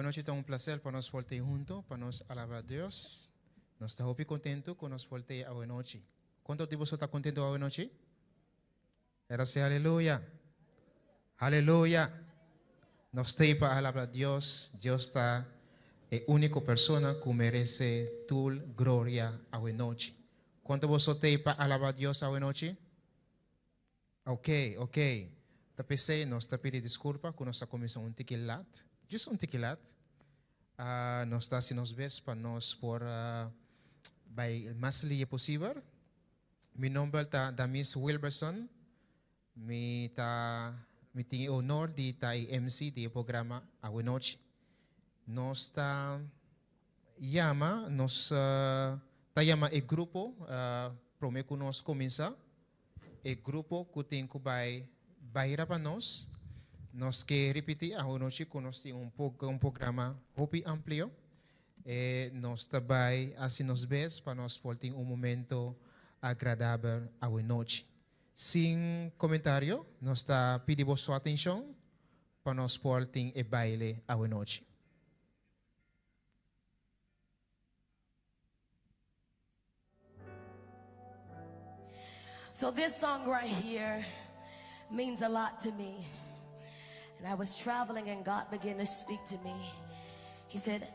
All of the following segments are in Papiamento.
Anochi ta un plaser pa nos por t'ei hunto pa nos alabá Dios. Nos ta hopi kontentu ku nos por t'ei awenochi. Konto di boso ta kontentu awenochi? Pero si aleluya. Aleluya. Nos t'ei pa alabá Dios. Dios ta e úniko persona ku meresé tur gloria awenochi. Konto boso t'ei pa alabá Dios awenochi? Ok, ok. Ta p'esei nos ta pidi diskulpa ku nos a kuminsá un tiki lat, djis un tiki lat. Nos ta hasi nos bes pa nos por bai mas lihe posibel. Mi nomber ta Damis Wilberson. Mi ta mi tin e honor di ta e MC di e programa awenochi. Nos ta yama nos ta yama e grupo prome ku nos kuminsá. E grupo ku tin ku bai baira pa nos. Nos ke ripití awonochi ku nos tin un un programa hopi amplio. E nos ta bai hasi nos bes pa nos por tin un momento agradabel awenochi. Sin komentario, nos ta pidi boso atenshon pa nos por tin e baile awenochi. So this song right here means a lot to me. And I was traveling and God began to speak to me. He said,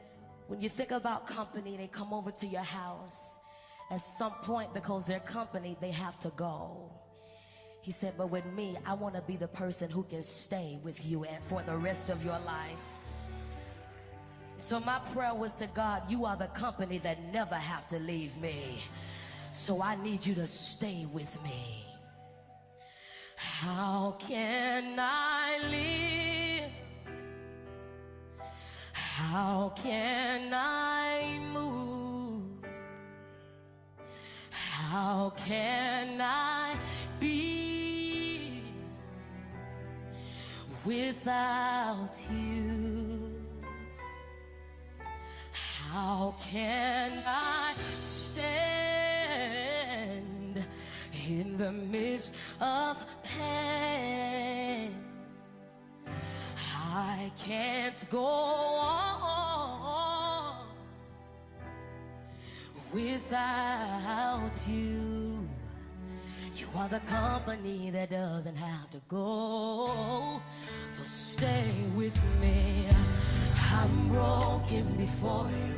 when you think about company, they come over to your house. At some point, because they're company, they have to go. He said, but with me, I want to be the person who can stay with you for the rest of your life. So my prayer was to God, you are the company that never have to leave me. So I need you to stay with me. How can I live? How can I move? How can I be without you? How can I stand in the midst of pain? I can't go on without you. You are the company that doesn't have to go. So stay with me. I'm broken before you.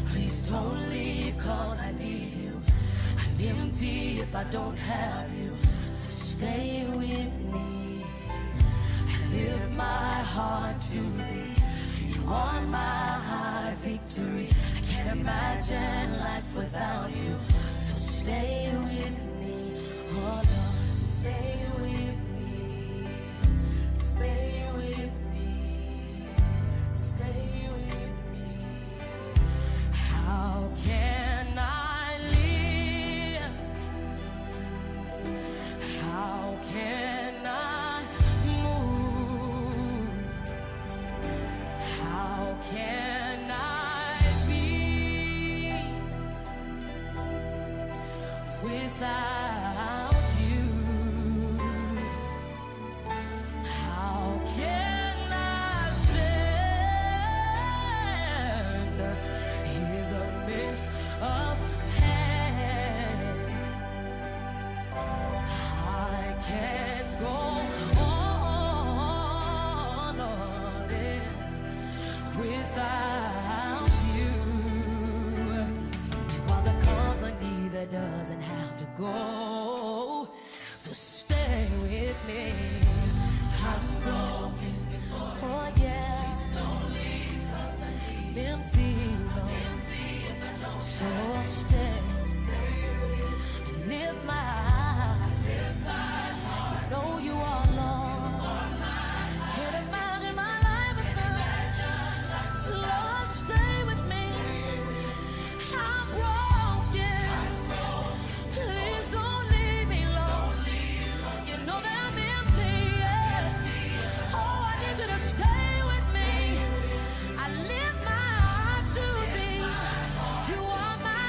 Please don't leave, cause I need you. I'm empty if I don't have you. So stay with me. I lift my heart to thee. You are my high victory. I can't imagine life without you. So stay with me. Oh Lord, stay with me. Stay with me. Stay with me. How can I live? How can I move? How can I be without you? How can I stand in the midst of pain? I can't go on, Lord, yeah, without you. You are the company that doesn't have to go. So stay with me. I'm broken before. Oh yeah. Please don't leave, 'cause I'm empty. I'm empty if I don't So stay. Live my heart. Know you are Lord. Can't imagine my life without. So Lord, stay with me. I'm broken. Please don't leave me, Lord. You know that I'm empty. Yeah. Oh, I need you to stay with me. I lift my heart to thee. You are my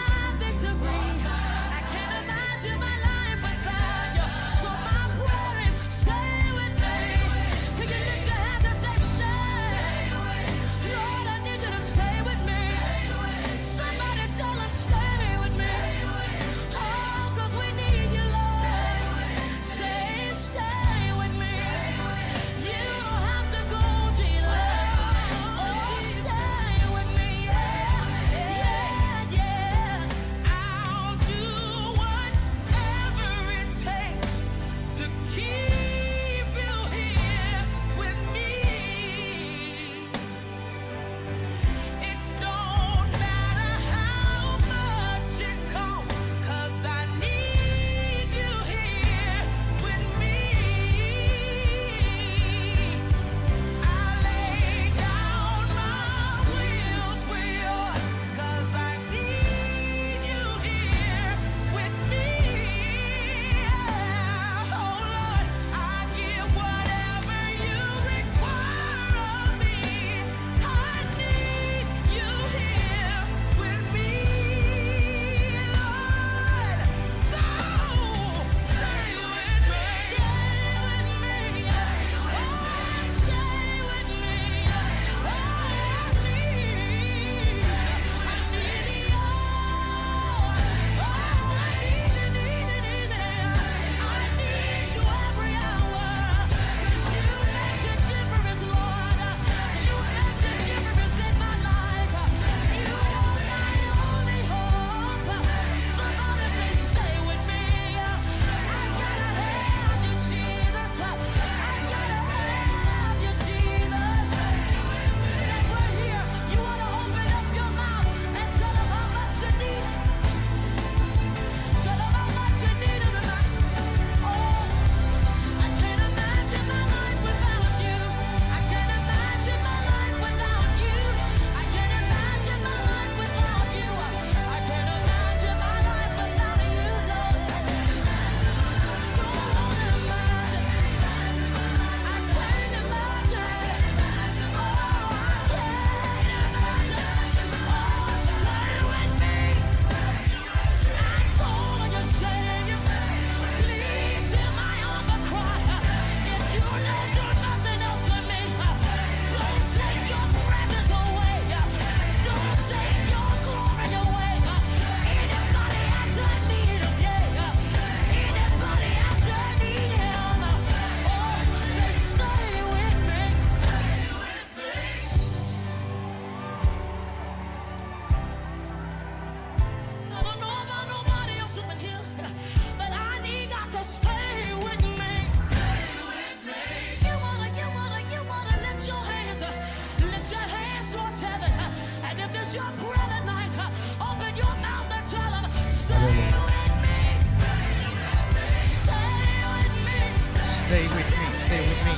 Stay with me, stay with me.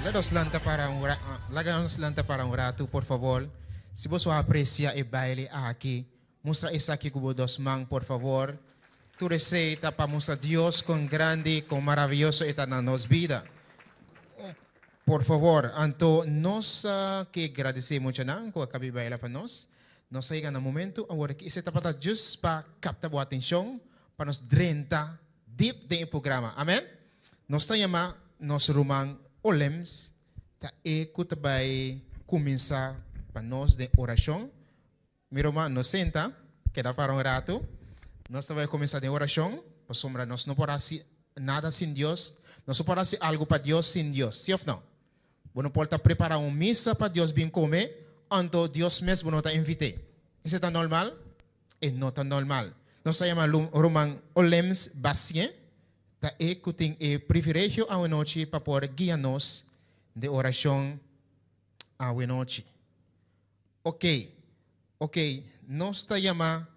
Let us lanta para un ra- ah, laga nos lanta para un rato, por favor. Si bo aprecia e baile aki, mustra esaki cu bo dos man, por favor. Tur esey ta pa mustra Dios con grandi, con maraviyoso e ta na nos bida. Por favor, anto nos ah, ke gradici muchanan cu a caba di baila pa nos. Nos a yega na momento awor cu esey tabata just pa capta bo atencion, pa nos drenta diep den e programa. Amen? Nos ta yama nos ruman Olems, ta e cu ta bay cuminsa pa nos den oracion. Mi ruman, no senta, keda para un rato. Nos ta bay cuminsa den oracion, pasobra nos no por haci nada sin Dios. Nos no por haci algo pa Dios sin Dios, si of no? Bo no por ta prepara un misa pa Dios bin come, anto Dios mes bo no ta invite. Esey ta normal? E no ta normal. Nos ta yama ruman Olems Bastien, ta e cu tin e privilegio awenochi pa por guia nos den oracion awenochi. Ok, ok, nos ta yama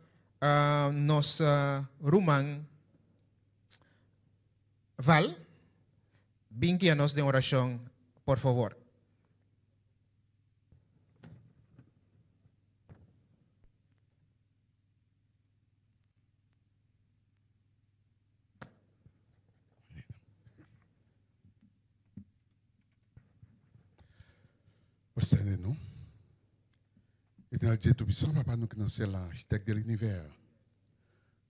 nos ruman Val, bin guia nos den oracion, por favor. Prostène nou. Etènèl Dye Toupisan, Papa nou ki nan syèl la, Achitèk de linivè,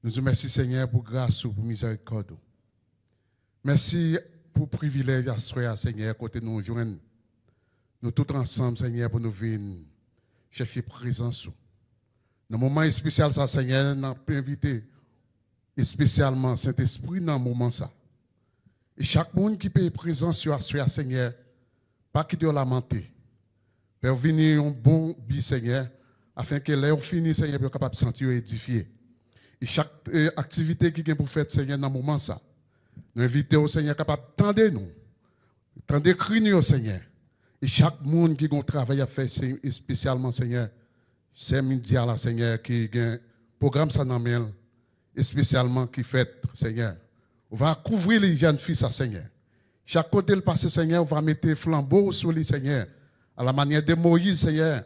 nou di w mèsi Senyè pou gras ou, pou mizèrikòd ou. Mèsi pou privilèj aswè a Senyè kote nou jwenn nou tout ansanm Senyè pou nou vin chèche prezans ou. Nan moman espesyal sa Senyè nap envite espesyalman Sentespri nan moman sa. E chak moun ki peye prezans yo aswè a Senyè pa kite yo lamante. Fè yo vini yon bon bi Senyè afin ke lè yo fini Senyè pou yo kapab santi yo edifye. E chak aktivite ki gen pou fèt Senyè nan moman sa. Nou envite w Senyè kapab tande nou. Tande kri nou yo Senyè. E chak moun ki gon travay yap fè espesyalman Senyè sè Mindia la Senyè ki gen pwogram sa nan menl espesyalman ki fèt Senyè ou va kouvri li jèn fi sa Senyè chak kotel pase Senyè ou va mete flanbo ou sou li Senyè a la manyè de Moyiz Senyè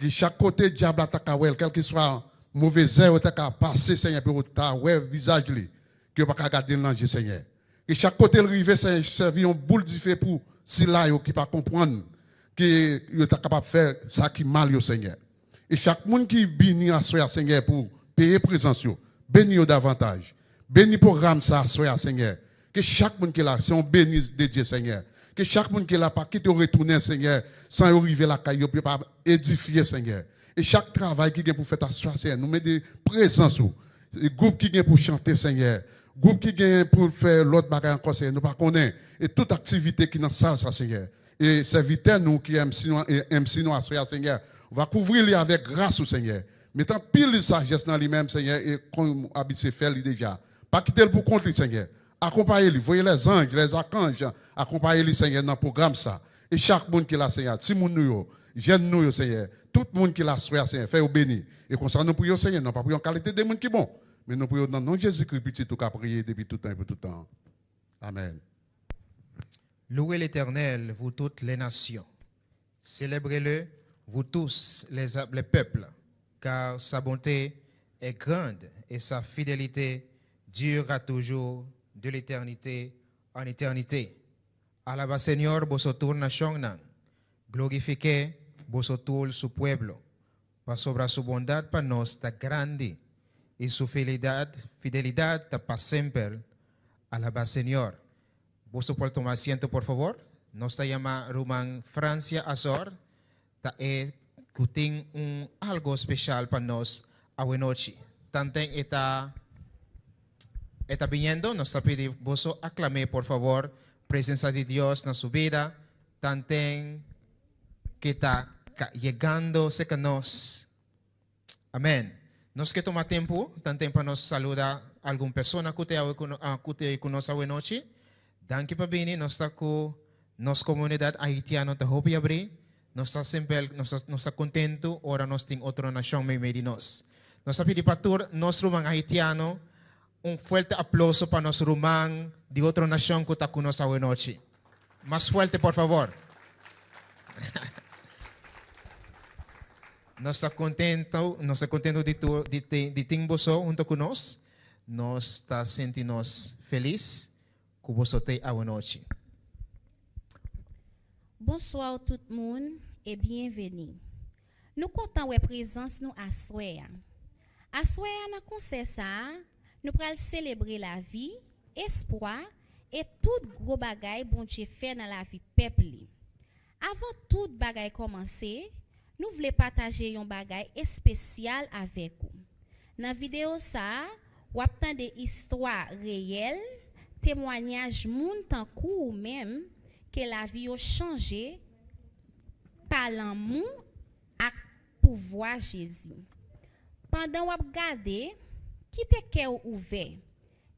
ki chak kote dyab la ta ka wèl kèlkeswa move zè yo ta ka pase Senyè pou yo ta wè vizaj li ke yo pa ka gadel nan je Senyè Ke chak kote l rive Senyè sèvi yon boul dife pou sila yo ki pa konprann ke yo ta kapab fè sa ki mal yo Senyè. E chak moun ki vini aswè a Senyè pou peye prezans yo, beni yo davantaj. Beni pwogram sa aswè a Senyè. Ke chak moun ki la se yon beni de Dye Senyè. Ke chak moun ki la pa kite yo retounen Senyè san yo rive lakay yo pou yo pa edifye Senyè. E chak travay ki gen pou fèt aswè a Senyè nou mande prezans ou. Gwoup ki gen pou chante Senyè, gwoup ki gen pou fè lòt bagay ankò Senyè nou pa konnen, e tout aktivite ki nan sal sa Senyè. E sèvitè nou ki MC nou MC nou aswè a Senyè, ou va kouvri li avèk gras ou Senyè. Met anpil sajès nan li menm Senyè e kon ou abitye fè li deja. Pa kite l pou kont li Senyè. Akonpaye li, voye lèzanj, lèzakanj akonpaye li Senyè nan pwogram sa. E chak moun ki la Senyè, timoun nou yo, jèn nou yo Senyè, tout moun ki la aswè a Senyè, fè yo beni. E konsa nou priye w Senyè, nou pa priye an kalite de moun ki bon, men nou priye w nan non Jezikri Pitit ou k'ap reye depi tout tan e pou tout tan. Amèn. Louez l'Éternel, vous toutes les nations. Célébrez-le, vous tous les, les peuples, car sa bonté est grande et sa fidélité durera toujours de l'éternité en éternité. Alaba Señor boso tur nacionnan, glorifik'é boso tur su pueblo, pasobra su bondad pa nos ta grandi i su fidelidad ta pa semper. Alaba Señor. Boso por tuma asiento por favor. Nos ta yama ruman Francia Azor, ta e cu tin un algo special pa nos awenochi. Tanten e ta e ta biniendo, nos ta pidi boso aclam'é por favor, presencia di Dios na su bida, tanten ke ta yegando cerca nos. Amen. Nos ke tuma tempu, tanten pa nos saluda algun persona ku te awe ku ku te ku nos awenochi. Danki pa bini, nos ta ku nos komunidat haitiano ta hopi abrí. Nos ta semper nos ta nos ta kontentu ora nos tin otro nashon meimei di nos. Nos ta pidi pa tur nos ruman haitiano. Un fuerte aplouso pa nos ruman di otro nashon ku ta ku nos awe nochi. Mas fuerte, por favor. Nos ta kontentu, nos ta kontentu di tu, di, di tin boso hunto ku nos. Nos ta sinti nos felis ku boso t'ei awe nochi. Bonsoir tout moun e byenveni. Nou kontan wè prezans nou aswè a. Aswè a nan konsè sa a, nou pral selebre lavi, espwa, e tout gwo bagay Bondye fè nan lavi pèp li. Avan tout bagay kòmanse, nou vle pataje yon bagay espesyal avèk ou. Nan videyo sa a, w ap tande istwa reyèl, temwanyaj moun tankou ou menm ke lavi yo chanje pa lanmou ak pouvwa Jezi. Pandan w ap gade, kite kè w ouvè.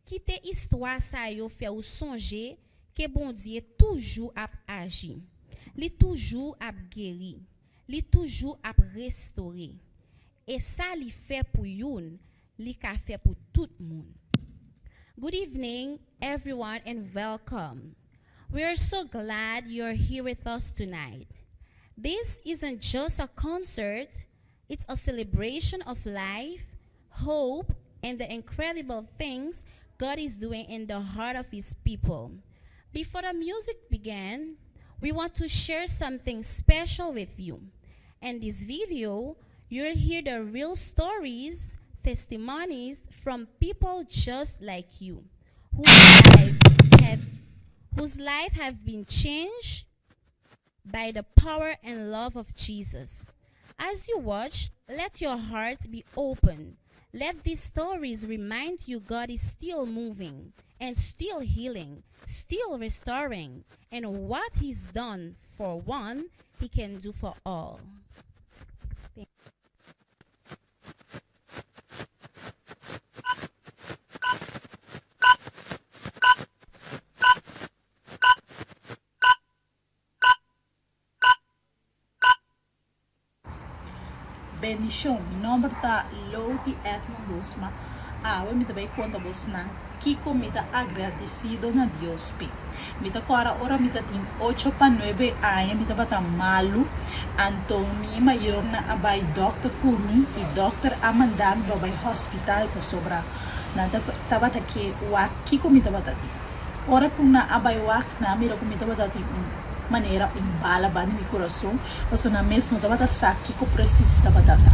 Kite istwa sa yo fè w sonje ke Bondye toujou ap aji. Li toujou ap geri. Li toujou ap restore. E sa li fè pou youn, li ka fè pou tout moun. Good evening, everyone, and welcome. We are so glad you're here with us tonight. This isn't just a concert, it's a celebration of life, hope, and the incredible things God is doing in the heart of His people. Before the music began, we want to share something special with you. In this video, you'll hear the real stories, testimonies from people just like you, whose life have, whose life have been changed by the power and love of Jesus. As you watch, let your heart be open. Let these stories remind you God is still moving and still healing, still restoring, and what He's done for one, He can do for all. Bendishon, mi nomber ta Loti Edmund Bosma. Awe mi ta bai konta bosnan kiko mi ta agradesido na Dios p'e. Mi ta kòrda ora mi ta tin ocho pa nuebe aña mi tabata malu, anto mi mayornan a bai dòkter ku mi i dòkter a manda mi pa bai hòspital pasobra nan tabata ke wak kiko mi tabata tin. Ora ku nan a bai wak, nan a mira ku mi tabata tin un manera un bala banda mi kurason, pasobra nan mes no tabata sa kiko presis tabata ta.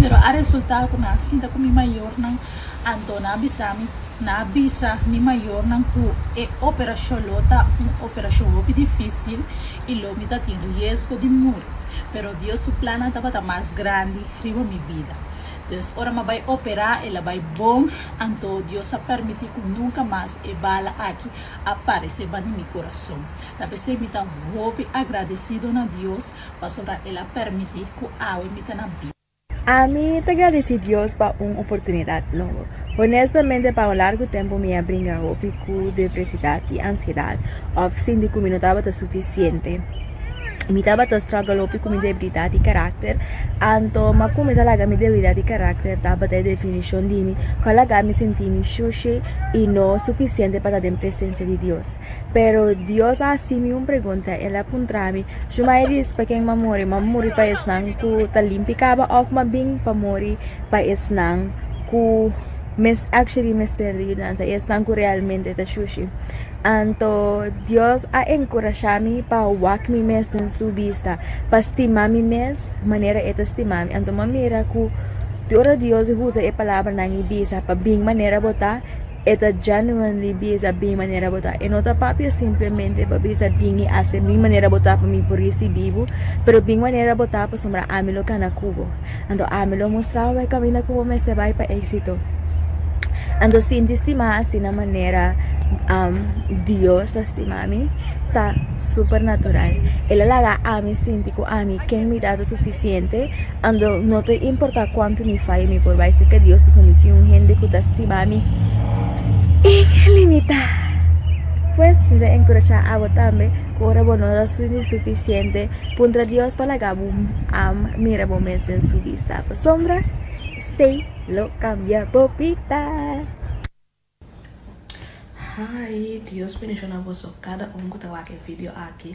Pero a resultá ku nan a sinta ku mi mayornan, anto nan a bisa mi, nan a bisa mi mayornan ku e operashon lo ta un operashon hopi difísil i lo mi ta tin riesgo di muri. Pero Dios su plannan tabata mas grandi riba mi bida. Dus ora mi a bai operá, el a bai bon, anto Dios a permití ku nunka mas e bala aki a paresé banda mi kurason. Ta p'esei mi ta hopi agradesido na Dios pasobra el a permití ku awe mi ta na bida. Ami ta gradisí Dios pa un oportunidat nobo. Honestamente pa un largu tempu mi a bringa hopi ku depresidat i ansiedat òf sinti ku mi no tabata sufisiente. Mi tabata struggle hopi ku mi debilidat di karakter, anto mi a kuminsá laga mi debilidat di karakter tabata e definishon di mi ku a laga mi sinti mi shushi i no sufisiente pa ta den presensia di Dios. Pero Dios a hasi mi un pregunta, el a puntra mi, Shumairis, pa ken mi a muri? Mi a muri pa esnan ku ta limpi kaba òf mi a bin pa muri pa esnan ku actually mester di yudansa, esnan ku realmente ta shushi? Anto Dios a enkurashá mi pa wak mi mes den su bista, pa stima mi mes manera e ta stima mi. Anto mi a mira ku ora Dios usa e palabranan i bisa pa bin manera bo ta, e ta genuinely bisa bin manera bo ta. E no ta papia simplemente pa bisa bin i hasi bin manera bo ta pa mi por risibí bo, pero bin manera bo ta pasobra ami lo kana ku bo. Anto ami lo mustra bo e kaminda ku bo mester bai pa éksito. Anto sinti stimá asina manera Dios ta stima mi ta super natural. El a laga ami sinti ku ami ken mi ta ta sufisiente, anto no ta importá kuantu mi faya mi por bai serka Dios pasobra mi tin un hende ku ta stima mi ilimitá. Pues mi ta enkurashá abo tambe ku ora bo no ta sinti sufisiente puntra Dios pa laga bo mira bo mes den su bista pasobra esei lo kambia bo bida. Hi, Dios bendiciona boso cada un cu ta wak e video aki.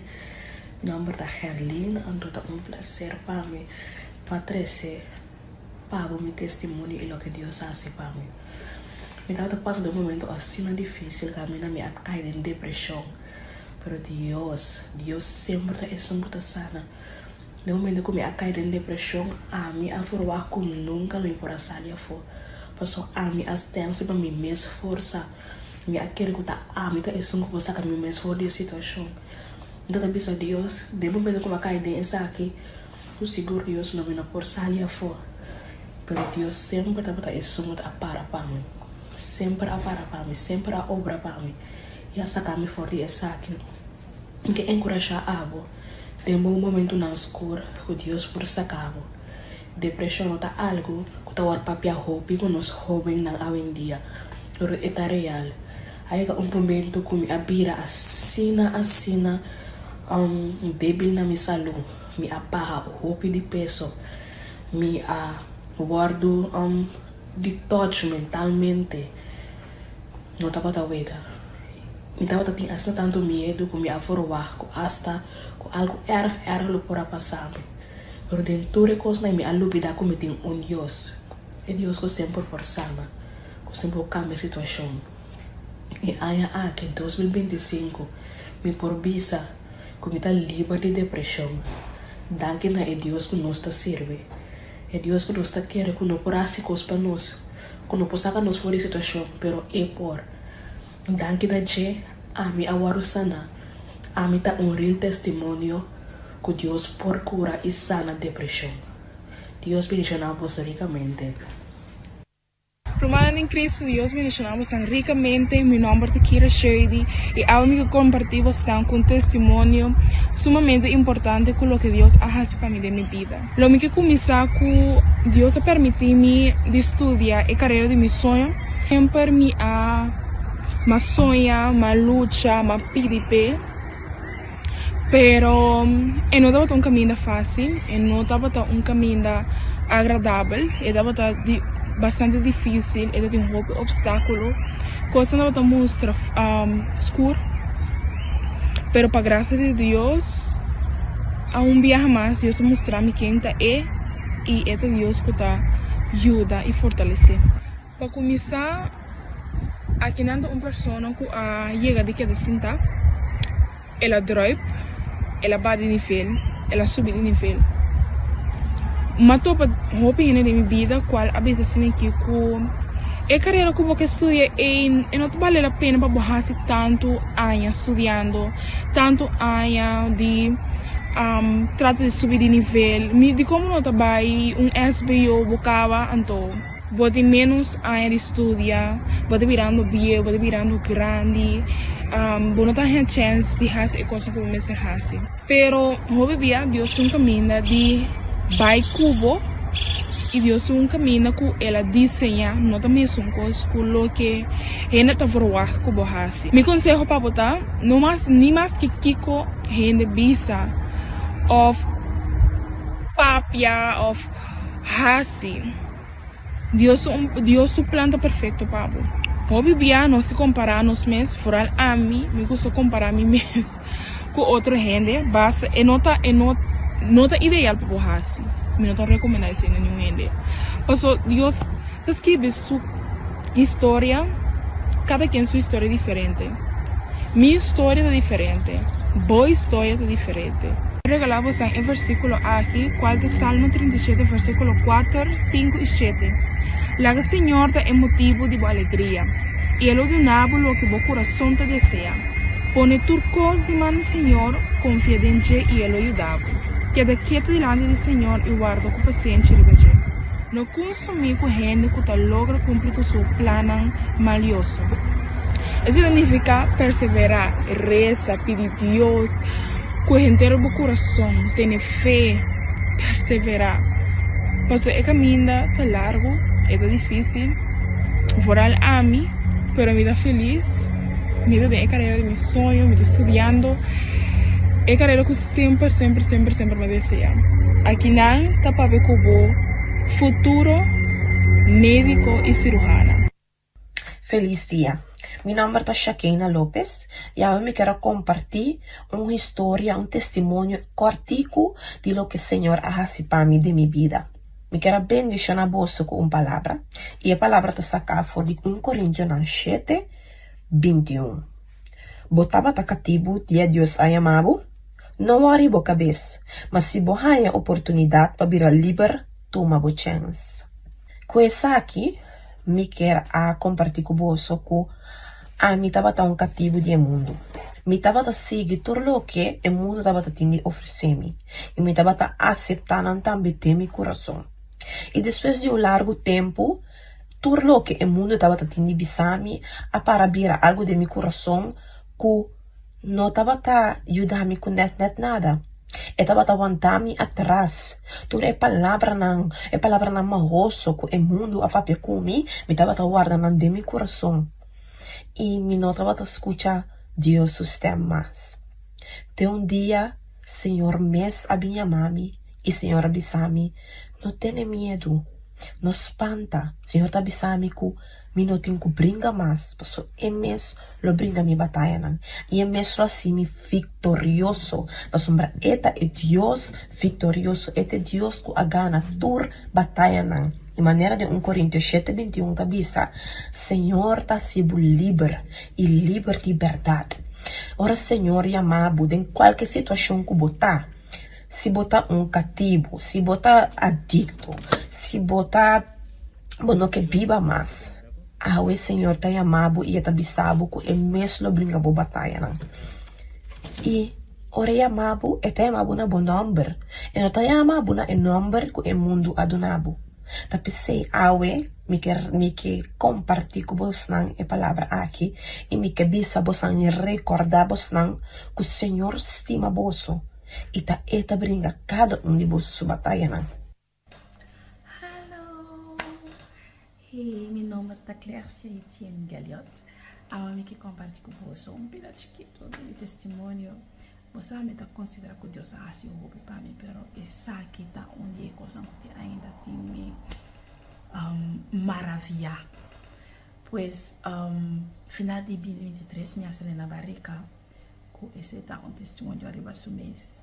Mi nomber ta Gerlin, anto ta un placer pa mi pa trece pa bo mi testimonio y loke Dios a haci pa mi. Mi tabata pasa den un momento asina dificil caminda mi a cay den depresion, pero Dios, Dios semper ta esun cu ta sana. Den momento cu mi a cay den depresion, ami a verwacht cu nunca lo mi por a sali afo, pasobra ami a stens riba mi mes forsa. Mi a kere cu ta ami ta esun cu por saca mi mes for di e situacion. Mi ta ta bisa Dios, den momento cu mi a cay den esaki, cu sigur Dios lo mi no por sali afo. Pero Dios semper tabata esun cu ta a para pa mi. Semper a para pa mi, semper a obra pa mi y a saca mi for di esaki. Mi ke enkurashá abo den bo momentunan skur ku Dios por saka bo. Depreshon no ta algu ku ta wòrdu papia hopi ku nos hóbennan awendia, pero e ta real. A yega un momentu ku mi a bira asina asina débil na mi salú. Mi a baha hopi di peso. Mi a wòrdu di tòch mentalmente. No tabata wega. Mi tabata tin asina tantu miedu ku mi a forwagt ku asta ku algu erg erg lo por a pasa mi. Pero den tur e kosnan mi a lubida ku mi tin un Dios, e Dios ku semper por sana, ku semper por kambia situashon. E aña aki, 2025, mi por bisa ku mi ta liber di depreshon, danki na e Dios ku nos ta sirbi. E Dios ku nos ta kere ku no por hasi kos pa nos, ku no por saka nos for di situashon, pero E por. Danki na dje, ami a wòrdu sana. Ami ta un real testimonio ku Dios por kura i sana depreshon. Dios bendishoná boso rikamente. Rumannan den Cristo, Dios bendiciona bosan ricamente. Mi nomber ta Kira Shady y awe mi ke comparti bosnan cu un testimonio sumamente importante cu loke Dios a haci pa mi den mi bida. Lo mi ke cuminsa cu Dios a permiti mi di studia e carera di mi soño. Semper mi a m'a soña, m'a lucha, m'a pidi p'e, pero e no tabata un caminda facil, e no tabata un caminda agradabel, e tabata di bastante dificil, e tabatin hopi obstaculo, cosnan tabata mustra scur, pero pa gracia di Dios a un biaha mas Dios a mustra mi ken ta e y e ta Dios cu ta yuda y fortalece. Pa kuminsá, akinan ta un persona ku a yega di keda sintá, el a drùip, el a baha di nivel, el a subi di nivel. M'a topa hopi hende den mi bida kual a bisa asina aki ku e karera ku bo ke studia ei e no ta bale la pena pa bo hasi tantu aña studiando, tantu aña di trata di subi di nivel. Mi dikon bo no ta bai un SBO bo kaba anto? Bo tin ménos aña di studia, bo ta birando bieu, bo ta birando grandi, bo no ta haña chèns di hasi e kosnan ku bo mester hasi. Pero hopi bia Dios tin un kaminda di bai ku bo i Dios tin un kaminda ku el a diseñá, no ta mesun kos ku loke hende ta verwagt ku bo hasi. Mi konseho pa bo ta, no mas ni maske kiko hende bisa òf papia òf hasi. Dios su Dios su plan ta perfecto pa bo. Hopi bia nos ke compara nos mes, foral ami, mi gusta compara mi mes cu otro hende, basta e no ta e no no ta ideal pa bo haci, mi no ta recomenda esey na niun hende, paso Dios ta skirbi su historia, cada quien su historia diferente, mi historia ta diferente, bo historia ta diferente. Regalá bosan e versíkulo aki, kual ta Salmo 37, versíkulo 4, 5 i 7, Laga Señor ta e motibu di bo alegria, i E lo duna bo loke bo kurason ta deseá. Pone tur kos di man di Señor, konfia den dje i E lo yuda bo. Keda ketu dilanti di Señor i warda ku pasenshi riba dje. No kunsumí ku hende ku ta logra kumpli ku su plannan malioso. Esei ta nifiká perseverá, resa, pidi Dios ku henter bo kurason, tene fe, perseverá. Pasobra e kaminda ta largu, e ta difísil, foral ami, pero mi ta felis, mi ta den e karera di mi soño, mi ta studiando e karera ku semper, semper, semper, semper mi a deseá. Akinan ta papia ku bo futuro médiko i siruhana. Felis dia. Mi nòmber ta Shakeina Lopez i awe mi ker a kompartí un historia, un testimonio kòrtiku di loke Señor a hasi pa mi den mi bida. Mi ker a bendishoná boso ku un palabra i e palabra ta saká for di un Korintionan shete, 21. Bo tabata katibu dia Dios a yama bo? No wòri bo kabes, ma si bo haña oportunidat pa bira liber, tuma bo chèns. Ku esaki, mi kier a kompartí ku boso ku ami tabata un katibu di e mundu. Mi tabata sigui tur loke e mundu tabata tin di ofresé mi, i mi tabata aseptá nan tambe den mi kurason. I despues di un largu tempu, tur loke e mundu tabata tin di bisa mi a para bira algu den mi kurason ku no tabata yuda mi ku nèt nèt nada. E tabata wanta mi atras. Tur e palabranan, e palabranan mahoso ku e mundu a papia ku mi, mi tabata warda nan den mi kurason. I mi no tabata skucha Dios su stèm mas. Te un dia Señor mes a bin yama mi i Señor a bisa mi, No tene miedu, no spanta. Señor ta bisa mi ku Mi no tin ku bringa mas, paso E mes lo bringa mi batayanan, i E mes lo hasi mi viktorioso, pasobra E ta e Dios viktorioso, E ta e Dios ku a gana tur batayanan. I manera den un Korintio shete 21 ta bisa, Señor ta hasi bo liber, i liber di bèrdat. Ora Señor yama bo den kualke situashon ku bo ta, si bo ta un katibu, si bo ta adikto, si bo ta. Bo no ke biba mas. Awe Señor ta yama bo i e ta bisa bo ku e mes lo bringa bo batayanan. I ora e yama bo, e ta yama bo na bo nòmber. E no ta yama bo na e nòmber ku e mundu a duna bo. Ta p'esei awe mi ke mi ke kompartí ku bosnan e palabra aki i mi ke bisa bosnan i rekordá bosnan ku Señor stima boso i ta e ta bringa kada un di boso su batayanan. Hallo! Hey, mi nomber ta Clercia Etienne Galliot. Awe mi ke komparti ku boso un pida chikitu di mi testimonio. Bo sa mi ta konsidera ku Dios a hasi hopi pa mi, pero esaki ta un di e kosnan ku tin ainda tin mi maraviá. Pues, final di 2023 mi a sali na barika ku esei ta un testimonio riba su mes.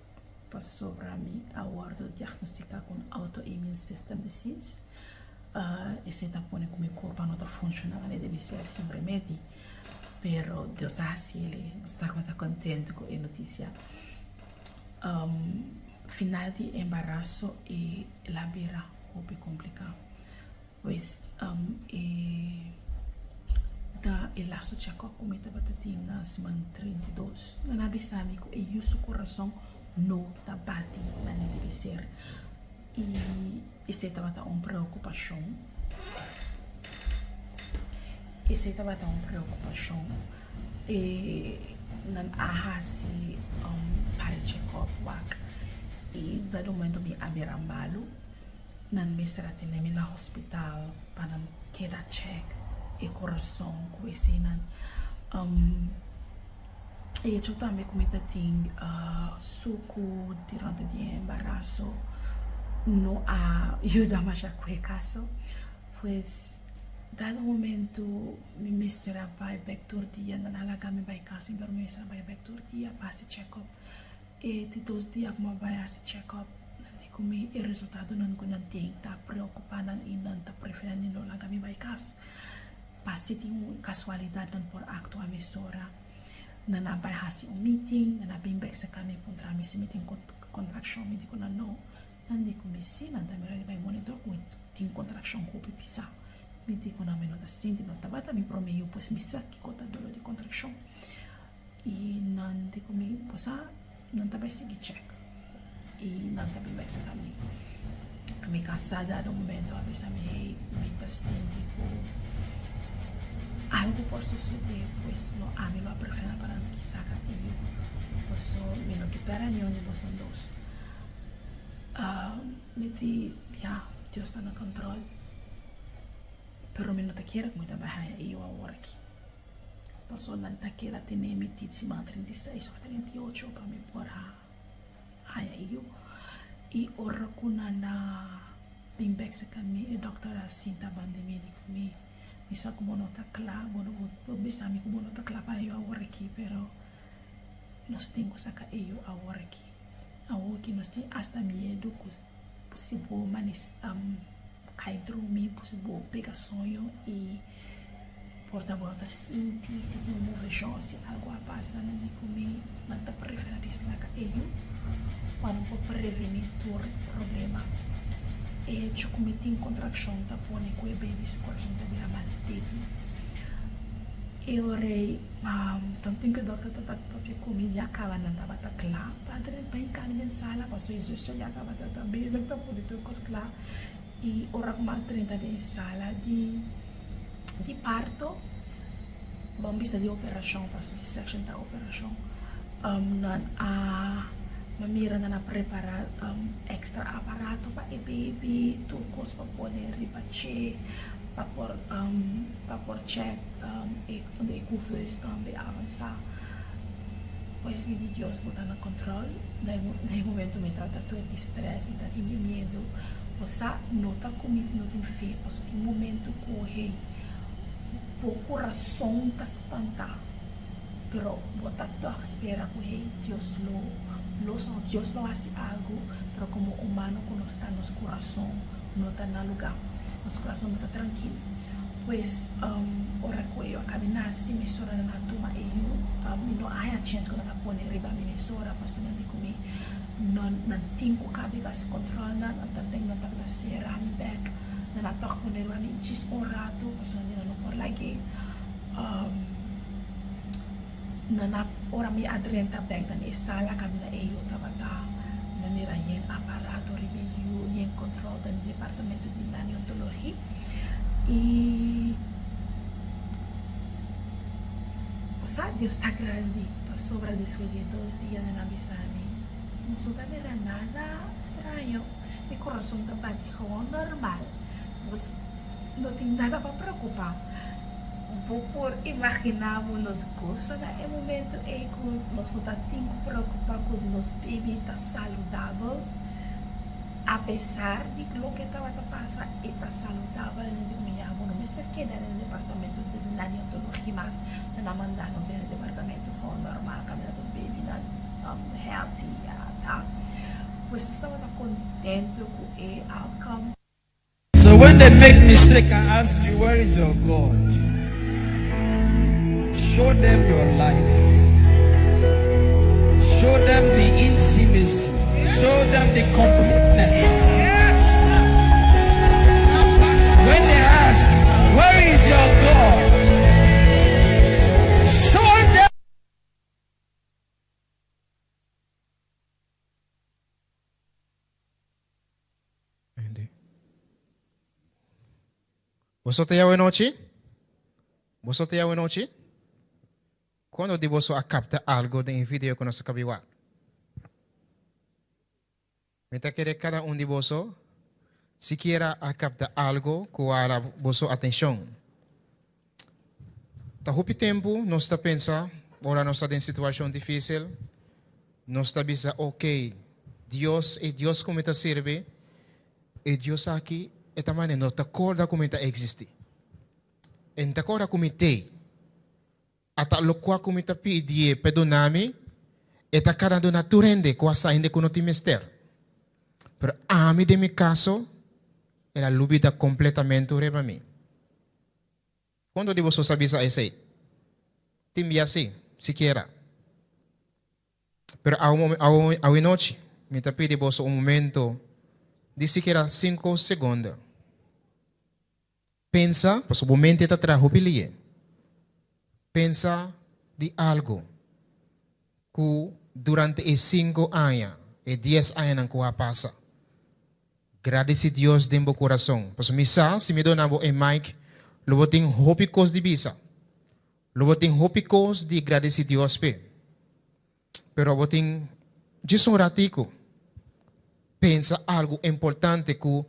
Pasobra mi a wòrdu diagnostiká ku un autoimmune system disease. Esei ta pone ku mi kurpa no ta funshoná manera debe ser sin remedi. Pero Dios a hasi el i mi tabata kontentu ku e notisia. Final di embaraso e la bira hopi kompliká. Pues e ta e lastu check-up ku mi tabata tin na siman 32. Nan a bisa mi ku e yu su kurason no ta bati manera debe ser. I esei tabata un preokupashon. Esei tabata un preokupashon. E nan a hasi un par di check-up wak i dado momento mi a bira malu. Nan mester a tene mi na hospital pa nan keda check e corazon cu eseinan. E hecho tambe cu mi ta tin sucu durante di e embarazo no a yuda masha cu e caso. Pues dado momento mi mester a bay bek tur dia, nan a laga mi bay cas pero mi mester a bay bek tur dia pa haci check up. E di dos dia ku mi a bai hasi chèkòp, nan di ku mi e resultadonan ku nan tin ta preokupá nan i nan ta preferá di no laga mi bai kas. Pa si tin un kasualidat nan por aktua mesora. Nan a bai hasi un meeting, nan a bin bèk serka mi puntra mi si mi tin kontrakshon, mi di ku nan no. Nan di ku mi si, nan ta mira riba e monitor ku mi tin kontrakshon hopi pisá. Mi di ku nan mi no ta sinti, no tabata mi promé yu, pues mi sa kiko ta doló di kontrakshon. I nan di ku mi, Bo sa, nan ta bai sigui chèk. I nan ta bin bai saka mi. Mi kasá dado momento a bisa mi, Hey, mi ta sinti ku algu por sosodé, pues no ami lo a preferá pa nan ki saka e yu, paso mi no ke pèrdè niun di boso dos. Mi di, Ya, Dios ta na kòntròl, pero mi no ta kere ku mi ta bai haña e yu awor aki. Paso nan ta keda tene mi tit siman 36 of 38 pa mi por a haya e yu. I ora ku nan a bin bek serka mi, e dòkter a sinta banda mi di ku mi. Mi sa ku bo no ta kla, bo no por bisa mi ku bo no ta kla pa e yu awor aki, pero nos tin ku saka e yu awor aki. Awor ki nos tin asta miedu ku si bo manis kai drumi, si bo pega soño i por ta bo no ta sinti si tin un moveshon o si algu a pasa, nan di ku mi nan ta prefera di saka e yu pa no por preveni tur problema. E hecho ku mi tin kontrakshon ta pone ku e baby su kurason ta bira mas debil. E ora ei tantu ku e dòkter ta papia ku mi ya kaba nan tabata kla pa drenta i kami den sala pasobra e zusje ya tabata ta bezig ta pone tur kos kla. I ora ku mi a drenta den e sala di di parto, bon bisa di operashon, pasobra C-section ta operashon, nan a mi a mira nan a prepará èkstra aparato pa e baby, tur kos pa pone riba dje, pa por pa por chèk e unda e kuvèus tambe a avansá. Pues mi di Dios bo ta na control. Na e momento mi tabata tur di stress, mi tatin di miedu. Bo sa no ta cu mi no tin fe, pasobra tin momento cu hey, bo curason ta spanta, pero bo ta tog spera cu hey, Dios lo lo Dios lo haci algo, pero como humano cu nos ta nos curason no ta na luga, nos curason no ta trankil. Pues ora cu e yu a cabe naci mesora nan a tuma e yu, mi no a haya chens cu nan a pone riba mi mesora pasobra nan di cu mi no nan tin cu cabe basi control nan, anto nan tabata cera mi bek, nan a tog pone riba mi djis un rato pasobra nan di nan no por lag'e. Nan a ora mi a drenta bek den e sala caminda e yu tabata, mi a mira yen aparato riba e yu, yen control den departamento di neontologie. I sa Dios ta grandi pasobra despues di e dos dia nan a bisa mi, Nos no ta mira nada straño, mi corazon ta bati gewoon normal, bos no tin nada pa preocupa. Bo por imagina bo nos goso na e momento ei cu nos no ta tin cu preocupa cu nos baby ta saludabel? Apesar di loke tabata pasa, e ta saludabel en di mi, Ya, bo no mester keda den e departamento di neonatologia mas, nan a manda nos den e departamento gewoon normal kaminda tur babynan healthy ya ta. Pues nos tabata contento cu e outcome. So when they make mistake and ask you where is your God, show them your life. Show them the intimacy. Show them the completeness. When they ask, where is your God? Show them. Boso ta awe nochi? Boso ta awe nochi? Kuantu di boso a kapta algo den e video ku nos a kabi wak? Mi ta kere kada un di boso sikiera a kapta algo ku a hala boso atenshon. Ta hopi tempu nos ta pensa ora nos ta den situashon difísil, nos ta bisa, ok, Dios, e Dios ku mi ta sirbi, e Dios aki e ta manera no ta korda ku mi ta eksistí. E no ta korda ku mi t'ei. Ata lokua ku mi ta pidié p'e duna mi, e ta kada duna tur hende ku asta hende ku no tin mester. Pero ami den mi kaso, el a lubida kompletamentu riba mi. Kuantu di boso sa bisa esei? Tin bia si, sikiera. Pero awenochi mi ta pidi boso un momento di sikiera sinku segundo. Pensa, pasobra bo mente ta traha hopi lié. Pensa di algu ku durante e sinku aña, e dies añanan ku a pasa. Gradisí Dios den bo kurason. Pasobra mi sa, si mi duna bo e mic, lo bo tin hopi kos di bisa. Lo bo tin hopi kos di gradisí Dios p'e. Pero bo tin djis un ratiku pensa algu importante ku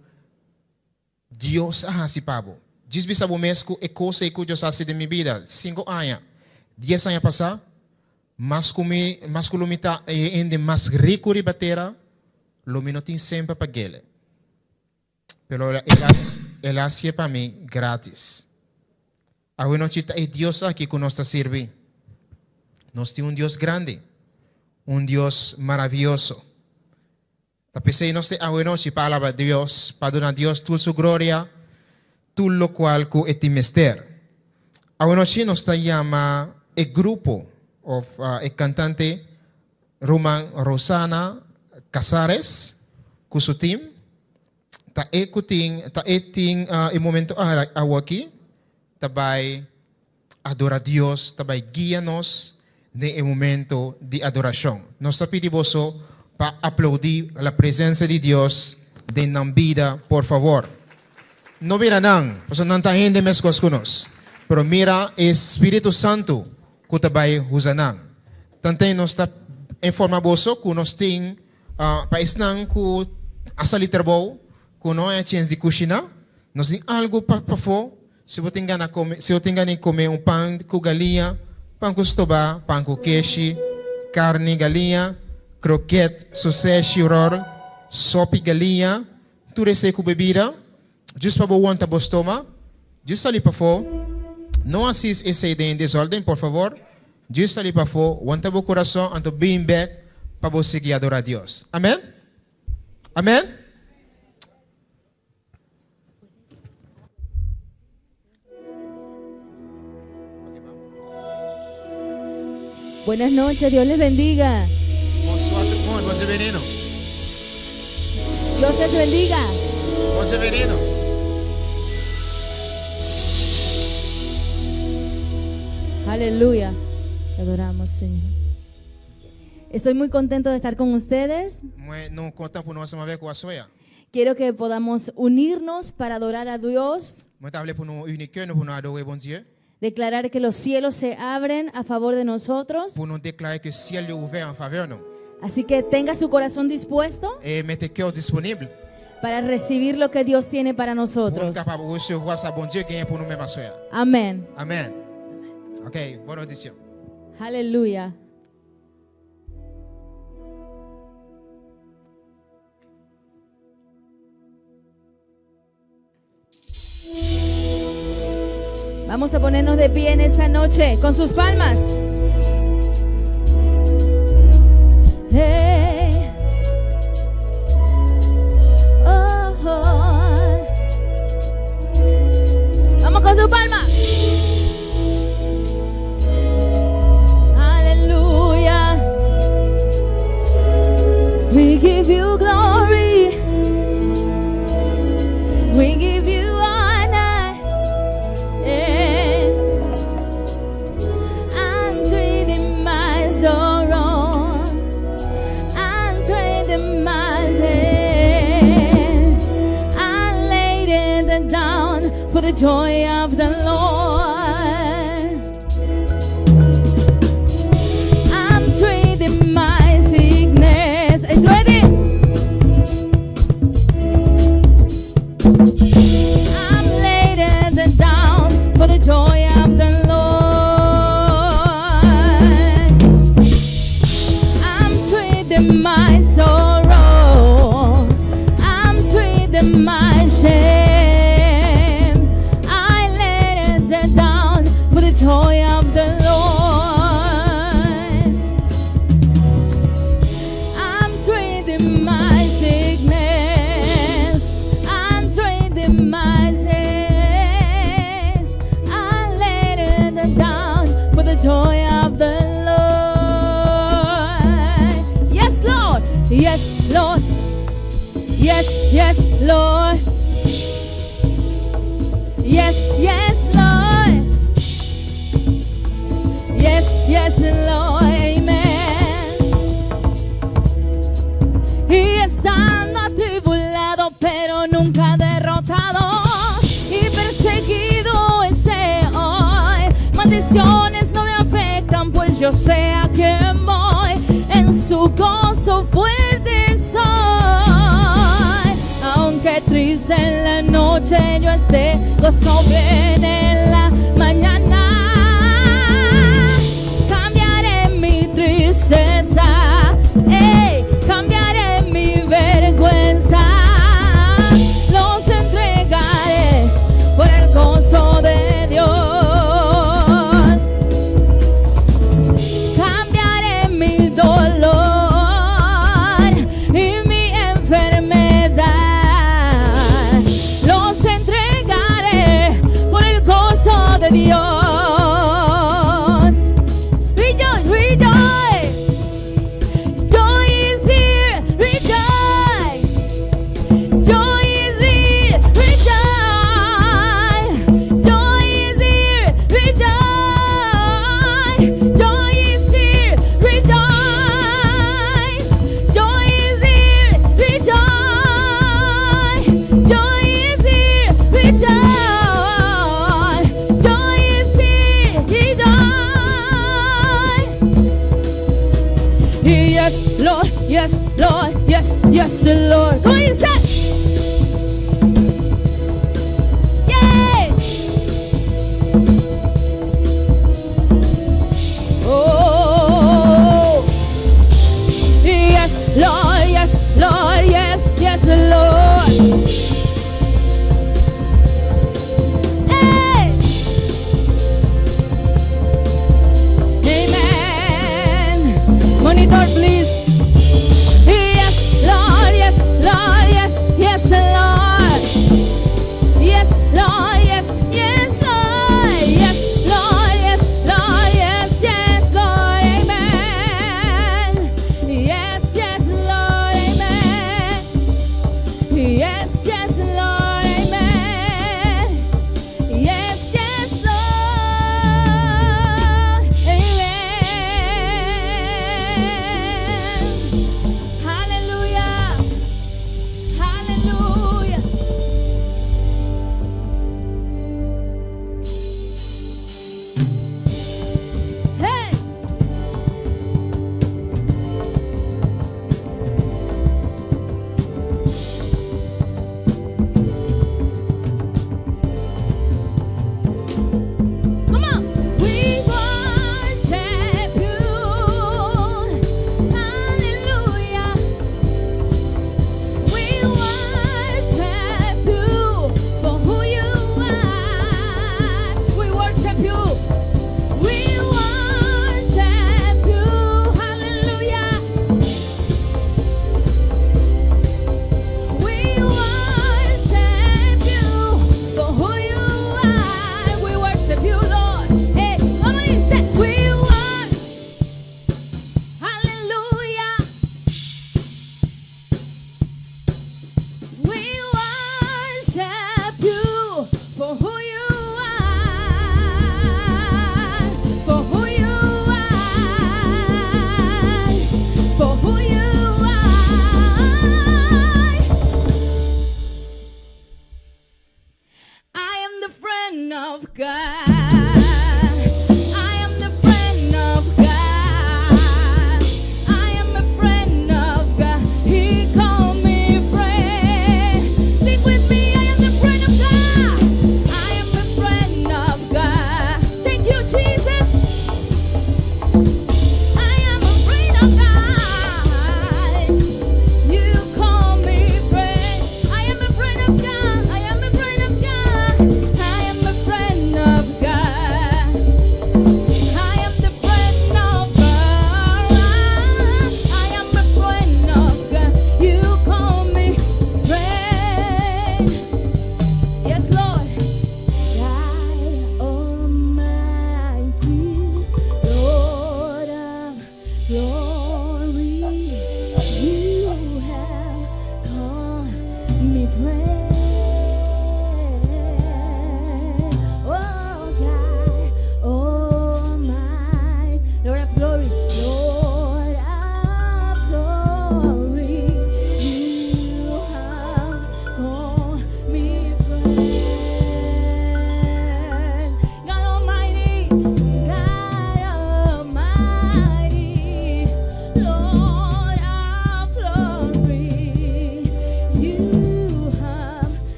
Dios a hasi pa bo. Djis bisa bo mes ku e kos ei ku Dios a hasi den mi bida sinku aña, dies aña pasá, mas ku mi, mas ku lo mi ta e hende mas riku riba tera, lo mi no tin semper pa gele. Pero el a, el a hasié pa mi gratis. Awe nochi ta e Dios aki ku nos ta sirbi. Nos tin un Dios grandi, un Dios maravioso. Ta p'esei nos t'ei awe nochi pa alabá Dios, pa duna Dios tur su gloria, tur lokual ku e tin mester. Awe nochi nos ta yama e grupo òf e kantante Ruman Rosana Casares ku su tim. Ta e ku tin, ta e tin e momento awoki ta bai adora Dios, ta bai guia nos den e momento di adorashon. Nos ta pidi boso pa aplaudí la presensia di Dios den nan bida, por favor. No mira nan, pasobra nan ta hende meskos ku nos, pero mira e Spiritu Santu ku ta bai usa nan. Tanten nos ta informá boso ku nos tin pa esnan ku a sali trabou ku no a chens di kushiná, nos tin algu pa pafó. Si bo tin gana kome, si bo tin gana di kome un pan ku galiña, pan ku stobá, pan ku keshi, karni galiña, kroket, soseshi ròl, sòpi galiña, tur esei ku bebida, djis pa bo wanta bo stoma, djis sali pafó. No hasi esei den desòrden, por favor. Djis sali pafó, wanta bo kurason, anto bin bèk pa bo sigui adorá Dios. Amèn? Amèn? Buenas noches, Dios les bendiga. Dios les bendiga. Aleluya. Te adoramos, Señor. Estoy muy contento de estar con ustedes. Quiero que podamos unirnos para adorar a Dios. Declarar que los cielos se abren a favor de nosotros. Así que tenga su corazón dispuesto para recibir lo que Dios tiene para nosotros. Amén. Amén. Ok, buena audición. Aleluya. Vamos a ponernos de pie en esta noche con sus palmas. Hey. Oh, oh. Vamos con su palma. Aleluya. We give you glory. We give you honor. Yeah. I'm trading my sorrow. I'm trading my pain. I laid it down for the joy of the Lord. I'm trading my sickness. I'm trading. I'm laid it down for the joy of the Lord. I'm trading my sorrow. I'm trading my shame. I laid it down for the joy of the Lord. I'm trading my sickness. I'm trading my shame. I laid it down for the joy of the Lord. Yes, Lord. Yes, Lord. Yes, yes, Lord. Yes, yes, Lord. Yes, yes, Lord. Amen. Y estando atribulado, pero nunca derrotado y perseguido ese hoy. Maldiciones no me afectan, pues yo sé a quién voy. En su gozo fuerte soy. Aunque triste en la noche yo esté, gozo viene en la mañana. Cambiaré mi tristeza, ey, cambiaré mi vergüenza. Los entregaré por el gozo de Dios. yes, Lord, yes, yes, Lord. Come on, say. Yeah. Oh, yes, Lord, yes, Lord, yes, yes, Lord. Hey. Amen. Monitor, please. Yes, Lord, yes, Lord, yes,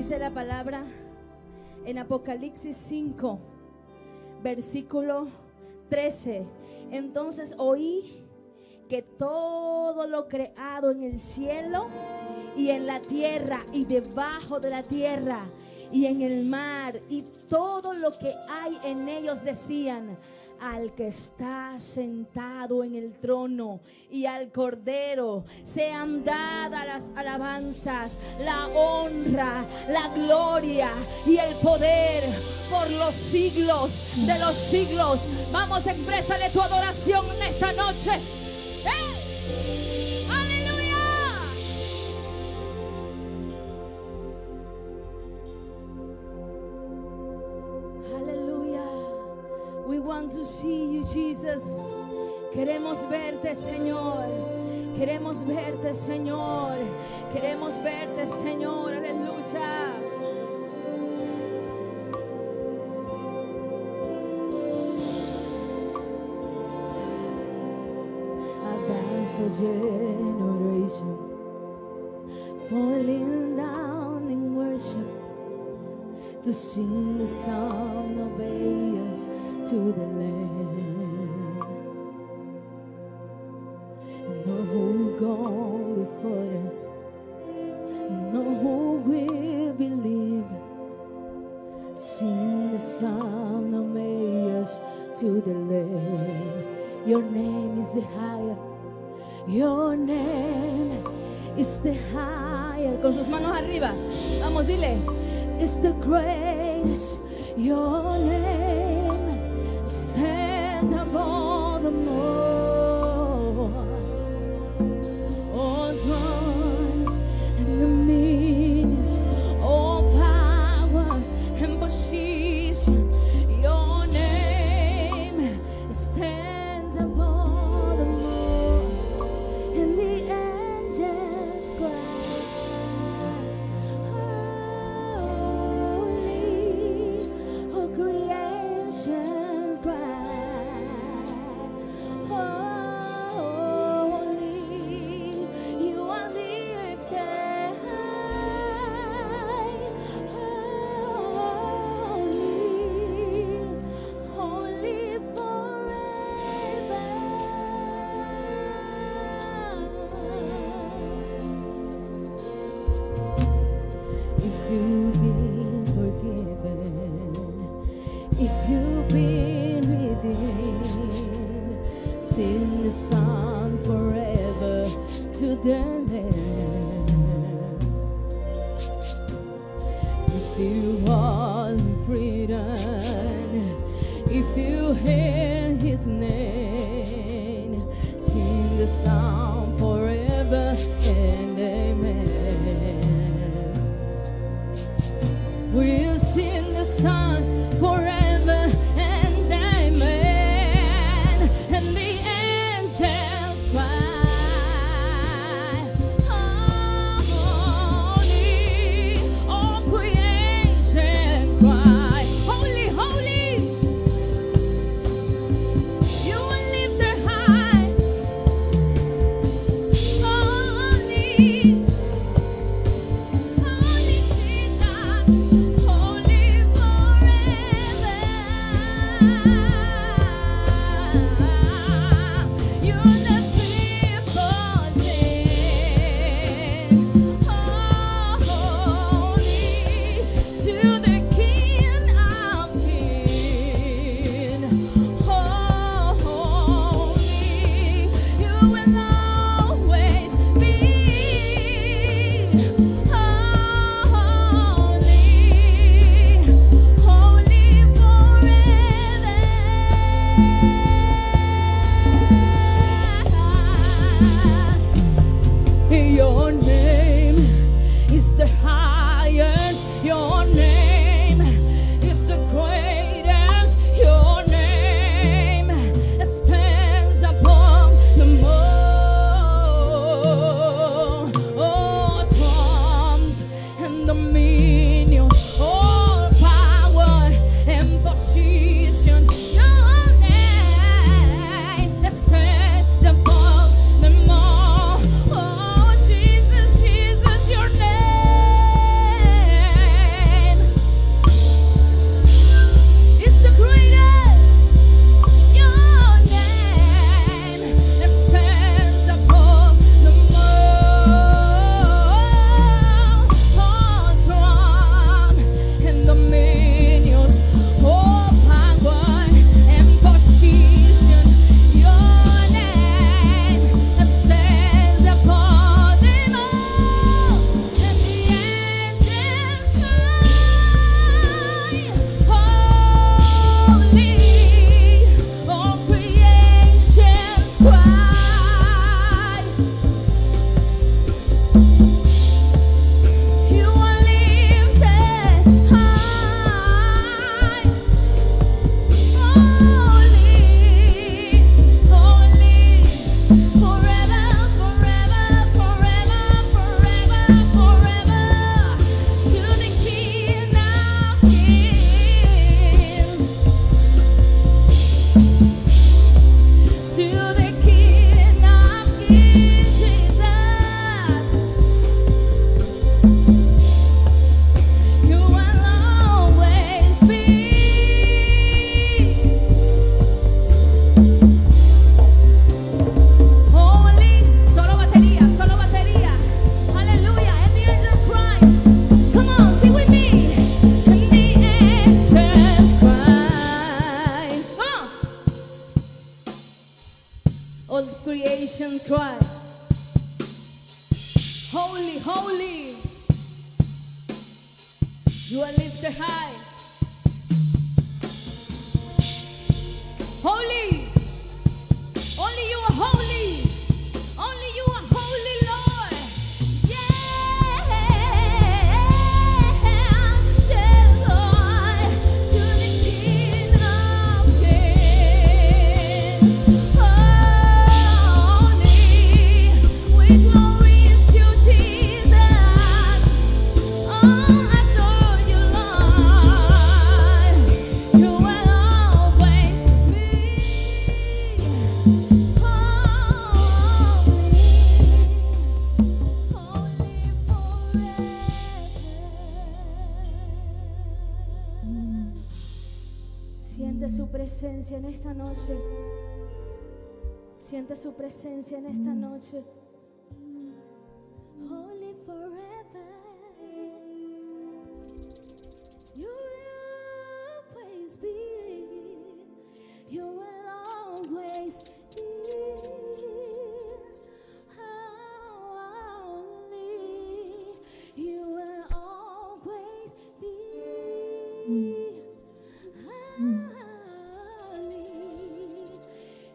Dice la palabra en Apocalipsis 5, versículo 13. Entonces oí que todo lo creado en el cielo y en la tierra y debajo de la tierra y en el mar y todo lo que hay en ellos decían: al que está sentado en el trono y al Cordero sean dadas las alabanzas, la honra, la gloria y el poder por los siglos de los siglos. Vamos, exprésale tu adoración en esta noche. ¡Eh! ¡Aleluya! Aleluya. We want to see you, Jesus. Queremos verte, Señor. Queremos verte, Señor. Queremos verte, Señor. Aleluya. A dance of generation falling down in worship to sing the song of ages to the Lamb. And all who gone before us, and all who will believe, sing the song of ages to the Lamb. Your name is the higher. Your name is the higher. Con sus manos arriba. Vamos, dile. It's the greatest. Your name stands above them all. All throne and dominions, all power and position. Your name stands above them all. And the angels cry, holy, all creation cry, holy, you are lifted high, holy, holy forever. If you've been forgiven, if you've been redeemed, sing the song forever to the Lamb. If you want freedom, if you hear his name, sing the song forever and amen. We'll sing the song forever and amen. And the angels cry, holy, all creation cry, holy, holy. You will lift their high, holy. Holy Jesus, holy forever. You are lifted high. Holy. Only you are holy. Only you are holy, Lord. Yeah. Lord, to the King of Kings. Holy. We glorious you, Jesus. Oh, I adore you, Lord. You will always be holy, holy forever. Siente su presencia en esta noche. Siente su presencia en esta noche. Holy forever. You will always be. You will always be holy. You will always be holy.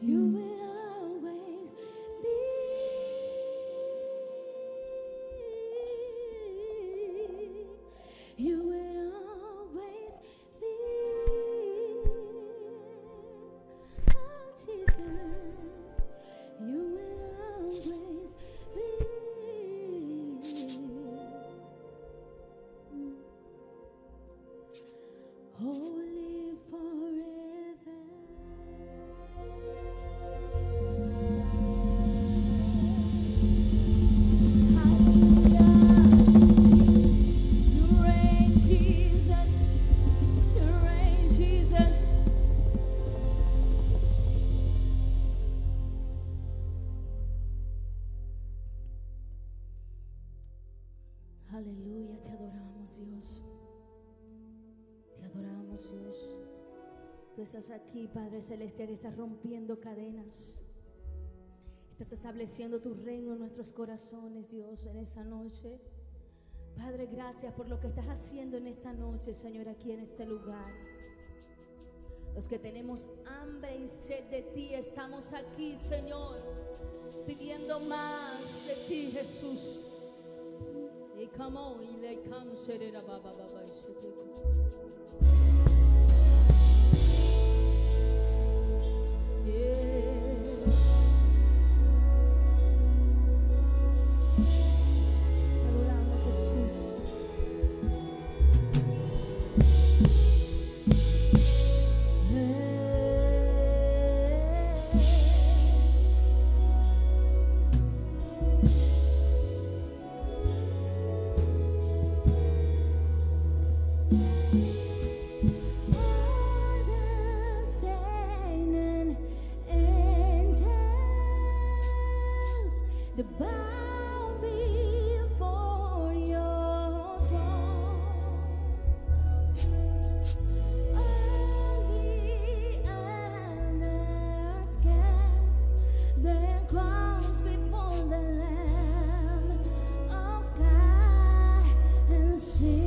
You will always be. You will always be. Oh, Jesus, you will always be. Holy forever. You reign, Jesus. You reign, Jesus. Aleluya, te adoramos, Dios. Te adoramos, Dios. Tú estás aquí, Padre Celestial, estás rompiendo cadenas. Estás estableciendo tu reino en nuestros corazones, Dios, en esta noche. Padre, gracias por lo que estás haciendo en esta noche, Señor, aquí en este lugar. Los que tenemos hambre y sed de ti, estamos aquí, Señor, pidiendo más de ti, Jesús. Y come on, y le come, serera, ba, ba, ba, ba, Yeah. Te adoramos, Jesús. All the saints and angels, they bow before your throne. All the elders cast their crowns before the Lamb of God and sing.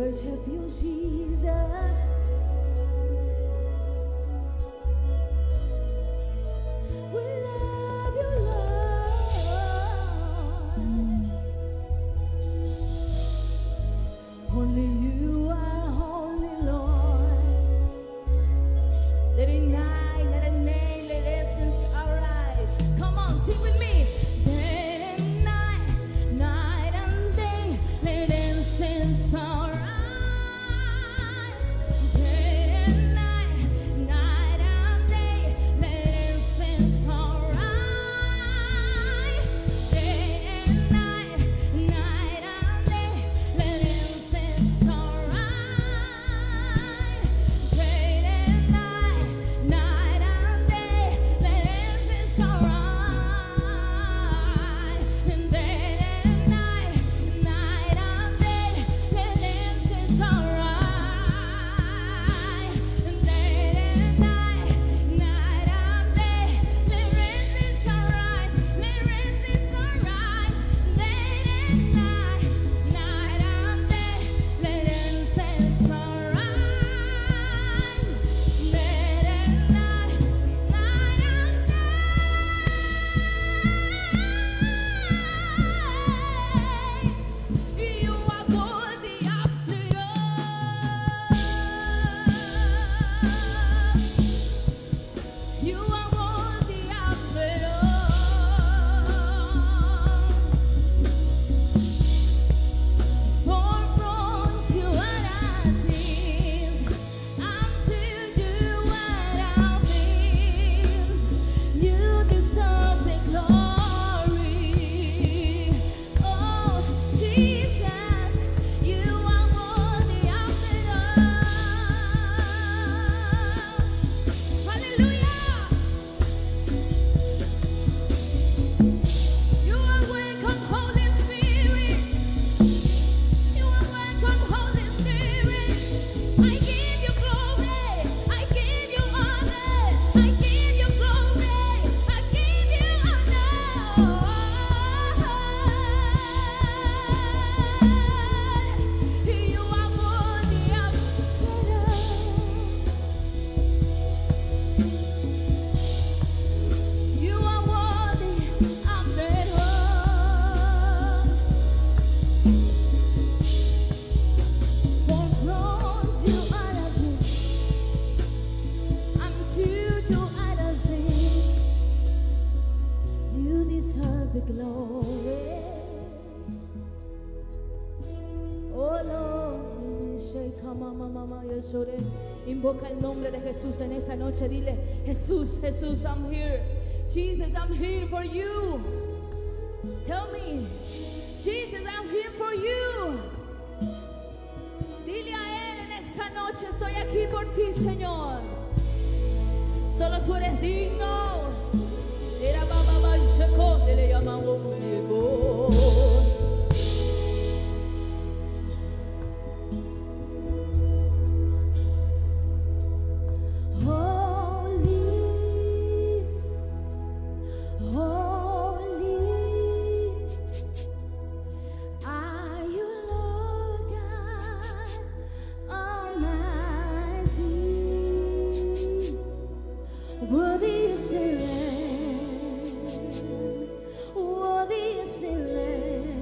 worship you, Jesus. We love you, Lord. Only you are holy, Lord. Let it night, let it name, let essence arise. Come on, sing with me. Day and night, night and day, let incense arise. Day and night, night and day, let incense arise. Day and night, night and day, let incense arise. Day and night, night and day, let incense arise. And day and night, night and day, let incense arise. And day and night, night and day, let incense arise. Let incense arise. Day and night, night and day, let incense arise. Day and night, night and day. You are worthy of it all. You are worthy of it all. For from to what I things, I'm to do what I means. You deserve the glory. Oh, Jesus, you are worthy of it all. Hallelujah. You are welcome, Holy Spirit. You are welcome, Holy Spirit. I give you glory. I give you honor. I give you glory. I give you honor. You are worthy of it all. You are worthy of it all. For from to other things, I'm to do other things. You deserve the glory. Oh Lord, Invoca el nombre de Jesús en esta noche. Dile, Jesús, Jesús, I'm here. Jesus, I'm here for you. Tell me, Jesus, I'm here for you. Dile a Él en esta noche, estoy aquí por ti, Señor. Solo tú eres digno. Era baba ba, sheko, dele llama, oh, llegó. Holy, holy are you, Lord God Almighty. Worthy is the Lamb, worthy is the Lamb.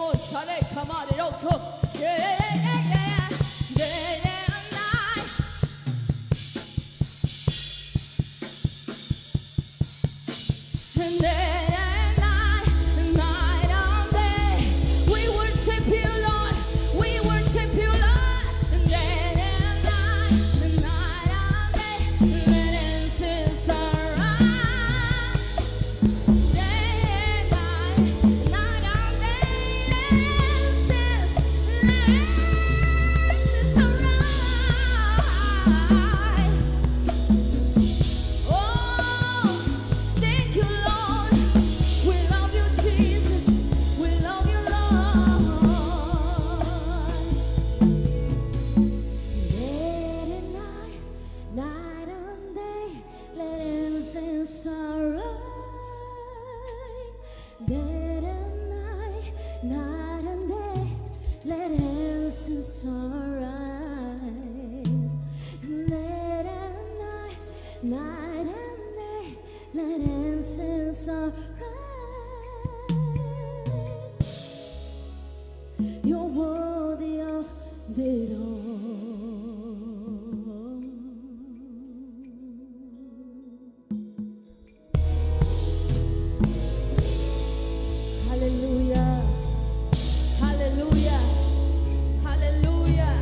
Como sale, kamare, roko. Yeah, yeah, yeah. Day and night. And day and night, night and day, we worship you, Lord. We worship you, Lord. And day and night, night and day, let incense arise. Day and night, night and day, let incense, let incense arise. Oh, thank you, Lord. We love you, Jesus. We love you, Lord. Day and night, night and day, let incense arise. Day and night, night and day, let incense arise. Day and night, night and day, let incense arise. You're worthy of it all. Hallelujah. Hallelujah. Hallelujah.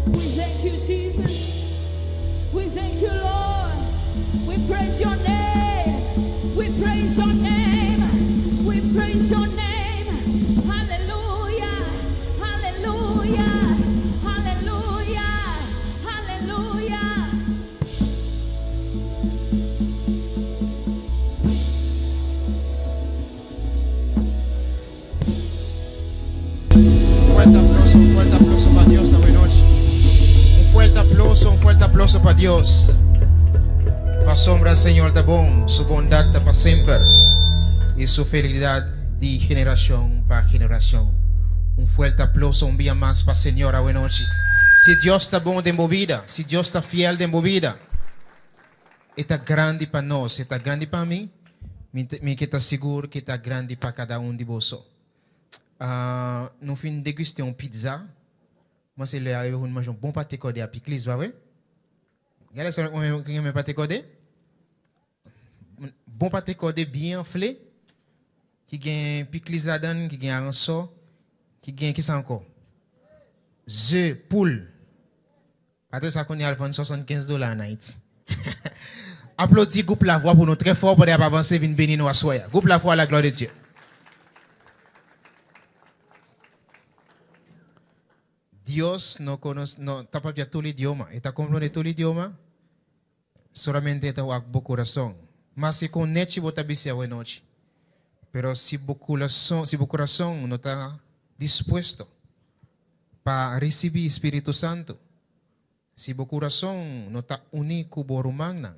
We thank you, Jesus. We thank you, Lord. We praise your name. We praise your name. We praise your name. Hallelujah. Hallelujah. Hallelujah. Hallelujah. Fuerte aplauso, un fuerte aplauso pa Dios awe nochi. Un fuerte aplauso, un fuerte aplauso pa Dios. Pasobra Señor ta bon, su bondat ta pa semper i su fidelidat di generashon pa generashon. Un fuerte aplauso un dia mas pa Señor awe nochi. Si Dios ta bon den bo bida, si Dios ta fiel den bo bida, ta grandi pa nos, ta grandi pa mi, mi ke ta sigur ku ta grandi pa kada un di boso. Nou fin deguste yon pizza. Mwen se lè arive pou nou manje yon bon pate kòde a pikliz, pa vre? Gade sa mwen renmen pate kòde? Bon pate kòde byen anfle, ki gen pikliz ladan, ki gen aransò, ki gen ki sa ankò? Ze poul. Pate sa kounye a al vann 75 dola an Ayiti. Aplodi gwoup Lavwa pou nou trè fò pandan y ap avanse vin beni nou aswè a. Gwoup Lavwa a la glwa de Dye. Dios no konosé, no ta papia tur idioma. E ta komprondé tur idioma. Solamente e ta wak bo kurason. Maske kon nechi bo ta bis'é awe nochi. Pero si bo kurason, si bo kurason no ta dispuesto pa risibí Spiritu Santu, si bo kurason no ta uní ku bo rumannan,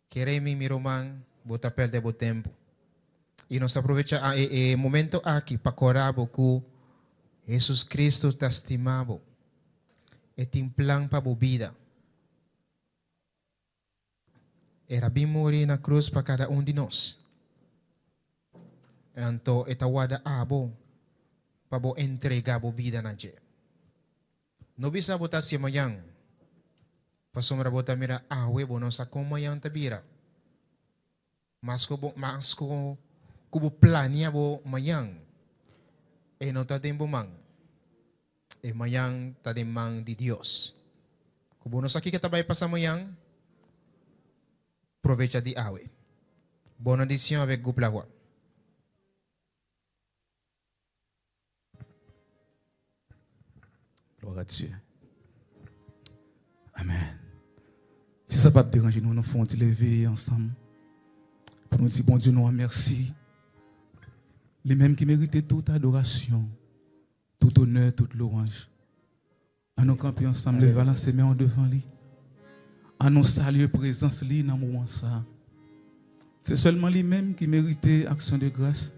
kere mi, mi ruman, bo ta pèrdè bo tempu. I nos ta aprovechá e momento aki pa kòrda bo ku Hesus Kristu ta stima bo. E tin plan pa bo bida. El a bin muri na krus pa kada un di nos. Anto e ta warda abo pa bo entregá bo bida na dje. No bisa bo ta hasié mañan, pasobra bo ta mira awe bo no sa kon mañan ta bira. Mas ku bo mas ku ku bo plania bo mañan, e no ta den bo man. E mañan ta den man di Dios. Ku bo no sa kiko ta bai pasa mañan, provecha di awe. Bon audición avek Gup Lahua. Gloire à Dieu. Amen. Si sa pa deranje nou, nou fè yon ti leve ansanm pou nou di Bondye nou an mèsi. Li menm ki merite tout adorasyon, tout onè, tout lwanj. An nou kanpe ansanm, leve balanse men nou devan li. An nou salye prezans li nan moman sa. Se sèlman li menm ki merite aksyon de gras.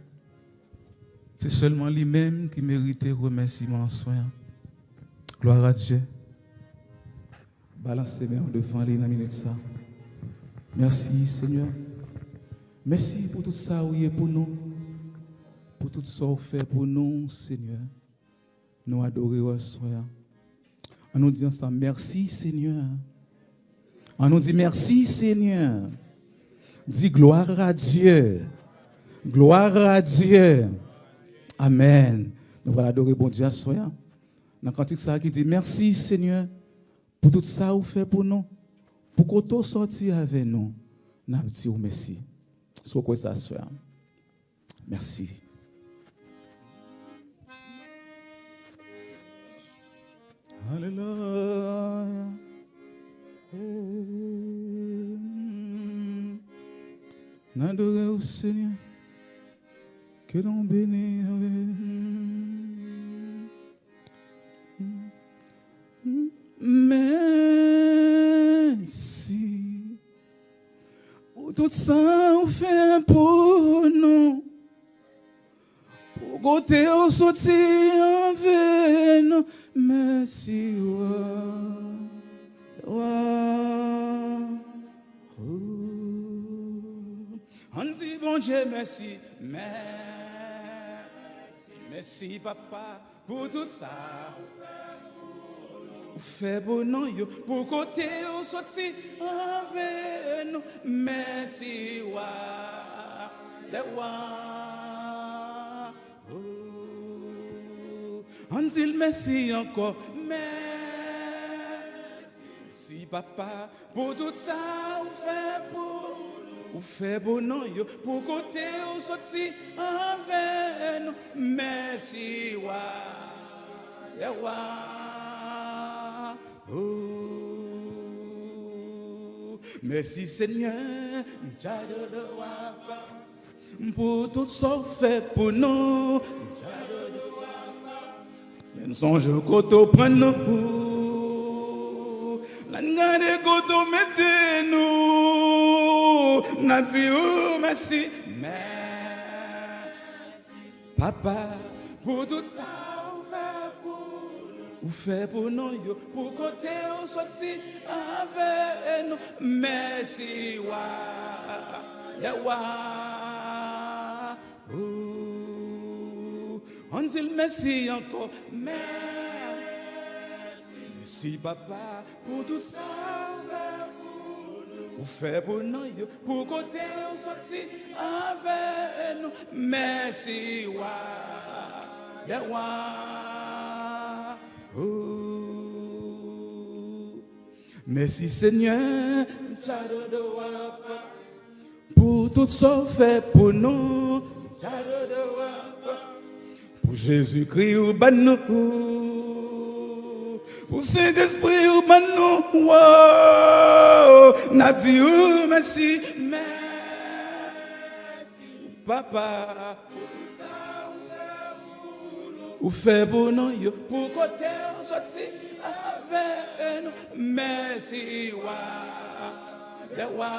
Se sèlman li menm ki merite remèsiman aswè. Gloire à Dieu. Balanse men devan li nan minit sa. Mèsi Seyè. Mèsi pou tout sa ou ye pou nou. Pour tout ça fait pour nous, Seigneur. Nous adorons soir. On nous dit ensemble, merci Seigneur. On nous dit merci Seigneur. Dis gloire à Dieu. Gloire à Dieu. Amen. Nous allons adorer bon Dieu soir. Dans le cantique ça qui dit merci Seigneur pour tout ça vous fait pour nous. Pour qu'on soit sorti avec nous. Nous dit merci. Soit quoi ça soit. Merci. Alléluia. N'adorez au Seigneur, que l'on bénisse. Merci pour tout ça vous fait pour nous. Pour côté au sorti avec nous. Merci. On dit bon Dieu merci. Merci. Merci papa pour tout ça. Ou fait pour nous, pour côté au sorti avec nous. Merci, wa, le wa. Oh. On dit merci encore. Merci, papa, pour tout ça, ou fait pour ou fait pour nous, pour côté au sorti avec nous. Merci, wa, le wa. Oh, merci Seigneur, pour tout ça fait pour nous. Nous songeons qu'on prend nous. L'angade koto mette nous. N'a dit oh merci. Merci papa pour tout ça ou fait pour ou fait pour nous pour côté ou sorti avec nous. Merci wa ya wa. Oh, on dit merci encore. Merci. Merci papa pour tout ça ou fait pour nous pour côté ou sorti avec nous. Merci wa ya wa. Oh, merci Seigneur pour tout ça fait pour nous. Pour Jésus-Christ ou ban nous. Pour Saint-Esprit ou ban nous. Wow. N'a dit oh, merci, merci papa. Ou fait pour nous, pour côté ou sorti avec nous. Merci, wa, le wa.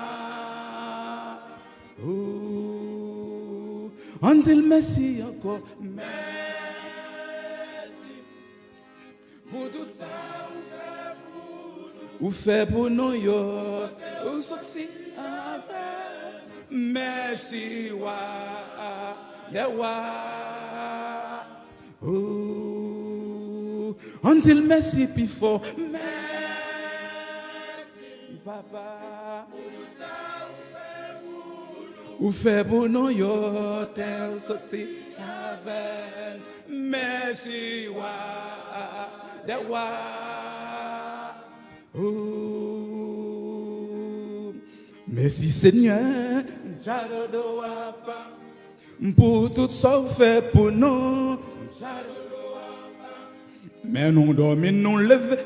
Oh, on dit merci encore. Merci pour tout ça ou fait pour nous, ou sorti avec. Merci, wa, le wa. Oh, on dit merci plus fort. Merci, papa. Ou fait pour nous, yo, tel sorti avec. Merci, wa, de wa. Oh, merci Seigneur, j'adore pour tout ça fait pour nous. Mais nous dormons, nous levons.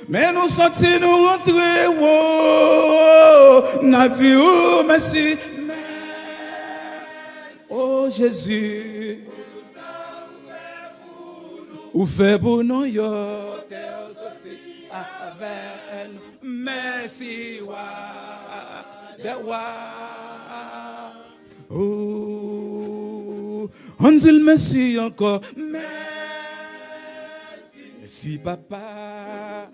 Mais nous sentons nous rentrer. Oh, n'a dit oh, merci. Oh Jésus, ou fait pour nous, yo, avec nous. Merci, wa, de wa. Oh, on dit le merci encore. Merci, merci papa.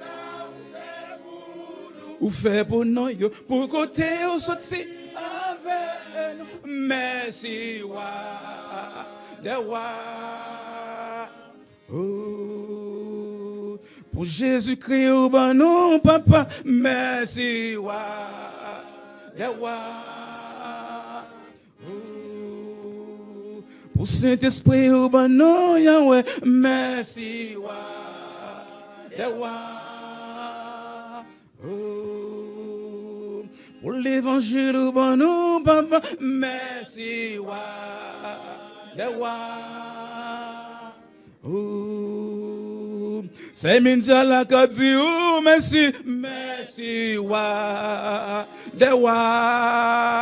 Ou fait pour nous, pour côté ou sorti avec nous. Merci. Merci, roi des rois. Oh, pour Jésus-Christ, oh ben non, papa, merci, roi des rois. Oh, pour Saint-Esprit, oh ben non, Yahweh, merci, roi des rois. Oh, pour l'évangile, oh ben non, papa, merci, roi des rois. Oh, c'est Minjala qui dit, oh, merci, merci, roi des rois.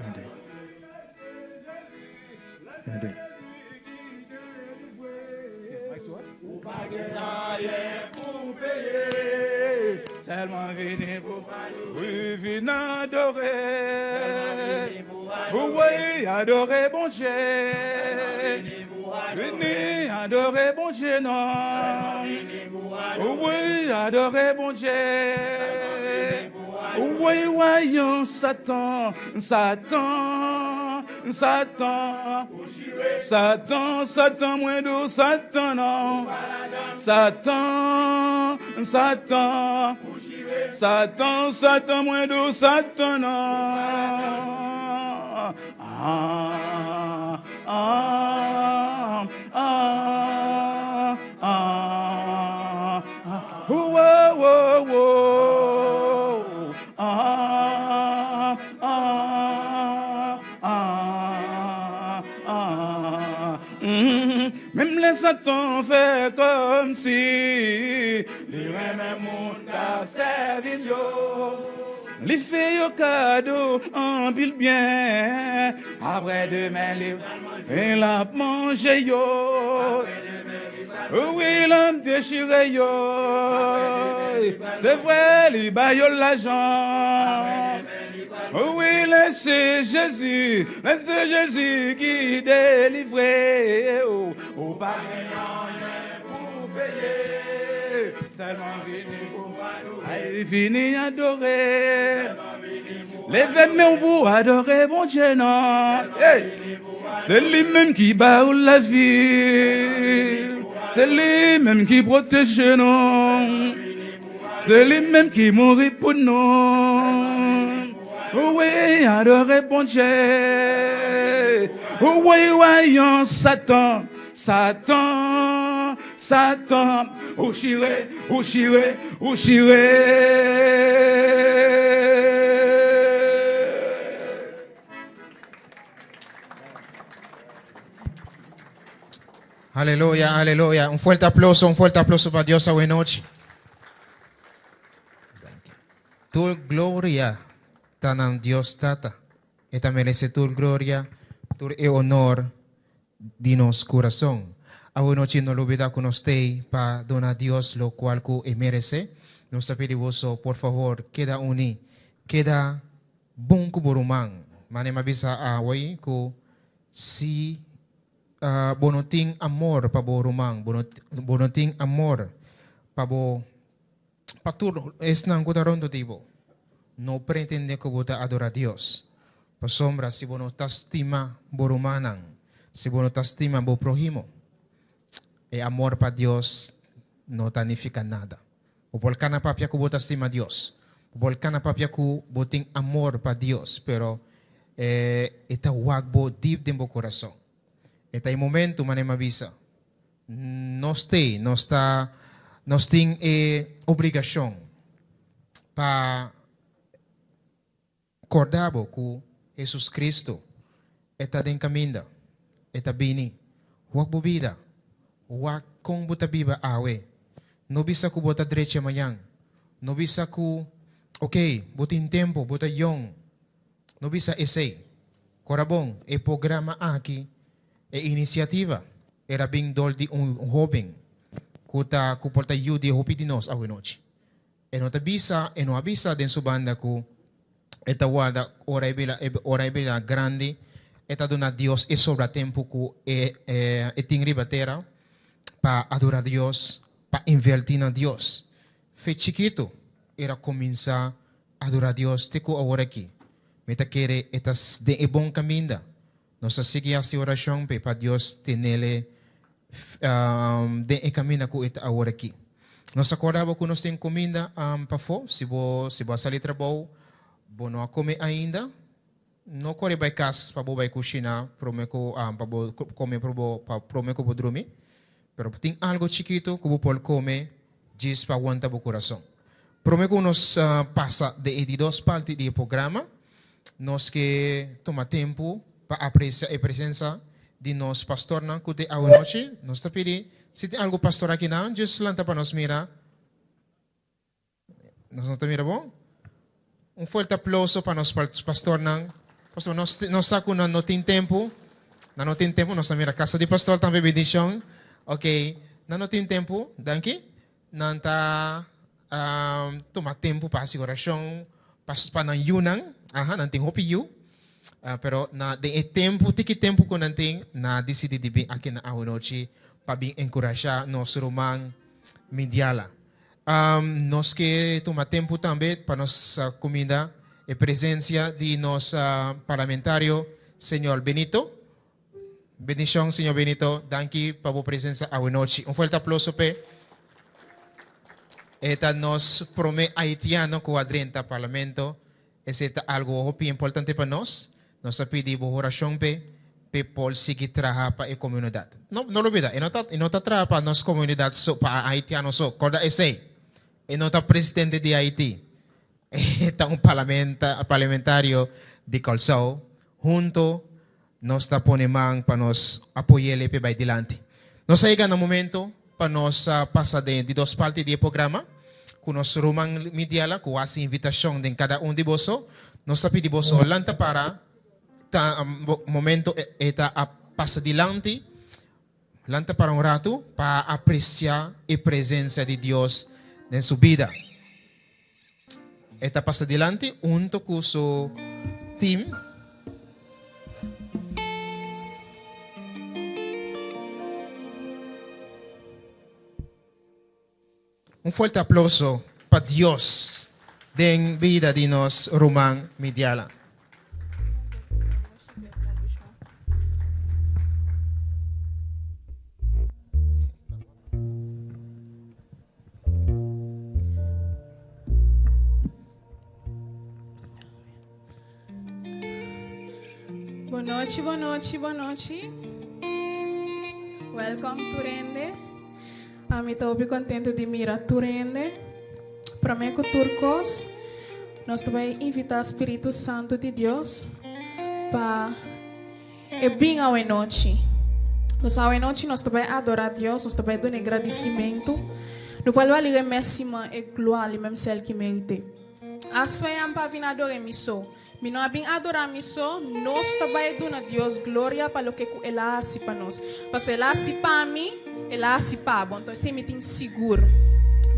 Un, deux. Un, deux. Seulement venez pour oui, venez adorer. Oui, adorer bon Dieu. Venez adorer bon Dieu, non. Oui, adorer bon Dieu. Oui, voyons Satan, Satan, Satan, Satan, Satan, moins doux, Satan, non. Satan, Satan, Satan, Satan, moins doux, Satan, non. Ah, ah, ah, ah, ah, oh, oh, oh, ah, ah, ah, ah. Même les Satans fait comme si les mêmes monde a servi yo. Les fait yo cadeau en pile bien. Après demain, les il a mangé yo. Oui, il a déchiré yo. C'est vrai, il baille l'argent. Men se Jezi, men se Jezi ki delivre ou. Ou pa gen anyen pou peye, sèlman vini pou adore. Vini adore. Leve men w pou adore Bondye nan. Se li menm ki ba ou lavi. Se li menm ki pwoteje nou. Se li menm ki mouri pou nou. Wi, adore Bondye. Wi, wayon Satan, Satan, Satan. Ou chire, ou chire, ou chire. Aleluya, aleluya. Un fuerte aplauso, un fuerte aplauso pa Dios awe nochi. Tur gloria ta na Dios Tata. E ta merece tur gloria, tur e honor di nos curason. Awe nochi no lubida cu nos tey pa duna Dios lo cual cu e merece. Nos ta pidi boso, por favor, keda uni, keda bon cu bo ruman. Mane m'a bisa awe cu si bo no tin amor pa bo ruman, bo no tin amor pa bo pa tur esnan ku ta rònt di bo. No pretendé ku bo ta adorá Dios, pasobra si bo no ta stima bo rumannan, si bo no ta stima bo próhimo, e amor pa Dios no ta nifiká nada. Bo por kana papia ku bo ta stima Dios, bo por kana papia ku bo tin amor pa Dios, pero e ta wak bo dip den bo kurason. E ta e momento, manera mi a bisa, Nos t'ei, nos ta, nos tin e obligashon pa kòrda bo ku Hesus Kristu e ta den kaminda, e ta bini. Wak bo bida, wak kon bo ta biba awe. No bisa ku bo ta drecha mañan, no bisa ku, ok, bo tin tempu, bo ta yòn. No bisa esei. Kòrda bon, e programa aki, e inisiativa, era bin dor di un hóben ku ta ku por ta yu di e hopi di nos awenochi. E no ta bisa, e no a bisa den su banda ku e ta warda ora e bira ora e bira grandi e ta duna Dios e sobra tempu ku e e tin riba tera pa adora Dios, pa inverti na Dios. Fe chikitu era kuminsá adora Dios te ku awor aki. Mi ta kere e ta den e bon kaminda. Nos ta sigui hasi orashon p'e pa Dios tenele den e kaminda ku e ta awor aki. Nos ta kòrda bo ku nos tin kuminda pafó. Si bo si bo a sali trabou, bo no a kome ainda, no kore bai kas pa bo bai kushina promé ku pa bo kome pa promé ku bo drumi. Pero tin algu chikitu ku bo por kome djis pa wanta bo kurason. Promé ku nos pasa den e di dos parti di e programa, nos ke tuma tempu pa apresia e presensa di nos pastornan ku te awanochi. Nos ta pidi si tin algu pastor akinan, djis lanta pa nos mira. Nos no ta mira bon? Un fuerte aplauso pa nos pastornan. Pasobra nos, nos sa ku nan no tin tempu. Nan no tin tempu. Nos ta mira kasa di pastor tambe bendishon. Ok, nan no tin tempu. Danki. Nan ta um, tuma tempu pa hasi orashon pa, pa nan yunan. Aha, nan tin hopi yu. Uh, pero na, den e tempu, tiki tempu ku nan tin, nan a disidi di bin aki na awanochi pa bin enkurashá nos ruman Midiala. Nos ke tuma tempu tambe pa nos kuminda e presensia di nos parlamentario señor Benito. Bendishon señor Benito, danki pa bo presensia awenochi. Un fuerte aploso p'e. E ta nos prome haitiano ku a drenta parlamento. Esei ta algu hopi importante pa nos. Nos a pidi bo orashon p'e, p'e por sigui traha pa e komunidat. No, no lubida, e no ta, e no ta traha pa nos komunidat so, pa haitiano so. Kòrda esei. E no ta presidente di Haiti. E ta un parlamenta, parlamentario di Kòrsou. Hunto nos ta pone man pa nos apoy'el p'e bai dilanti. Nos a yega na momento pa nos pasa den di dos parti di e programa ku nos ruman Midiala ku hasi invitashon den kada un di boso. Nos ta pidi boso lanta para ta momento e ta a pasa dilanti. Lanta para un ratu pa apresia e presensia di Dios den su bida. E ta pasa dilanti hunto ku su. team. Un fuerte aplauso pa Dios den bida di nos ruman Midiala. Bon nochi, bon nochi, bon nochi. Welcome tur hende. Ami ta hopi contento di mira tur hende. Prome cu tur cos, nos ta bay invita Spiritu Santo di Dios pa e bin awe nochi. Nos awe nochi nos ta bay adora Dios, nos ta bay duna e gradicimento. No por bali e mes siman e gloria memsel ki merite. A sueñan pa vin adore mi so. Mi no a bin adorá mi so, nos ta bai duna Dios gloria pa loke ku El a hasi pa nos. Pasobra El a hasi pa mi, El a hasi pa bo. Anto esei mi tin sigur.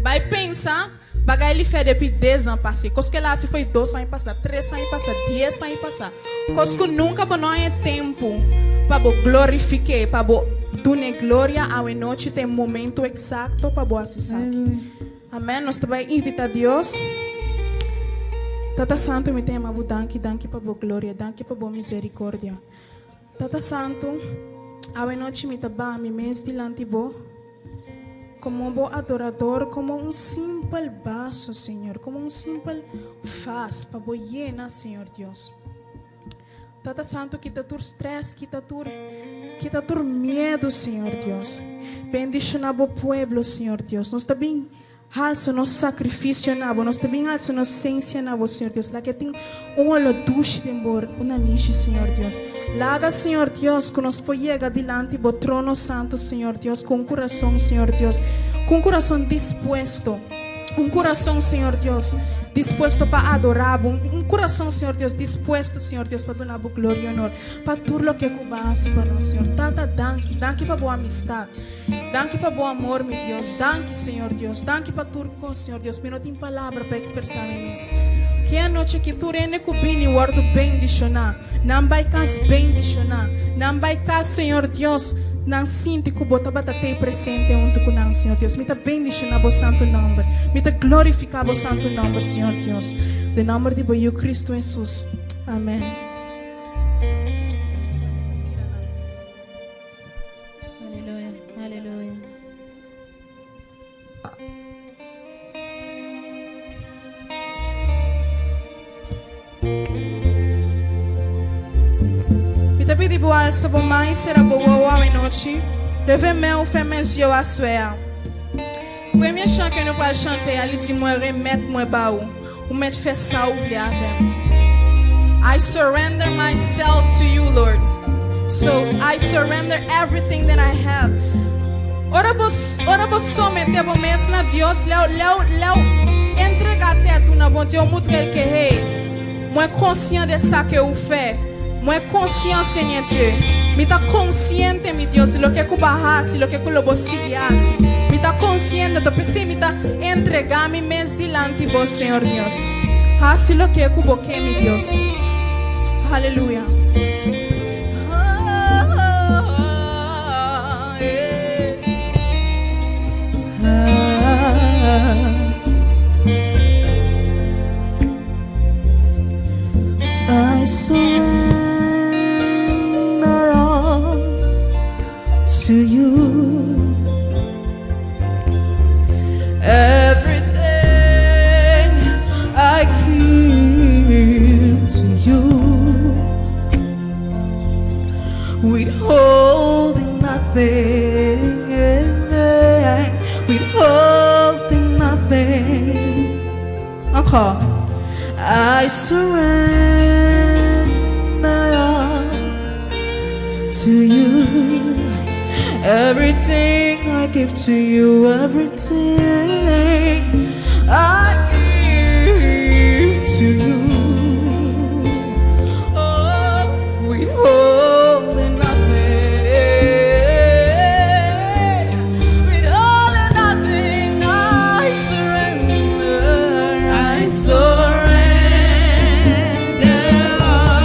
Bai pensa, bagay li fè depi des an pase. Kos ku el a hasi foi dos aña pasá, tres aña pasá, dies aña pasá. Kos ku nunka bo no haña tempu pa bo glorifik'é, pa bo dun'é gloria, awenochi ta e momento eksakto pa bo hasi esaki. Amen nos ta bai invita Dios. Tata Santo mi ta yama bo danki danki pa bo gloria danki pa bo misericordia Tata Santo awe nochi mi ta baha mi mes dilanti bo como bo adorador como un simpel baso Señor como un simpel vas pa bo yena Señor Dios. Tata Santo kita tur stress, kita tur kita tur miedo, Señor Dios. Bendiciona bo pueblo, Señor Dios. Nos ta bin halsa nos sacrificio na bo, nos ta bin halsa nos sensia na bo, Señor Dios. Laga tin un olo dushi den bo nanishi, Señor Dios. Laga, Señor Dios, cu nos por yega dilanti bo trono santo, Señor Dios, cu un curason, Señor Dios, cu un curason dispuesto. Un curason, Señor Dios, dispuesto pa adora Bo. Un curason, Señor Dios, dispuesto, Señor Dios, pa duna Bo gloria y honor. Pa tur loke cu Bo a haci pa nos, Señor. Tata, danki. Danki pa Bo amistad. Danki pa Bo amor, mi Dios. Danki, Señor Dios. Danki pa tur cos, Señor Dios. Mi no tin palabra pa expresa mi mes. Ke anochi aki tur hende cu bini wordo bendiciona. Nan bai cas bendiciona. Nan bai cas, Señor Dios, nan sinti cu Bo tabata tey presente hunto cu nan, Señor Dios. Mi ta bendiciona Bo santo nomber. Mi ta glorifica Bo santo nomber, Señor Dios. Den nomber di Bo Yiu Cristo Jesus. Amen. Aleluya, aleluya. Mi ta pidi bo alsa bo man i sera bo wowo awenochi. Leve men ou fèmen zye w aswè a. Premye chan ke nou pral chante a li di mwen remèt mwen ba ou, ou mèt fè sa ou vle avè m. I surrender myself to you Lord So I surrender everything that I have Ora bo ora bo somete bo mes na Dios leu leu leu entrega tèt ou nan Bondye ou moutre l ke hey mwen konsyan de sa ke ou fè mwen konsyan Senyè Dye mi ta konsiente mi Dios di loke ku bo a hasi loke ku lo bo sigui hasi mi ta konsiente anto p'esei mi ta entrega mi mes dilanti bo Señor Dios. Hasi loke ku bo ke, mi Dios. Aleluya. I surrender all to you. Everything I give to you. Withholding nothing, withholding nothing. Encore. I surrender all to you. Everything I give to you, everything I give to you. Oh, withholding nothing, withholding nothing, I surrender, I surrender all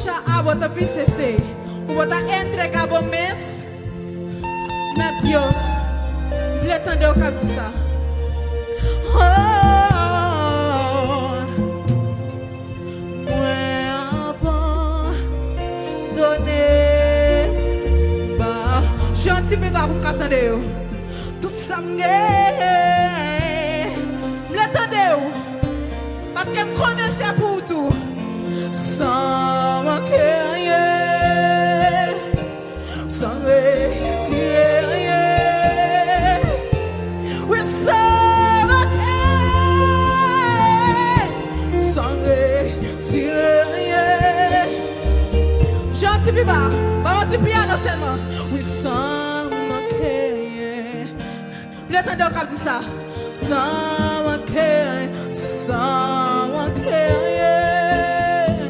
skucha abo ta bisa esei. Ku bo ta entregá bo mes na Dios. M vle tande w k ap di sa. Oh, mwen abandone ba. Jwe yon ti pi ba pou m ka tande yo. Tout sa m gen. M vle tande w. Paske m konnen l fè pou ou tou. Manke anyen, san retire anyen. Wi, san manke, san retire anyen. Jwe yon ti pi ba, ban m yon ti piyano sèlman. Wi, san manke anyen. M vle tande w k ap di sa. Manke anyen, san manke anyen,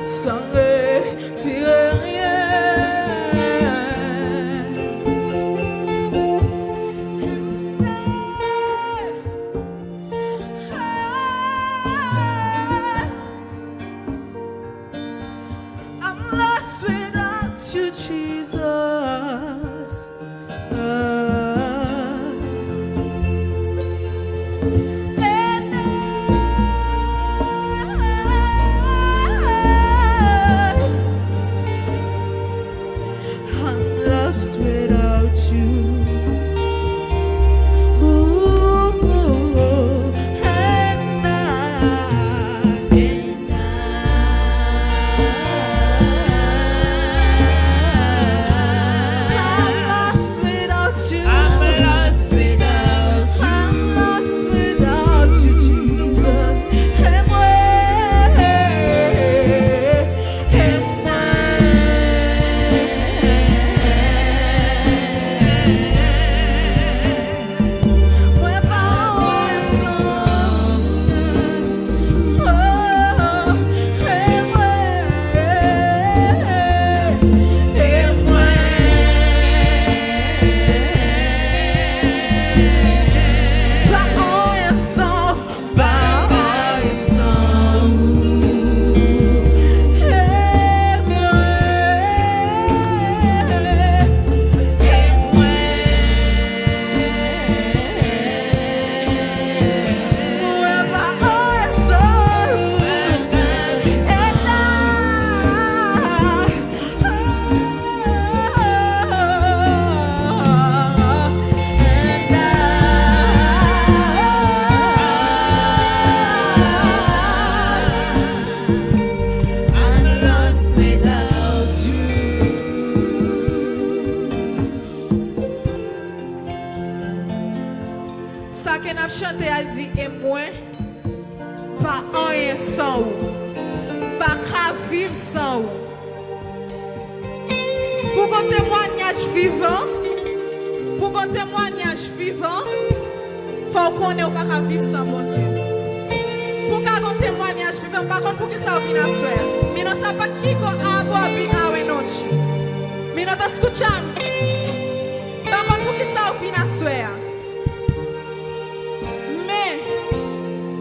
san retire anyen. I'm lost without you, Jesus. And I'm lost without you. Ooh, and I'm lost without you. I'm lost without you. I'm lost without you, Jesus. E mwen, e mwen. Mwen pa anyen san Oh, e mwen, e mwen. Pa anyen san, pa anyen san E mwen, e mwen pa anyen san And I'm lost without you. Sa ke n ap chante a di e mwen pa anyen san ou. Pa ka viv san ou. Pou gon temwayaj vivan, pou gon temwayaj vivan, fò w konnen ou pa ka viv san Bondye. Pou ka gon temwayaj vivan, pa kont pou ki sa ou vin aswè. Mi no sa pakiko abo a bin awe nochi. Mi no ta skuchando. Pa kont pou ki sa ou vin aswè. Men,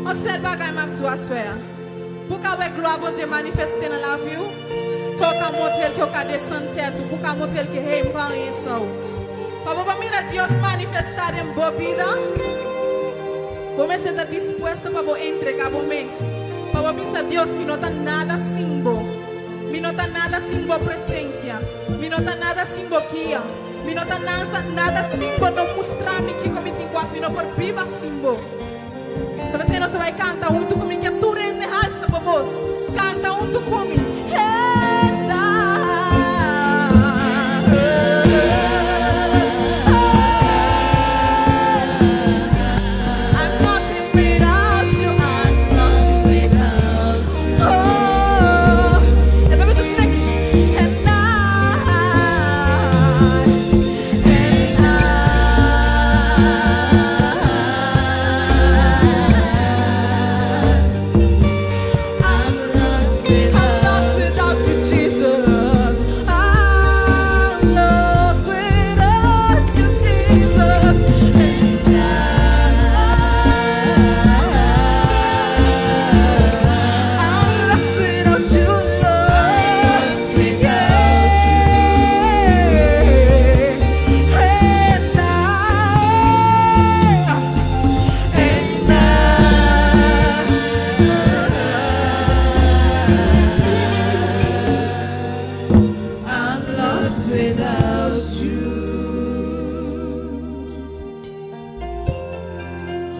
yon sèl bagay m ap di aswè. Pou ka wè glwa Bondye manifeste nan lavi ou, fò ka montre ke ou ka desann tèt ou, pou ka montre ke hey, m pa anyen san ou. Pa bo mira Dios manifestá den bo bida, bo mester ta dispuesto pa bo entregá bo mes. Pa bo bisa Dios, mi no ta nada sin bo. Mi no ta nada sin bo presensia. Mi no ta nada sin bo guia. Mi no ta nada, nada sin bo no mustra mi kiko mi tin ku hasi. Mi no por biba sin bo. Talbes nos bai kanta huntu ku mi ku tur hende halsa bo bos. Kanta huntu ku mi. And I'm nothing without you. I'm Lost without you. Oh, and there was a snake. And I'm lost I'm without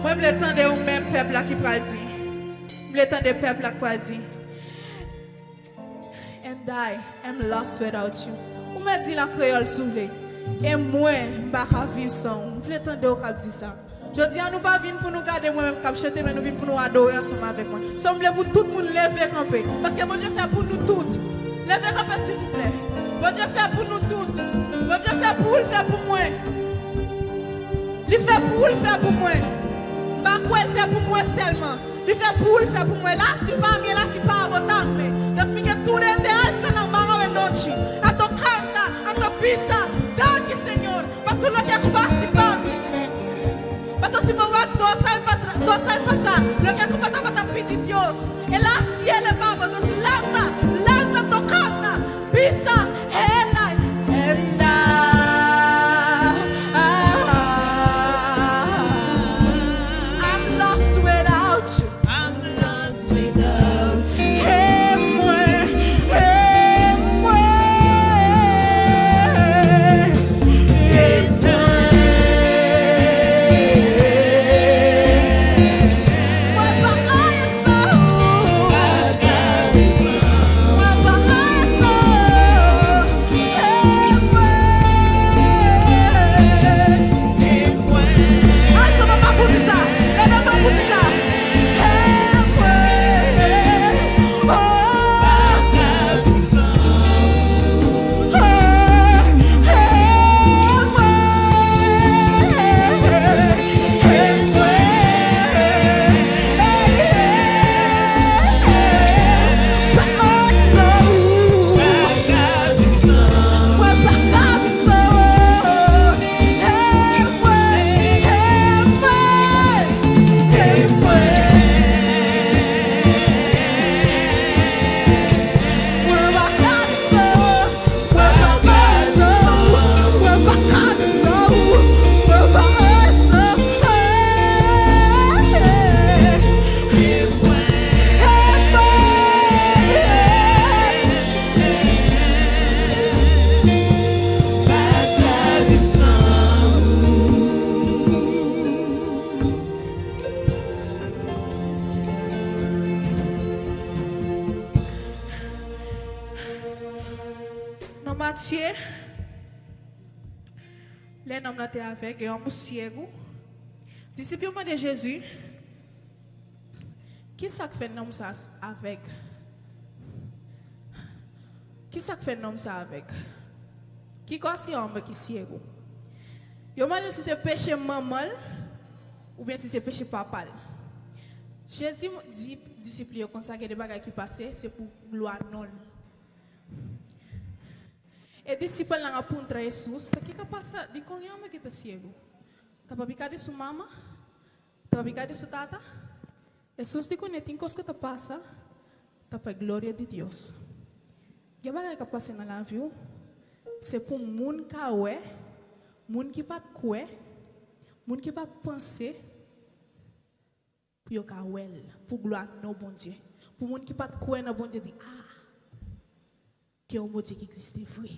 Mwen vle tande ou menm pèp la ki pral di. M vle tande pèp la ki pral di. And I am lost without you. Ou mèt di l an kreyòl si w vle. E mwen, m pa ka viv ou. M vle tande ou k ap di sa. Jodi a nou pa vin pou nou gade mwen menm k ap chante men nou vin pou nou adore ansanm avèk mwen. So m vle pou tout moun leve kanpe. Paske Bondye fè pou nou tout. Leve kanpe silvouplè. Bondye fè pou nou tout. Bondye fè pou ou, l fè pou mwen. Li fè pou ou, l fè pou mwen. M pa kwè l fè pou mwen sèlman. Li fè pou ou, l fè pou mwen. La si pa mi, la si pa abo tambe. Dus mi ke tur hende alsa nan man awe nochi. Anto kanta, anto bisa, danki Señor, pa tur loke ku bo a hasi pa mi. Paso si bo wak dos aña patras, dos aña pasá, loke ku bo tabata pidi Dios, el a hasiel e pa bo. Dus lanta, lanta anto kanta, bisa, Henai, and I, I'm lost without you. I'm lost without you. E mwen, e mwen, e mwen pa anyen san ou. Mwen pa anyen san ou. E mwen, e mwen. Ay, sa mwen pa pou di sa. Leve mwen pou di sa. E mwen, oh. Nan Matye, lè nonm nan te avèg e òm syego, disip yo mande Jezi, Ki sa k fè nonm sa avèg? Ki sa k fè nonm sa avèg? Ki kò si òm ki syego? Yo mande si se peche manman l oubyen si se peche papa l. Jezi di disip li yo konsa gen de bagay ki pase se pou glwa non l. E disipelnan a puntra Hesus, Ta kiko a pasa? Dikon e hòmber aki ta siegu? Ta pa piká di su mama? Ta pa piká di su tata? Hesus di kuné, Tin kos ku ta pasa, ta pa e gloria di Dios. Gen bagay k'ap pase nan lavi ou, se pou moun ka wè, moun ki pa t kwè, moun ki pa t panse, Pou yo ka wè l, pou glwa non Bondye. Pou moun ki pa t kwè nan Bondye di, A! Gen yon Bondye ki egziste vre.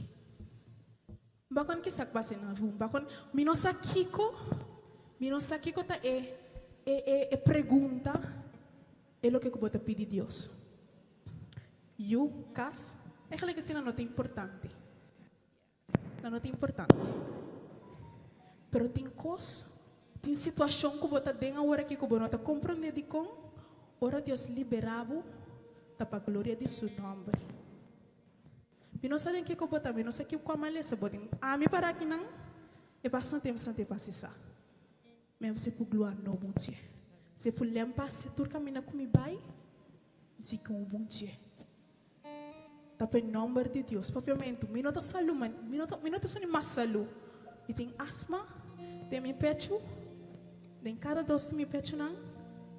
M pa konn ki sa k pase nan vi w, m pa konn, mi no sa kiko, mi no sa kiko ta e, e, e, e pregunta, e loke ku bo ta pidi Dios. Yu, kas, eigenlijk esei nan no ta importante. Nan no ta importante. Pero tin kos, tin situashon ku bo ta den awor aki ku bo no ta komprondé dikon, ora Dios liberá bo, ta pa gloria di su nòmber. Mi no sa den kiko bo ta, mi no sa ki kua malesa bo tin. Ami para akinan, e pa sante mi sante pase sa. Men se pou glwa non Bondye. Se pou lè m pase tur kaminda ku mi bai, di ku un Bondye. Ta pa e nòmber di Dios. Papiamentu, mi no ta salú, ma mi no ta, mi no ta suni mas salú. Mi tin asma den mi pechu, den kada dos di mi pechunan,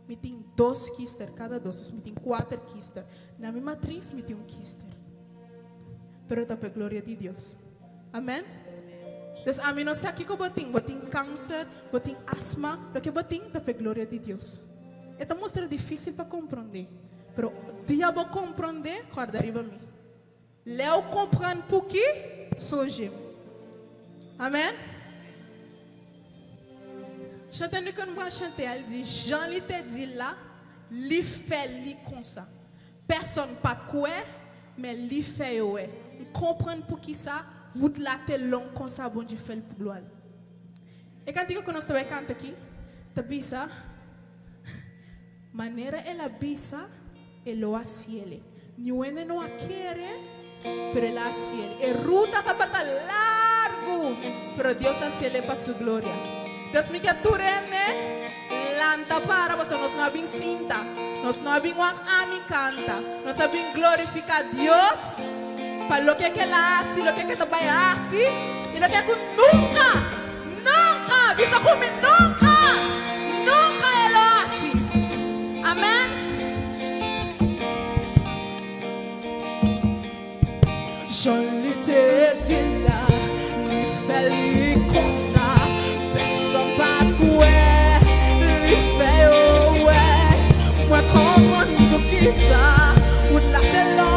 mi tin dos kister, kada dos, dus mi tin kuater kister. Na mi matris mi tin un kister. Pero ta pa e gloria di Dios. Amèn? Dus ami no sa kiko bo tin, bo tin kanser, bo tin asma, loke bo tin ta pa e gloria di Dios. E ta mustra difísil pa komprondé. Pero dia bo komprondé, kòrda riba mi. Lè ou konprann pouki, sonje m. Amèn? Chante nou kon pral chante, elle dit, Jean li te dit là, li fait li comme ça. Personne pas quoi, mais li fait ouais. Comprendre pour qui ça, vous la te long comme ça, bon Dieu fait le pour gloire. E cantiga que nós também canta aqui, te bisa, maneira ela bisa, elo haciele. Ni uene no a quiere, pero ela haciele. E ruta tapata largo, pero Dios haciele para su gloria. Dios me que turene, lanta para, você nos não abin cinta, nos não abin wak ami canta, nos abin glorificar Dios, para lo que ela hace, lo que que também hace, e lo que que nunca, nunca, vista como nunca, nunca ela hace. Amém? Jean te dit là, lui fait lui comme ça, personne pas quoi, lui fait oh ouais, moi comprendre pour qui ça, ou la télé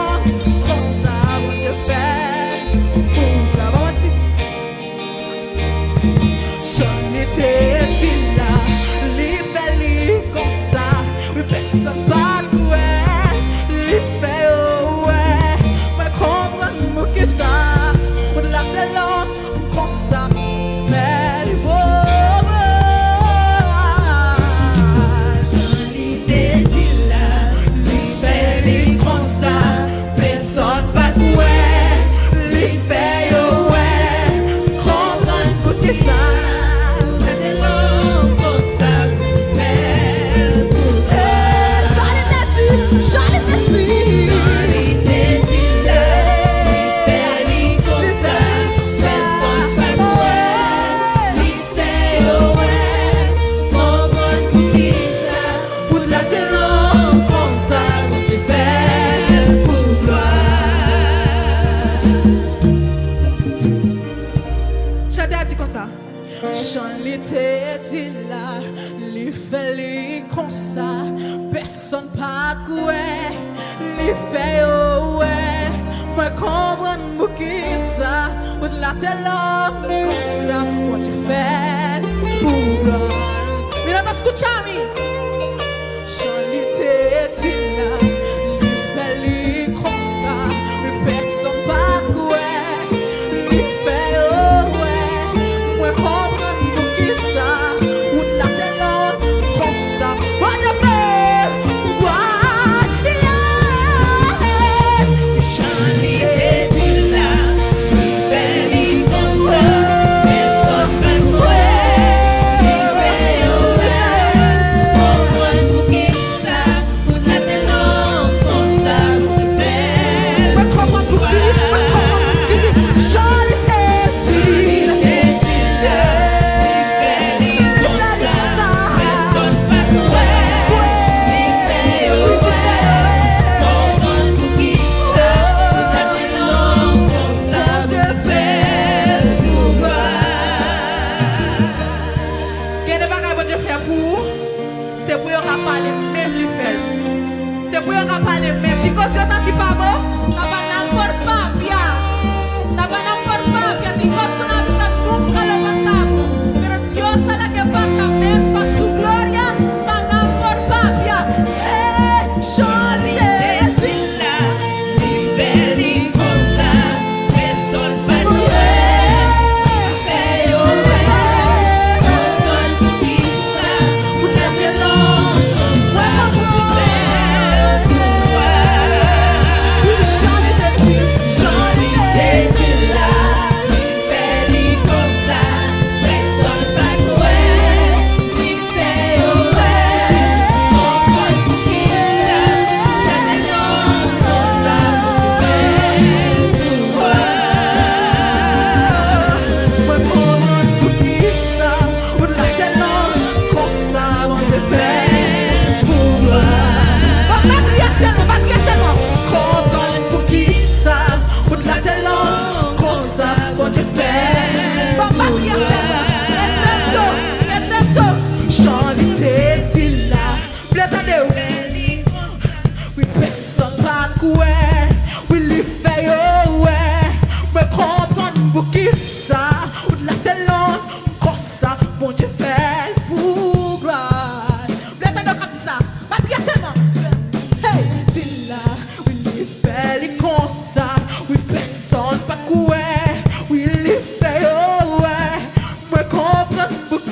comme ça, bon Dieu fait, pour la maman Jean te dit là, lui fait lui comme ça, oui personne pas quoi, lui fait oh ouais, moi comprendre pour qui ça, ou la télé comme ça, fait du beau. Personne pas quoi, lui fait oh ouais, comprendre pour qui ça. Personne pas quoi, li fait oh ouais, moi comprendre pour qui ça, ou de la télé comme ça, moi tu fais pour gloire. Mais non, escucha-me. Jean li te dit là, li fait li comme ça, mais personne pas quoi, li fait oh ouais, moi comprendre pour qui ça, ou de la télé comme ça, moi tu fais.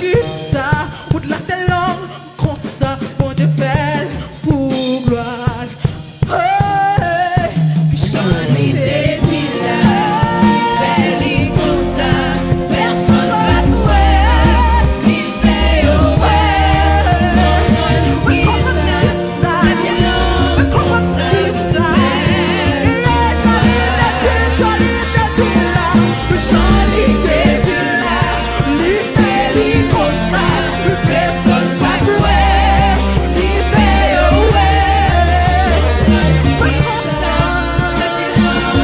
qui ça, ou de la langue comme ça, bon Dieu fait pour gloire. Hey, Chante li comme ça, personne va couer, il fait au Oui, comment ça, oui, comment ça, il est joli de joli de là, joli de là, lui fait li comme ça, personne va couer, il fait au Oui, comment ça,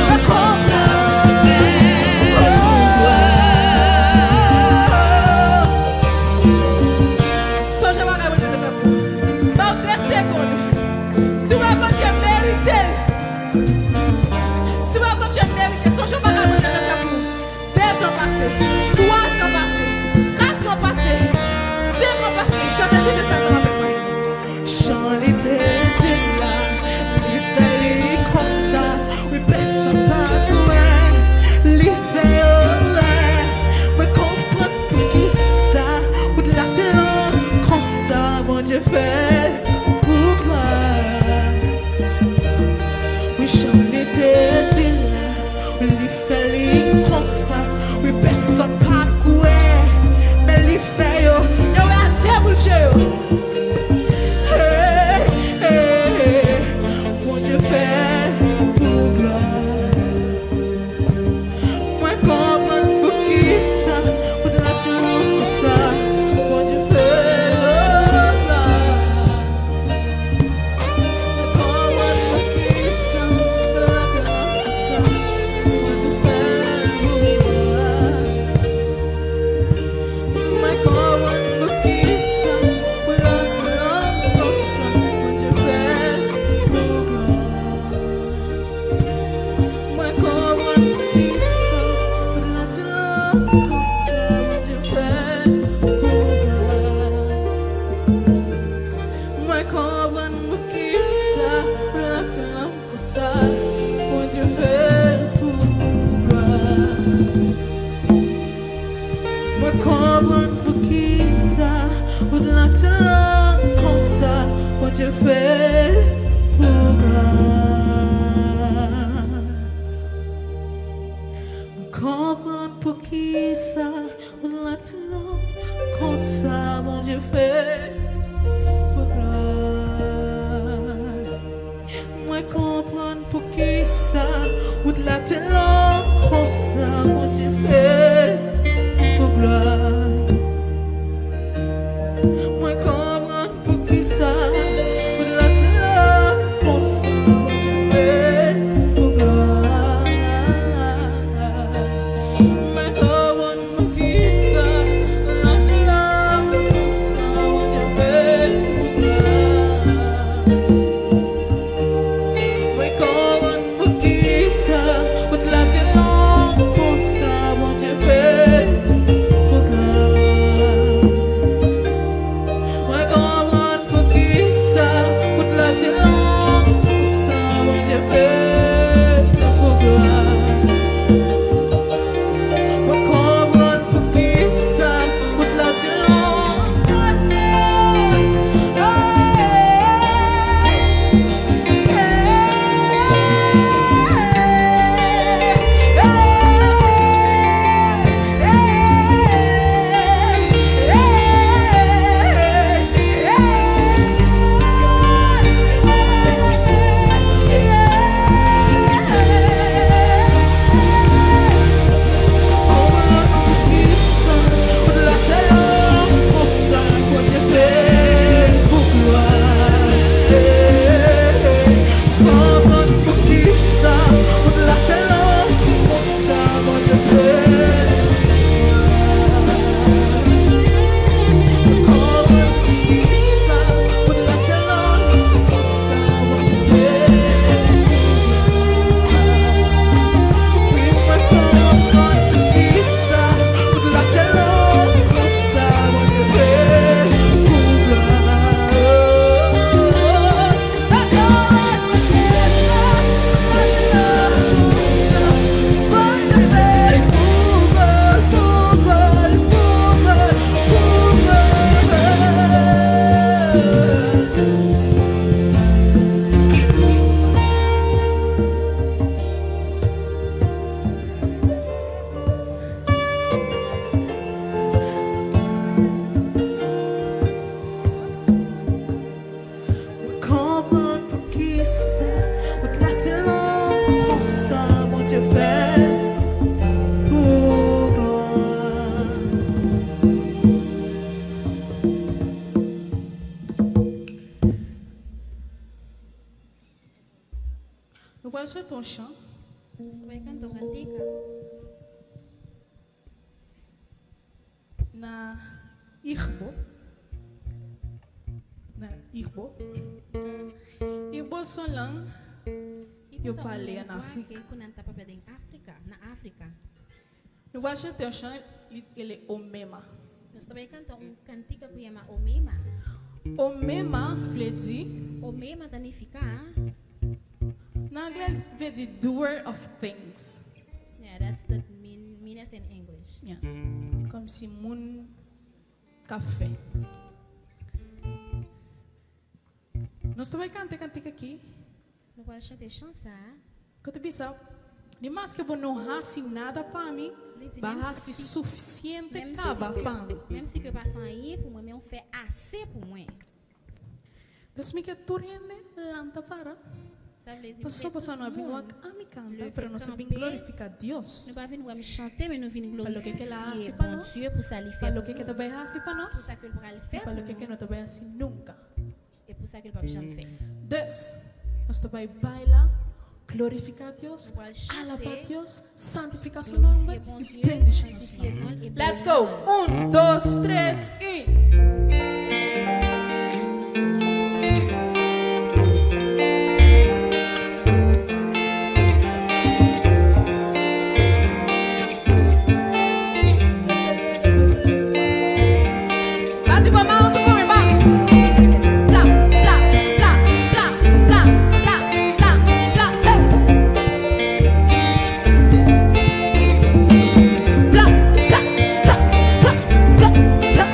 oui, comment ça, Songe bagay bon Dieu te fait pour. Dans 2 secondes. Si vous bon Dieu mérite, si vous bon Dieu mérite, songe bagay bon Dieu te fait pour. 2 ans passés, 3 ans passés, 4 ans passés, 5 ans passés. Chantez, chantez ça ensemble avec moi. Chantez, là, li fait li comme ça, oui, personne pas coué, li fait ouais, moi comprends pour qui ça, ou de la langue comme ça, bon Dieu fait pour gloire. Oui, chantez, là, li fait li comme ça, oui, personne pas coué, mais li fait yo, yo, à déboucher yo. Hey, hey, bon Dieu fait pour gloire. Moi comprendre pour qui ça, ou de la langue ça, bon Dieu fait pour gloire. Moi comprendre pour qui ça, ou de la langue ça, bon Dieu fait pour gloire. Moi comprendre pour qui ça, ou de la langue ça, bon Dieu fait pour gloire. Moi comprendre pour qui ça, ou de la langue ça, bon Dieu fait pour gloire. Moi comprendre pour qui ça, ou de la langue ça, bon Dieu fait pour gloire. Moi comprendre pour qui ça, ou de la langue comme ça, bon Dieu fait pour gloire. Moi comprendre pour qui ça, ou de la langue comme ça, bon Dieu fait pour gloire. Moi comprendre pour qui ça, ou de la langue comme ça, bon Dieu fait pour gloire. Moi comprendre pour qui ça, ou de la langue comme ça, bon Dieu fait pour gloire. Moi comprendre pour qui ça, la langue comme ça, bon Dieu fait pour gloire. Moi comprendre pour qui ça, ou de la Vai chantar un chant. Nos ta bai kanta un kantika. Na Igbo. Na Igbo. Igbo son lang yo pale na Afrika. Ku nan ta papia den Afrika, na Afrika. Nou pral chante yon chan li rele Omema. Nos ta bai kanta un kantika ku yama Omema. Omema vle di. Omema ta nifiká. Nan anglè li vle di doer of things. Yeah, that's the mean meanest in English. Yeah. Kòmsi moun kap fè. Nos ta bai kanta e kantika aki. Nou pral chante chan sa a. Ku ta bisa, Ni maske bo no hasi nada pa mi, Li di, bo a Menm hasi si, sufisiente menm si kaba ke, pa mi. menm si ke pa fè anyen pou mwen, men ou fè ase pou mwen. Dus mi ke tur hende lanta para. Sa vle di, m vle Paso boso tout no a bin moun wak ami kanta, leve pero nos a bin kanpe. glorifiká Dios. Nou pa vin wè m chante, men nou vin Pa loke ke el a glorifye hasi pa nos, Bondye pou sa li pa fè loke pou ke nou, ta bai hasi pa pou nos, sa ke l pral i fè pa pou loke ke nou, no ta bai hasi nunka. e pou sa ke l pap janm fè. Dus, nos ta bai baila, glorifiká Dios, Nou pral alabá chante, Dios, santifiká su glorifye nòmber i Bondye, bendishoná su sanktifye nòmber. non l e Let's beni go! non l. Un, dos, tres i. Bati bo man huntu ku mi, ban! Pla, pla, pla, pla, pla, pla, pla, pla, hey! Pla, pla, pla, pla, pla, pla,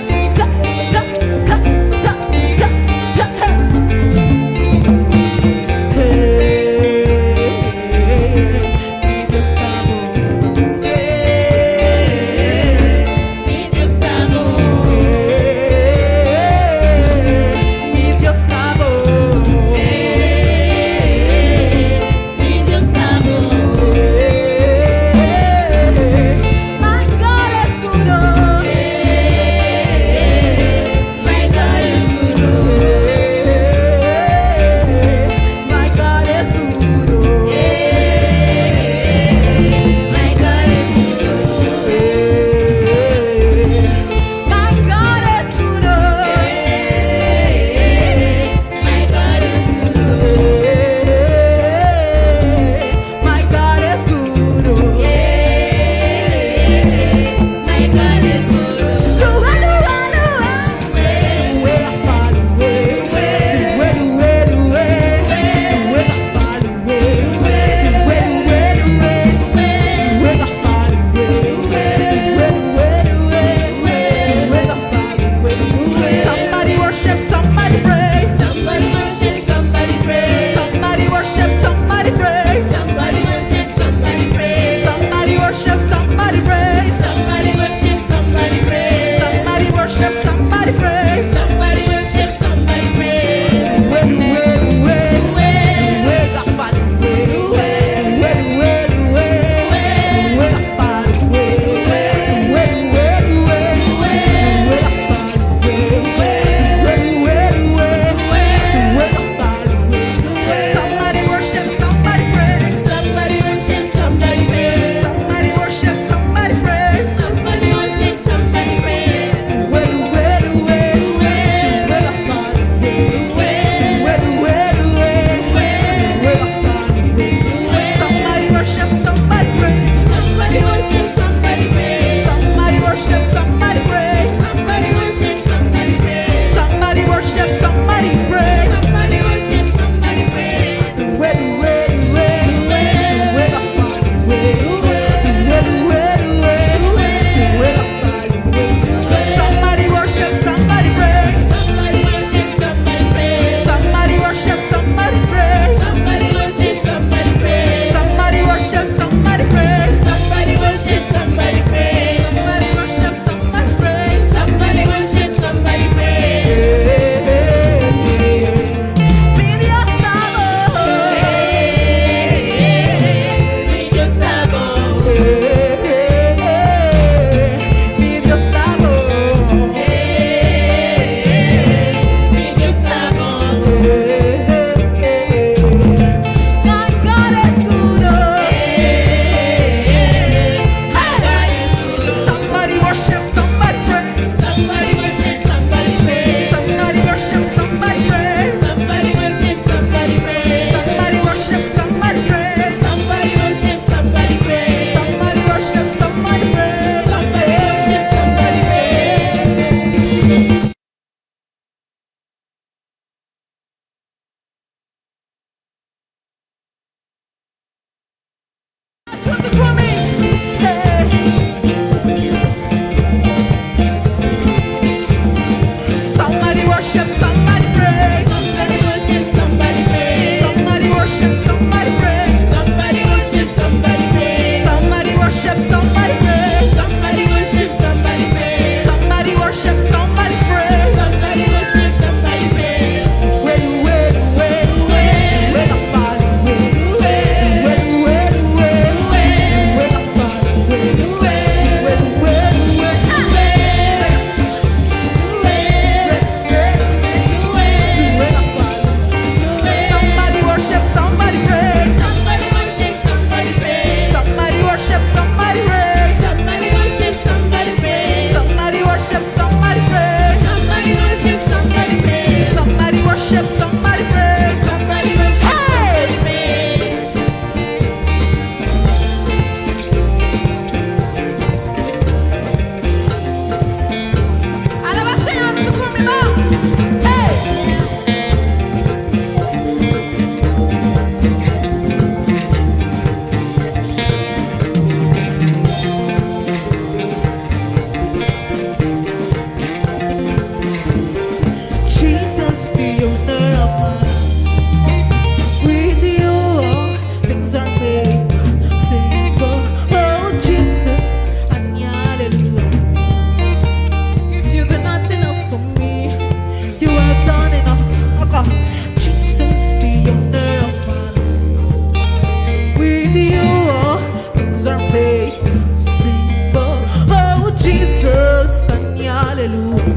hallelujah.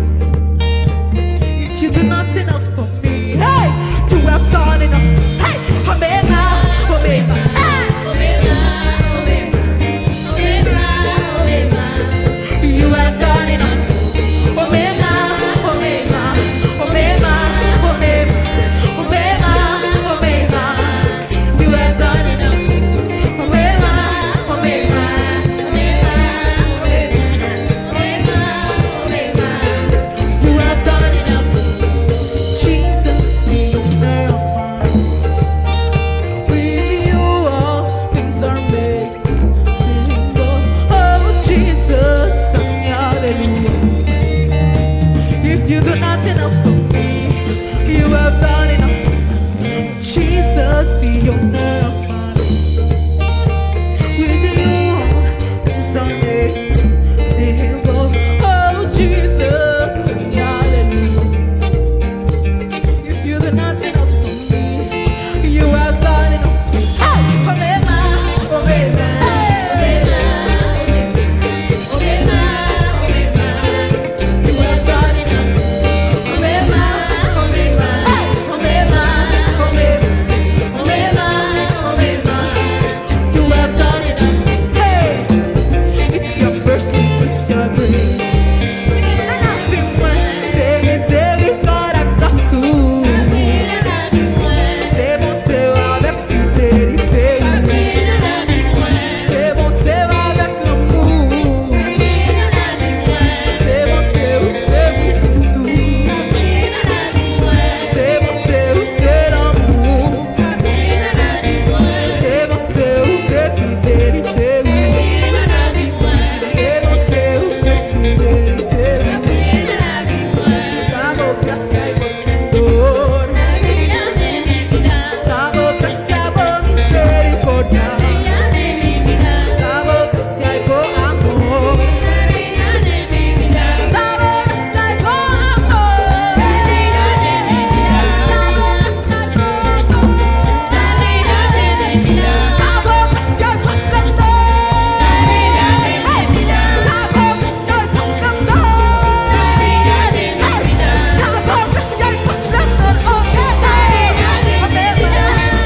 If you do nothing else for me, hey, you have done enough. Hey, Omema, Omema, hey. You have done enough. Omema, Omema, Omema, Omema, Omema, Omema. You have done enough. Omema, Omema, Omema, Omema, Omema. You have done enough. Jesus, the owner of my life. With you all things are made simple. Oh Jesus, hallelujah. If you do nothing else for me, you have done enough. Jesus, the owner of my life. With you all things are made simple. Oh Jesus, hallelujah. If you do nothing else for me, you have done enough. Hey, Omema, Omema, hey. Omema, Omema, you have done enough. Omema, Omema, hey. Omema, Omema, Omema, Omema, you have done enough. Hey, it's your mercy, it's your grace. Se mizerikòd ak gras ou. Se bonte avèk fidelite. Se bonte avèk lanmou. Se bonte ou se pisans ou. Se bonte ou se lanmou. Se bonte ou se fidelite. Se bonte ou se fidelite. Ta bo grasia i bo splendor. Ta bo grasia, bo miserikòrdia. Ta bo grasia i bo amor. Ta bo grasia i bo amor. Ta bo grasia i bo amor. Ta bo grasia i bo splendor. Ta bo grasia i bo splendor. Ta bo grasia i bo splendor. Oh, Omema,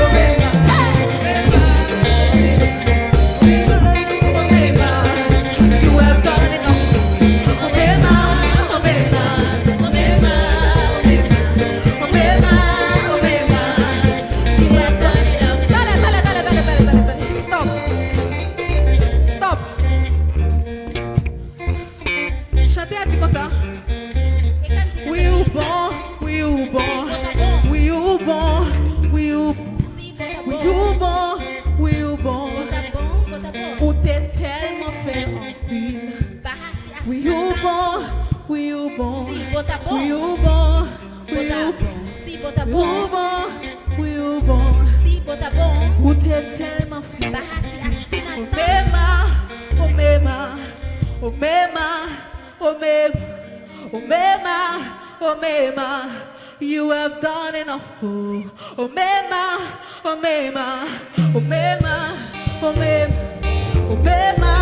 Omema, Omema. You have done enough. Omema, Omema, Omema, Omema, Omema. You have done enough. Dale, dale, dale, dale, dale, dale, dale. Stop. Stop. Chante a di konsa. Wi, ou bon, wi, ou bon, wi, ou bon, wi, ou wi, ou bon, wi, ou bon. Ou te tèlman fè anpil. Wi, ou bon, wi, ou bon, wi, ou bon, wi, ou bon, wi, ou bon, wi, ou bon. Ou te tèlman fè. Omema, Omema, Omema, Omema, Omema, Omema. You have done enough. Oh, Omema, Omema, Omema, Omema, Omema,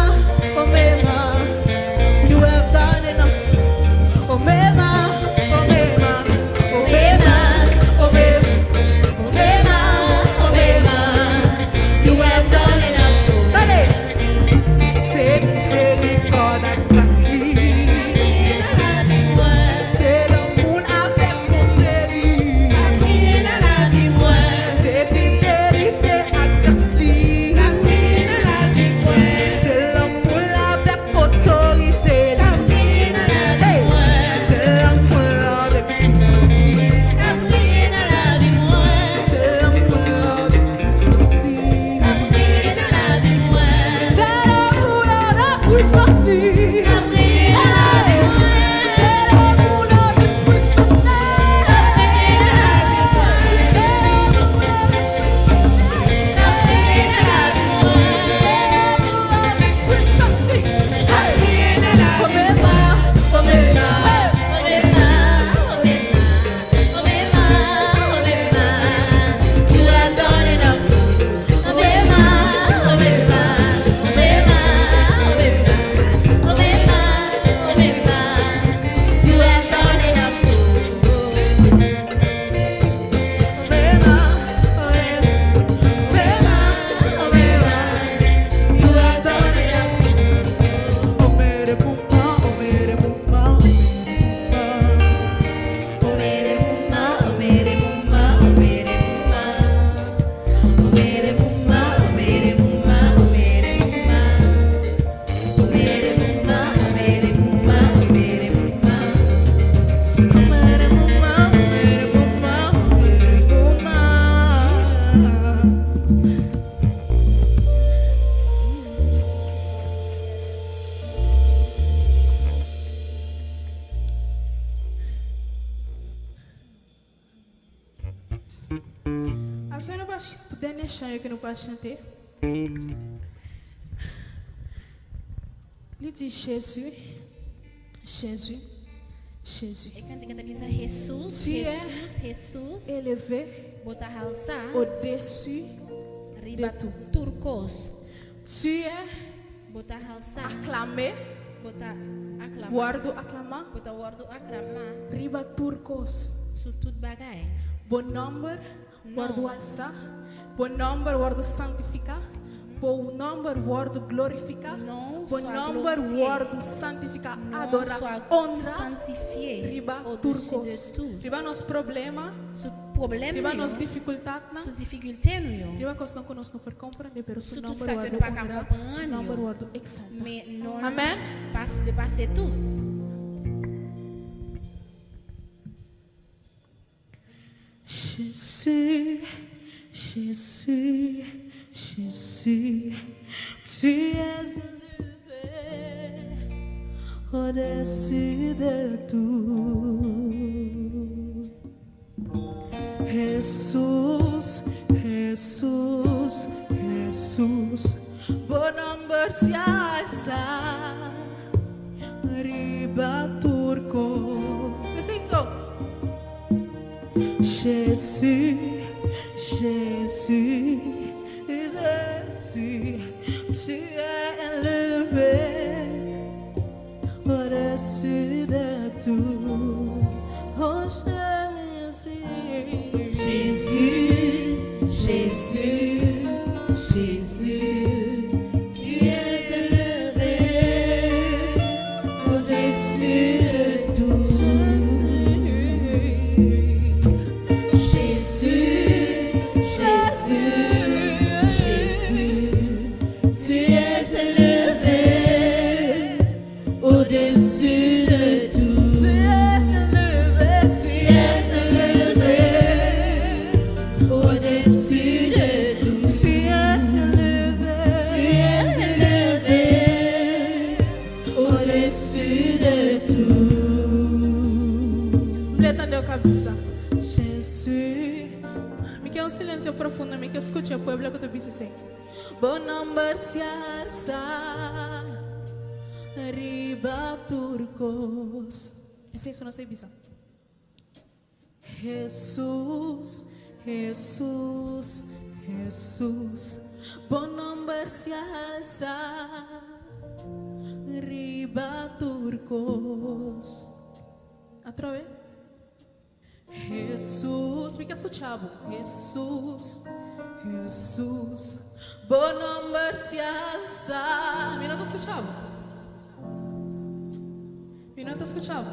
Omema. You have done enough. Omema, Omema, Omema, Omema, Omema, Omema. You have done enough. Dale. Se mizerikòd ak gras li. Se lanmou avèk bonte li. Se fidelite ak gras li. Se lanmou avèk bonte. Aswè nou pa dènye chan yo ke nou pral chante. Li di Jezi, Jezi, Jezi. E kantika ta bisa Jesus, Tu es Jesus, Jesus. élevé Bo ta halsá au-dessus de riba tout. tur kos. Tu es Bo ta halsá. acclamé, Bo ta aklamá. wòrdu aklamá. Bo ta wòrdu aklamá. Riba tur kos. Su tur bagay. Bo nòmber wòrdu No. alsá. Bo nòmber wòrdu santifiká. Bo nòmber wòrdu glorifiká. Bo sua nòmber glorifié. wòrdu santifiká, No adorá, sua honra. santifié Riba au-dessus tur de kos. tout. Riba nos problema. Su problema Riba nos yo. difikultatnan. Su difikultat yo. Riba kosnan ku nos no por komprendé, pero su Su tur nòmber sa ke wòrdu no pa ka honra, su komprende nòmber yo. wòrdu eksaltá. Me non Amèn. pas depase tout. Jésus, Jésus, Jésus, tu es élevé au-dessus de tout. Jesús, Jesús, Jesús, bo nòmber sea alsá, riba tur kos. Esei so. Jésus, Jésus, Jésus, tu es élevé au-dessus de tout. Oh Jésus, Jésus, Jésus, Jésus, tu es élevé au-dessus de tout. Jésus, Jésus, Jésus, tu es élevé au-dessus de tout. Tu es élevé, tu es élevé au-dessus de tout. Tu es élevé, tu es élevé au-dessus de tout. M vle tande k ap di sa. Jésus. Mi ke un silensio profundo, mi ke skucha e pueblo ku ta bisa asina. Bo nòmber sea alsá riba tur kos. Esei so nos ta bisa. Jesús, Jesús, Jesús, Bo nòmber sea alsá riba tur kos. Atrobe. Jesús, mi ke skucha bo. Jesús, Jesús, Bo nòmber sea alsá. Mi no ta skucha bo. Mi no ta skucha bo.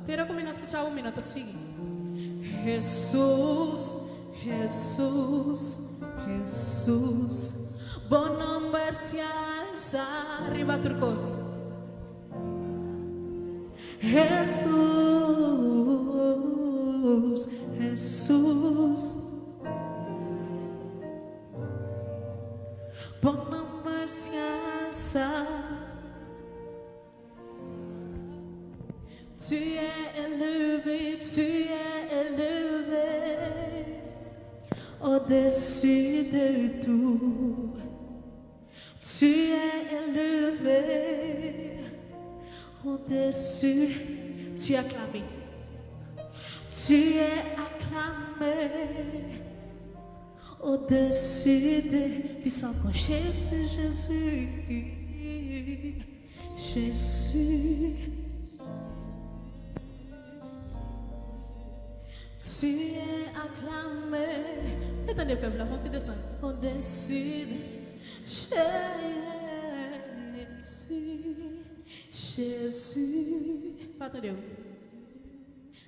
Pero ku mi no skucha bo, mi no ta sigui. Jesús, Jesús, Jesús, Bo nòmber sea alsá riba tur kos. Jesús, Jesús, Bo nòmber sea alsá. Tu es élevé, tu es élevé au-dessus de tout. Tu es élevé au-dessus. Tu es acclamé. Tu es acclamé au-dessus de. Tu sens quand Jésus, Jésus, Jésus. Tu es acclamé. Attendez, peuple, on te descend. Au-dessus de Jésus, Jésus. Attendez.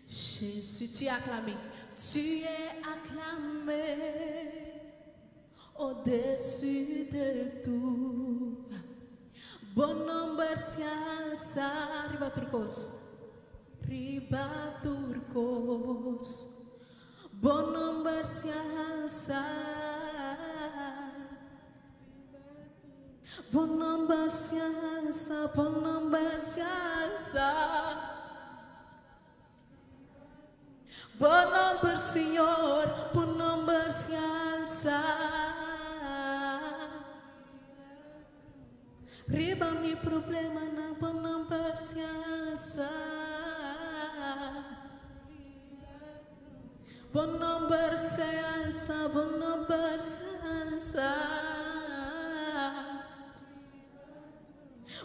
Jésus, tu es acclamé. Tu es acclamé au-dessus de tout. Bo nòmber sea alsá riba tur kos. Riba tur kos. Bo nòmber sea alsá. Bo nòmber sea alsá, bo nòmber sea alsá. Bo nòmber, Señor, bo nòmber sea Riba mi problema nan bo nomber sea alsa. Bo nomber sea alsa, bo nomber sea alsa.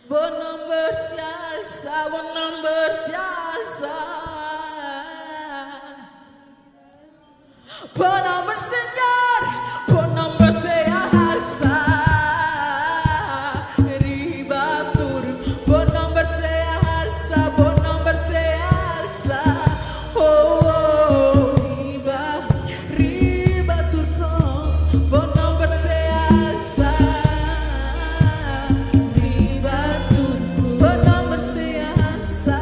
Bo nomber sea alsa, bo nomber sea alsa. Bo nomber, Señor, bo nomber sea alsa. Riba tur, bo nomber sea alsa, bo nomber sea alsa. Oh, oh, riba, riba tur kos, bo nomber sea alsa. Riba tur, bo nomber sea alsa.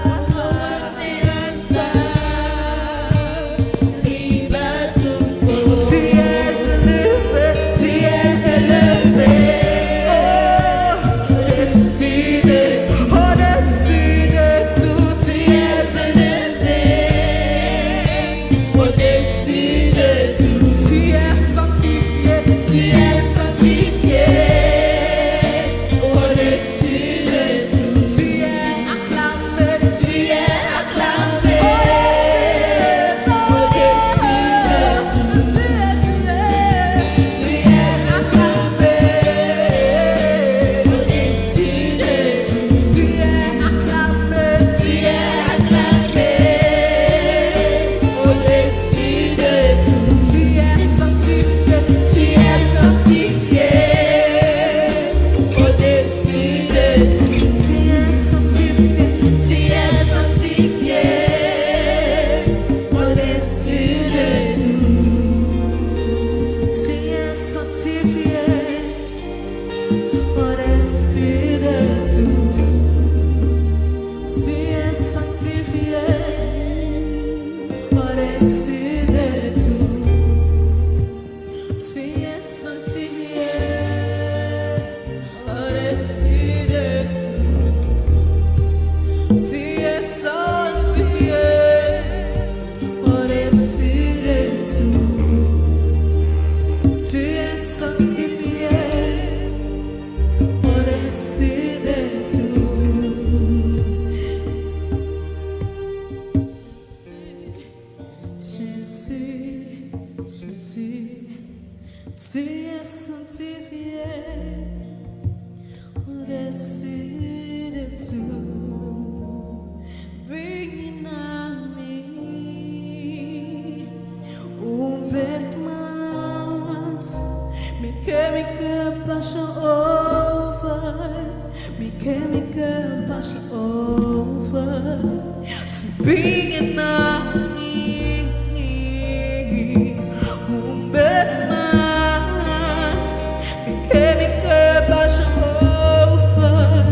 Riba tur, tu es élevé, tu es élevé. Oh, au-dessus de, au-dessus de tout, tu es élevé. Au-dessus de tout, tu es sanctifié, tu es sanctifié. Au-dessus de tout, tu es acclamé, tu es acclamé. Au-dessus de tout, tu es acclamé. Au-dessus de tout, tu es acclamé, tu es acclamé. Au-dessus de tout, tu es sanctifié, tu es sanctifié. Au-dessus de tout, tu es sanctifié, tu es sanctifié. Au-dessus de tout, tu es sanctifié. Au-dessus de tout, tu es sanctifié. Au-dessus de tout, tu es sanctifié. Au-dessus de tout, tu es sanctifié. Au-dessus de tout, tu es sanctifié. Au-dessus de tout. Jésus, Jésus, tu es sanctifié au-dessus de tout. Viens à mí un vez mas, mi ke mi ke pasa over, mi ke mi ke pasa over. Si viene a mí un vez mas, mi ke mi ke pasa over,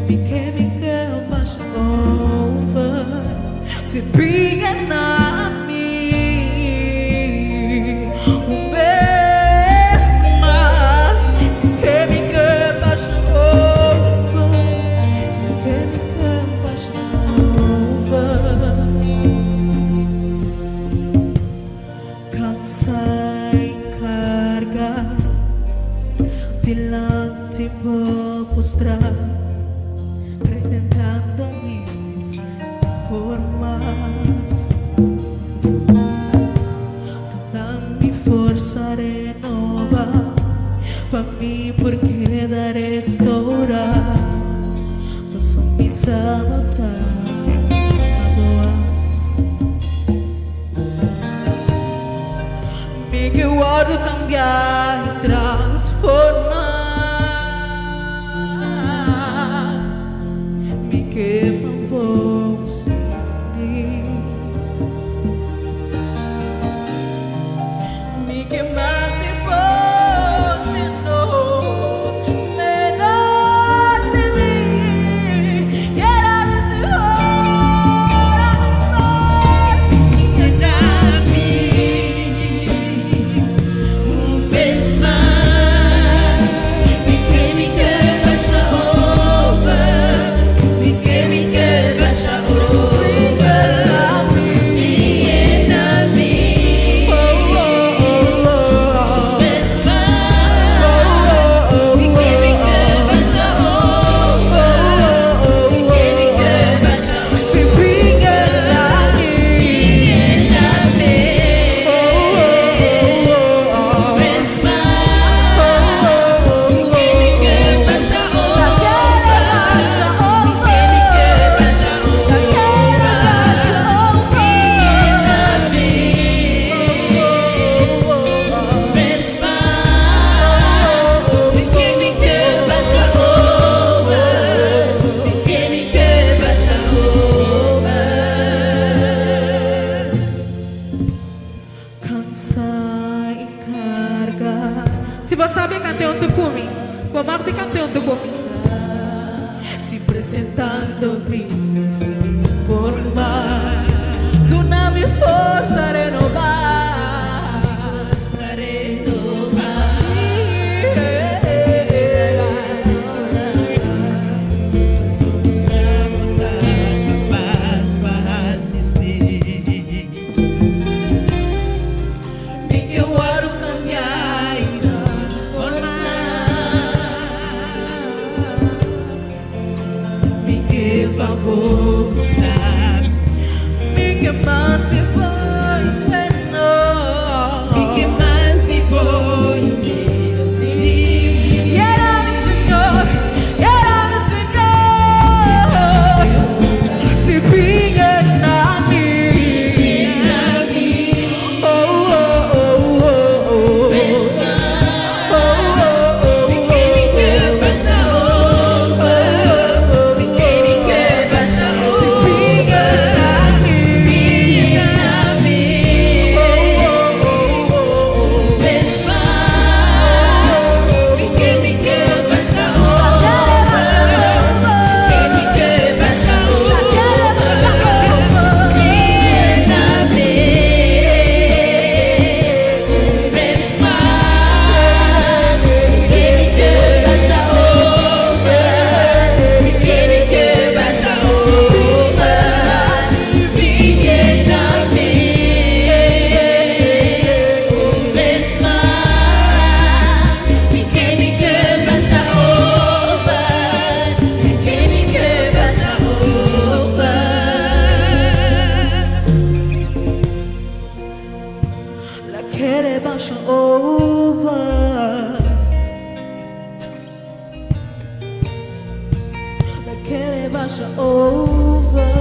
mi ke mi ke pasa over. Si viene a mí un vez mas, mi ke mi ke pasa over, mi ke mi ke pasa over. Cansa y carga delante vou postrar, presentando mis formas. Toda mi forza renova, pa mí por quedar restaurar. Posso mis anotar, Mi ke wordo cambia y transforma. Mi ke pampo Mi ke mas di bo, menos, menos di mi. Quiero de tu hora, mi por Un vez más. Bo mag di kant'é huntu ku mi. Si presentando mi mes por mas. Duna mi forsa renobá. Mi ke wòrdu kambiá i transformá. Mi ke pa bo sa. Mi ke mas di bo i menos. Mi ke mas di bo i menos di mi. Yera mi Señor, yera mi Señor. Si bin na mi. Oh, oh, oh, oh, oh. Oh, oh, oh, oh, oh. Si bin na mi. Oh, oh, oh, oh, oh. La quiere basha over. La quiere basha over.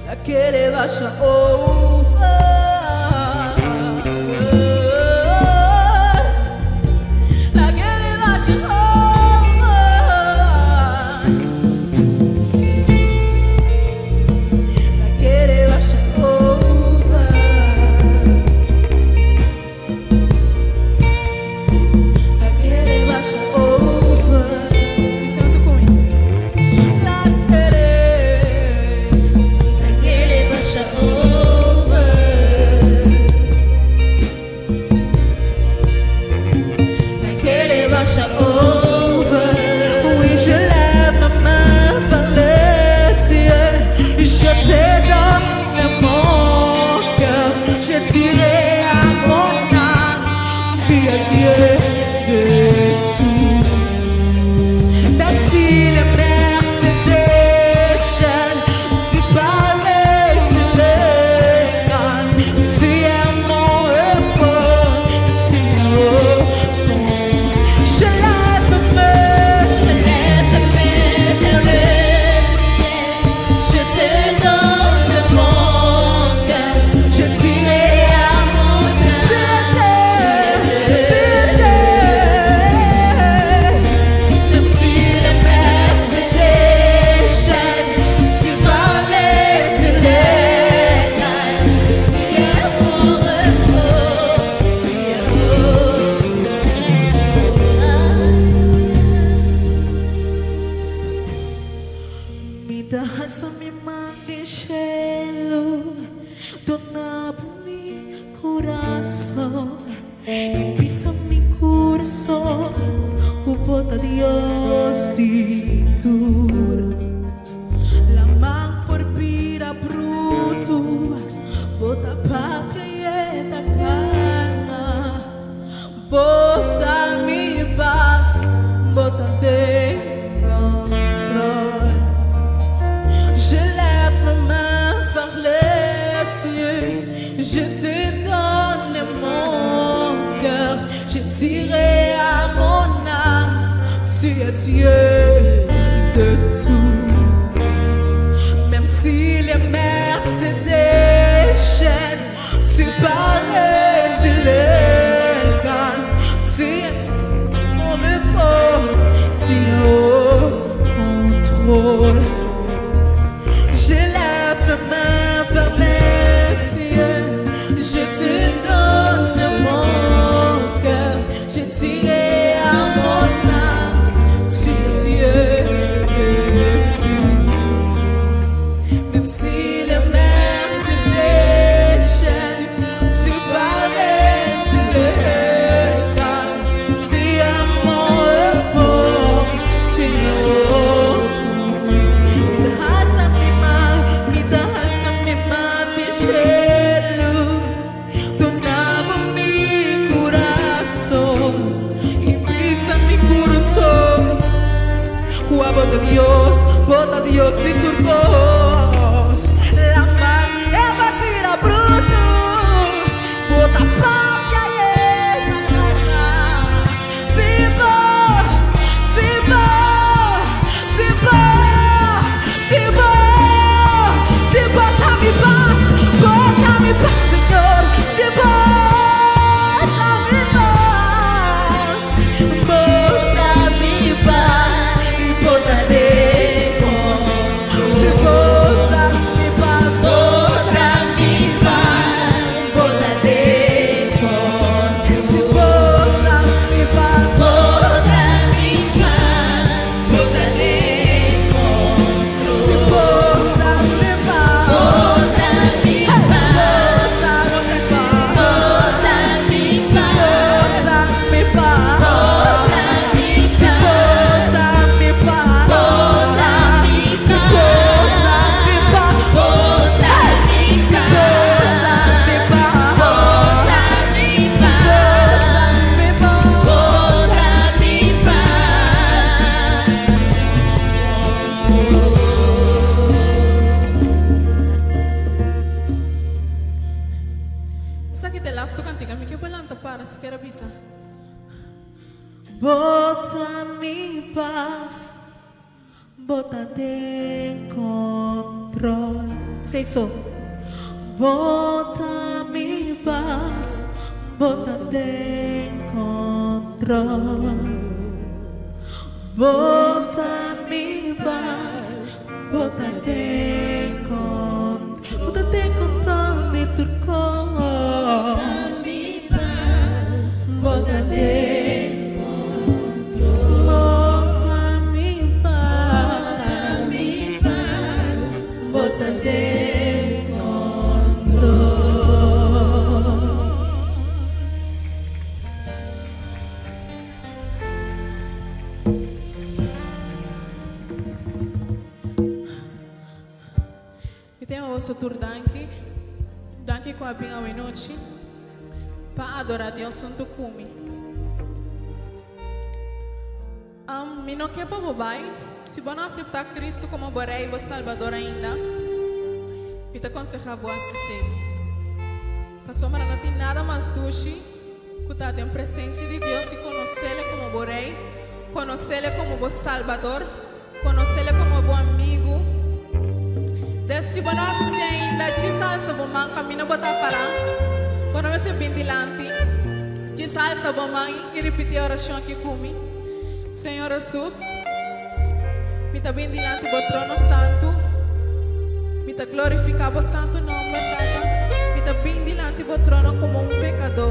La quiere basha over. La quiere basha over. La quiere basha over. La quiere basha over. Senta comigo. La quiere. La quiere basha over. La quiere basha over. Oui, je lève ma main vers les cieux. Je te donne mon cœur. Je dirai à mon âme, tu es Dieu de tout. Merci les mers se déchaînent. Tu parles et tu les calmes. Tu es mon repos, tu es mon. Je lève ma main, Je lève ma main vers le ciel. Je te donne mon cœur. Je dirai à mon âme, Même si la mer se déchaîne, tu parles et tu les calmes. Tu es mon repos, tu es mon. Mi dança mi manda cielo, dona mi coração e pisa mi coração, bota Dios di tur. La man por pira bruto, bota pa quieta calma, bota mi paz, bota de control. Je lève ma main vers les cieux, je te donne mon cœur, je dirai à mon âme, tu es Dieu de tout. Même si les mers se déchaînent, tu parles et tu les calmes, tu es mon repos, tu es au contrôle. Je lève ma main vers les cieux, je te donne mon Bota Dios, bota Dios di tur kos. Laman e por bira brutu, bota papia e ta kalma. Si bo, si bo, si bo, si bo, si bo ta mi pas, bo ta mi pas, Señor. Si bo ta mi pas, bo ta mi pas, bo ta den Si bo ta mi pas, bo ta mi pas, bo ta den Si bo ta mi pas, bo ta mi pas, bo ta den Si bo ta mi pas, bo ta mi pas, bo ta mi pas, bo ta mi pas, bo ta mi pas, bo ta mi pas, bo ta mi pas, bo ta mi pas, bo ta mi pas, bo ta mi pas, bo ta mi pas, bo ta mi pas. Esaki ta e lastu kantika. Mi ke por lanta para si kier a bisa. Bo ta mi pas, bo ta den control. Say so. Bo ta mi pas, bo ta den control. Bo ta mi pas, bo ta den con, bo ta den control di tur kos. Bo ta den Bo ta mi pas, bo ta den control. Mi ta yama boso tur danki. Danki ku a bin awenochi pa adora Dios huntu ku mi. Um, mi no ke pa bo bai. Si bo no aseptá Kristu komo bo Rei i bo Salbador ainda, mi ta konsehá bo hasi esei. Pasobra no tin nada mas dushi ku ta den presensia di Dios i konos'El komo bo Rei, konos'El komo bo Salbador, konos'El komo bo amigu. Des si bo no hasi esei ainda, djis alsa bo man kaminda bo ta pará. Bo no mester bin dilanti. Djis alsa bo man i ripití e orashon aki ku mi, Señor Hesus, mi ta bin dilanti bo trono santu. Mi ta glorifiká bo santu nòmber, Tata. Mi ta bin dilanti bo trono komo un pekadó.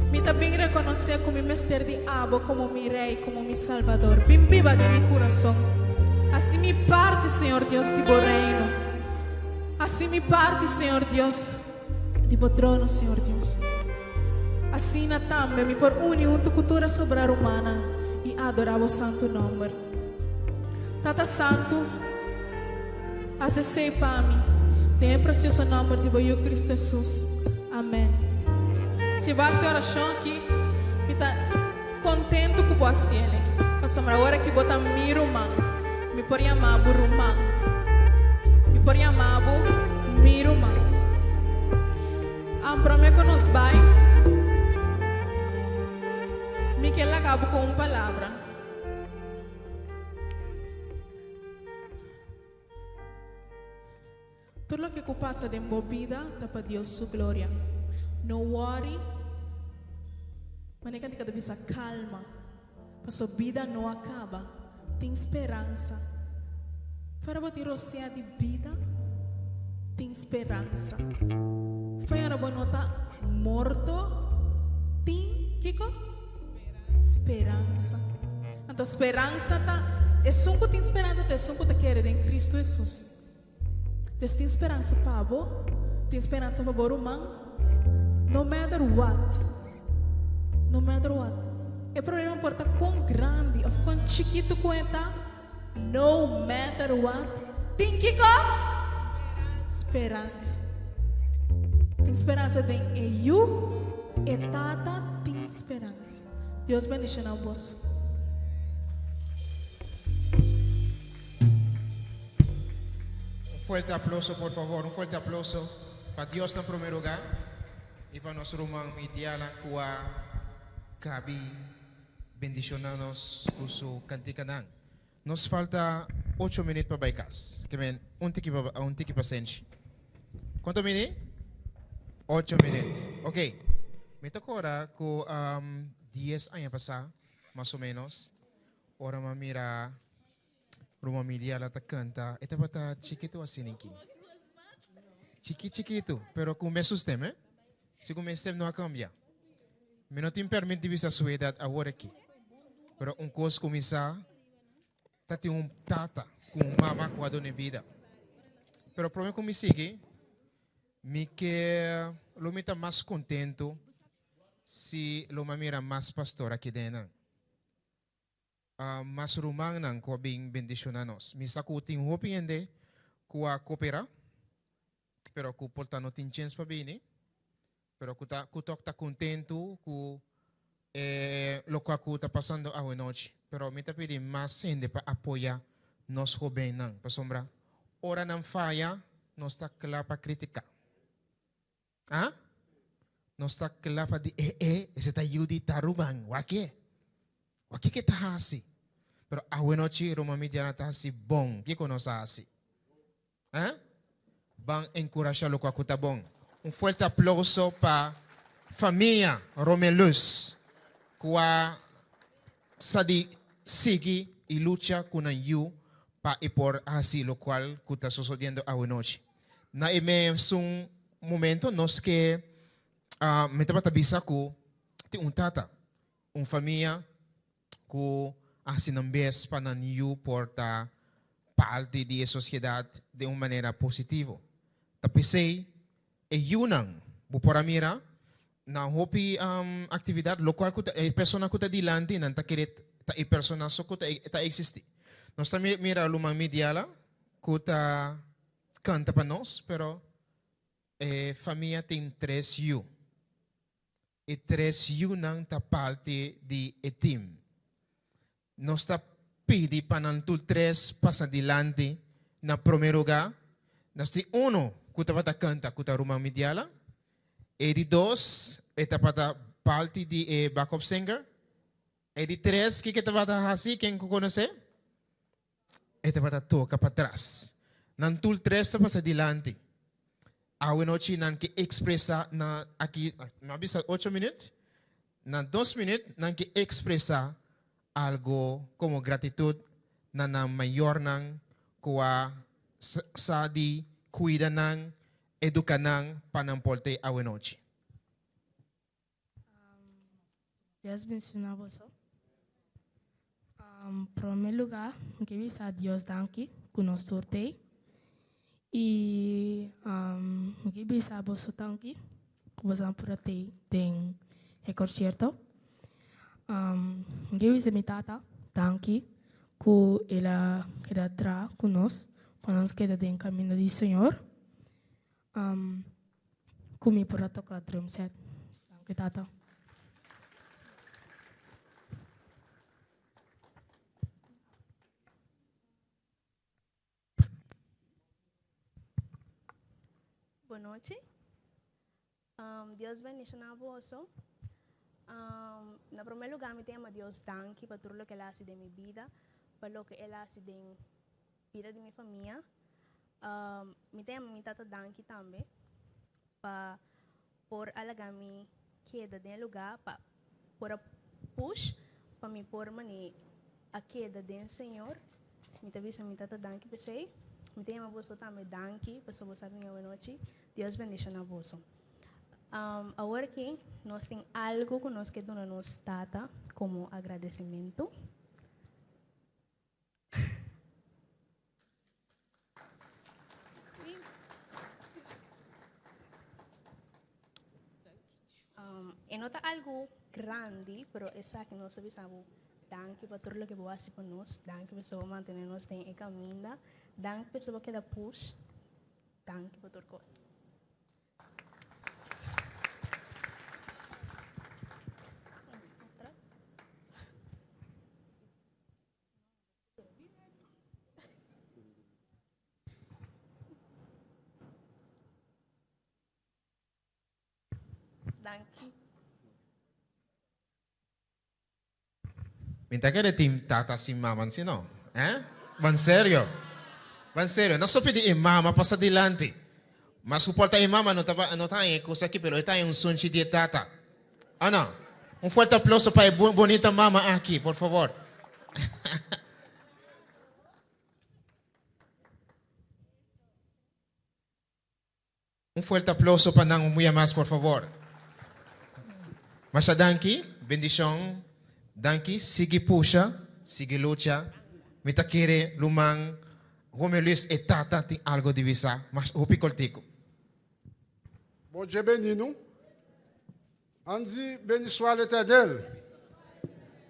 Mi ta bin rekonosé ku mi mester di abo komo mi Rei, komo mi Salbador. Bin biba den mi kurason. Hasi mi parti, Señor Dios, di bo Reino. Hasi mi parti, Señor Dios, di bo trono, Señor Dios. Asina tambe mi por uni huntu ku tur e sobrá rumannan i adorá bo santu nòmber. Tata Santu, hasi esei pa mi, den e presioso nòmber di bo Yu Kristu Hesus. Amèn. Si bo hasi orashon aki, mi ta kontentu ku bo hasiel, pasobra awor aki bo ta mi ruman. Mi por yama bo ruman. Mi por yama bo mi ruman. Promé ku nos bai, mi ke laga bo ku un palabra. Tur loke ku pasa den bo bida ta pa Dios su gloria. No worry, manera kanti ka ta bisa kalma, paso bida no a kaba, tin speransa. Fuera bo tin rosea di bida, tin speransa. Fuera bo no ta morto, tin kiko? Speransa. Anto speransa ta, esun ku tin speransa ta esun ku ta kere den Kristu Hesus. Pues tin speransa pa bo, tin speransa pa bo ruman, no matter what, no matter what. E problema por ta kon grandi of kon chikitu ku e ta, no matter what, tin kiko? Speransa. Tin speransa den e Yu, e Tata tin speransa. Dios bendiciona boso. Fuerte aplauso, por favor, un fuerte aplauso pa Dios na promé lugá i pa nos ruman Midiana ku a kabi bendishoná nos ku su kantikanan. Nos falta ocho minüt pa bai kas. Ke men un tiki pa un tiki pasenshi. Kuantu minüt? Ocho minüt. Ok. Mi ta kòrda ku dies aña pasá, mas o ménos, ora mi a mira Ruman Midiala ta canta, e tabata chikitu asina aki. Chiki chikitu, pero cu mesun stem, eh? Si cu mes stem no a cambia. Mi no tin permit di bisa su edad awor aki. Pero un cos cu mi sa, ta tin un tata cu un mama cu a duna e bida. Pero prome cu mi sigui, mi ke lo mi ta mas contento si lo mi a mira mas pastor aki den nan. Mas rumannan ku a bin bendishoná nos. Mi sa ku tin hopi hende ku a koperá, pero ku por ta no tin chens pa bini, pero ku ta ku tòg ta kontentu ku e lokual ku ta pasando awenochi. Pero mi ta pidi mas hende pa apoyá nos hóbennan, pasobra ora nan faya nos ta kla pa kritiká. Ah? Nos ta kla pa di, eh, eh, ese ta yu di ta ruman, wak e. Wak kiko e ta hasi. Pero awenochi ruman Midiana ta hasi bon. Kiko nos a hasi? Ah? Ban enkurashá lokual ku ta bon. Un fuerte aplouso pa famia Romelus ku a sa di sigui i lucha ku nan yu pa e por hasi lokual ku ta sosodiendo awenochi. Na e mesun momento nos ke mi tabata bisa ku tin un tata, un famia ku a hasi nan bes pa nan yu por ta parti di e sosiedat den un manera positivo. Ta p'esei e yunan bo por a mira na hopi aktividat lokual ku ta e persona ku ta dilanti nan ta kere ta e persona so ku ta eksistí. Nos ta mira Luman Midiala ku ta kanta pa nos, pero e famia tin tres yu. E tres yunan ta parti di e tim. Nos ta pidi pa nan tur tres pasa dilanti na promé lugá. Nos tin unu ku tabata kanta ku ta Ruman Midiala. E di dos e tabata parti di e backup singer. E di tres kiko e tabata hasi? Ken ku konosé? E tabata toka patras. Nan tur tres ta pasa dilanti. Awe nochi nan ke ekspresá na aki, mi a bisa ocho minüt, na dos minüt nan ke ekspresá algo komo gratitut na nan mayornan ku a sa di kuida nan, eduka nan pa nan por te awe nochi. Dios bendiciona boso. Prome lugar, mi ke bisa Dios danki ku nos tur tei. I mi ke bisa boso danki ku boso a pura tei den e concierto. Mi ke bisa mi tata danki ku el a keda traha ku nos pa nos keda den kaminda di Señor. Ku mi por a toka drum set. Danki tata. Bon nochi. Dios bendiciona boso. Na prome lugar mi ta yama Dios danki pa tur loke el a haci den mi bida, pa loke el a haci den bida di mi famia. Mi ta yama mi tata danki tambe pa por a laga mi keda den e lugar pa por a push pa mi por mane a keda den Señor. Mi ta bisa mi tata danki p'esei. Mi ta yama boso tambe danki pasobra boso a bini awanochi. Dios bendiciona boso. Awor aki nos tin algo ku nos ke duna nos tata komo agradesimentu. E no ta algu grandi, pero esaki nos ta bisa bo danki pa tur loke bo hasi pa nos, danki pasobra bo mantene nos den e kaminda, danki pasobra bo keda push, danki pa tur kos. Danki. Mi ta kere tin tata sin mama si no. Eh? Ban serio. Ban serio. No so pidi e mama pasa dilanti. Mas ku por ta e mama no ta no ta haña e kos aki pero e ta haña un sunchi di e tata. O no? Un fuerte aplouso pa e bonita mama aki, por favor. Un fuerte aplauso pa nan un muya mas por favor. Masha danki, bendishon, danki, sigui pusha, sigui lucha. Mi ta kere ruman Romeo Luis e tata tin algo di bisa, mas hopi kortiku. Bondye beni nou. Ann di beni swa Letènèl.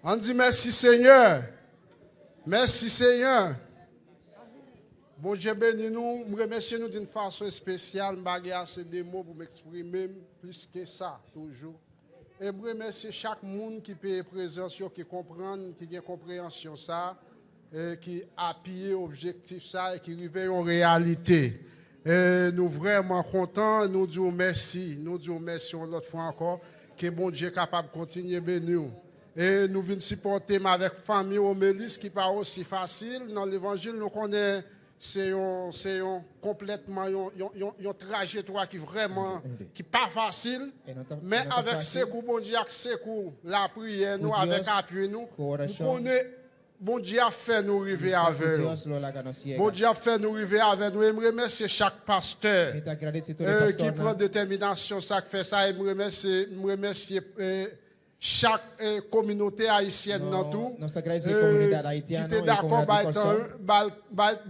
Ann di mèsi Senyè. Mèsi Senyè. Bondye beni nou. M remèsye nou din fason espesyal. M pa gen ase de mo pou m eksprime m plis ke sa toujou. E m remèsye chak moun ki peye prezans yo, ki konprann, ki gen konpreyansyon sa, e ki apiye objektif sa e ki rive yon reyalite. E nou vrèman kontan, nou di w mèsi. Nou di w mèsi yon lòt fwa ankò. Ke Bondye kapab kontinye beni w. E nou vin sipòte m avèk fanmi Romelis ki pa osi fasil nan levanjil. Nou konnen se yon, se yon konplètman yon, yon, yon, yon trajetwa ki vrèman, ki pa fasil. Men avèk sekou Bondye ak sekou lapriyè nou, avèk apui nou, m konnen Bondye ap fè nou rive avè yo. Bondye ap fè nou rive avè nou e m remèsye chak pastè ki pran detèminasyon sa k fè sa e m remèsye m remèsye chak kominote ayisyèn nan tou ki te dakò bay tan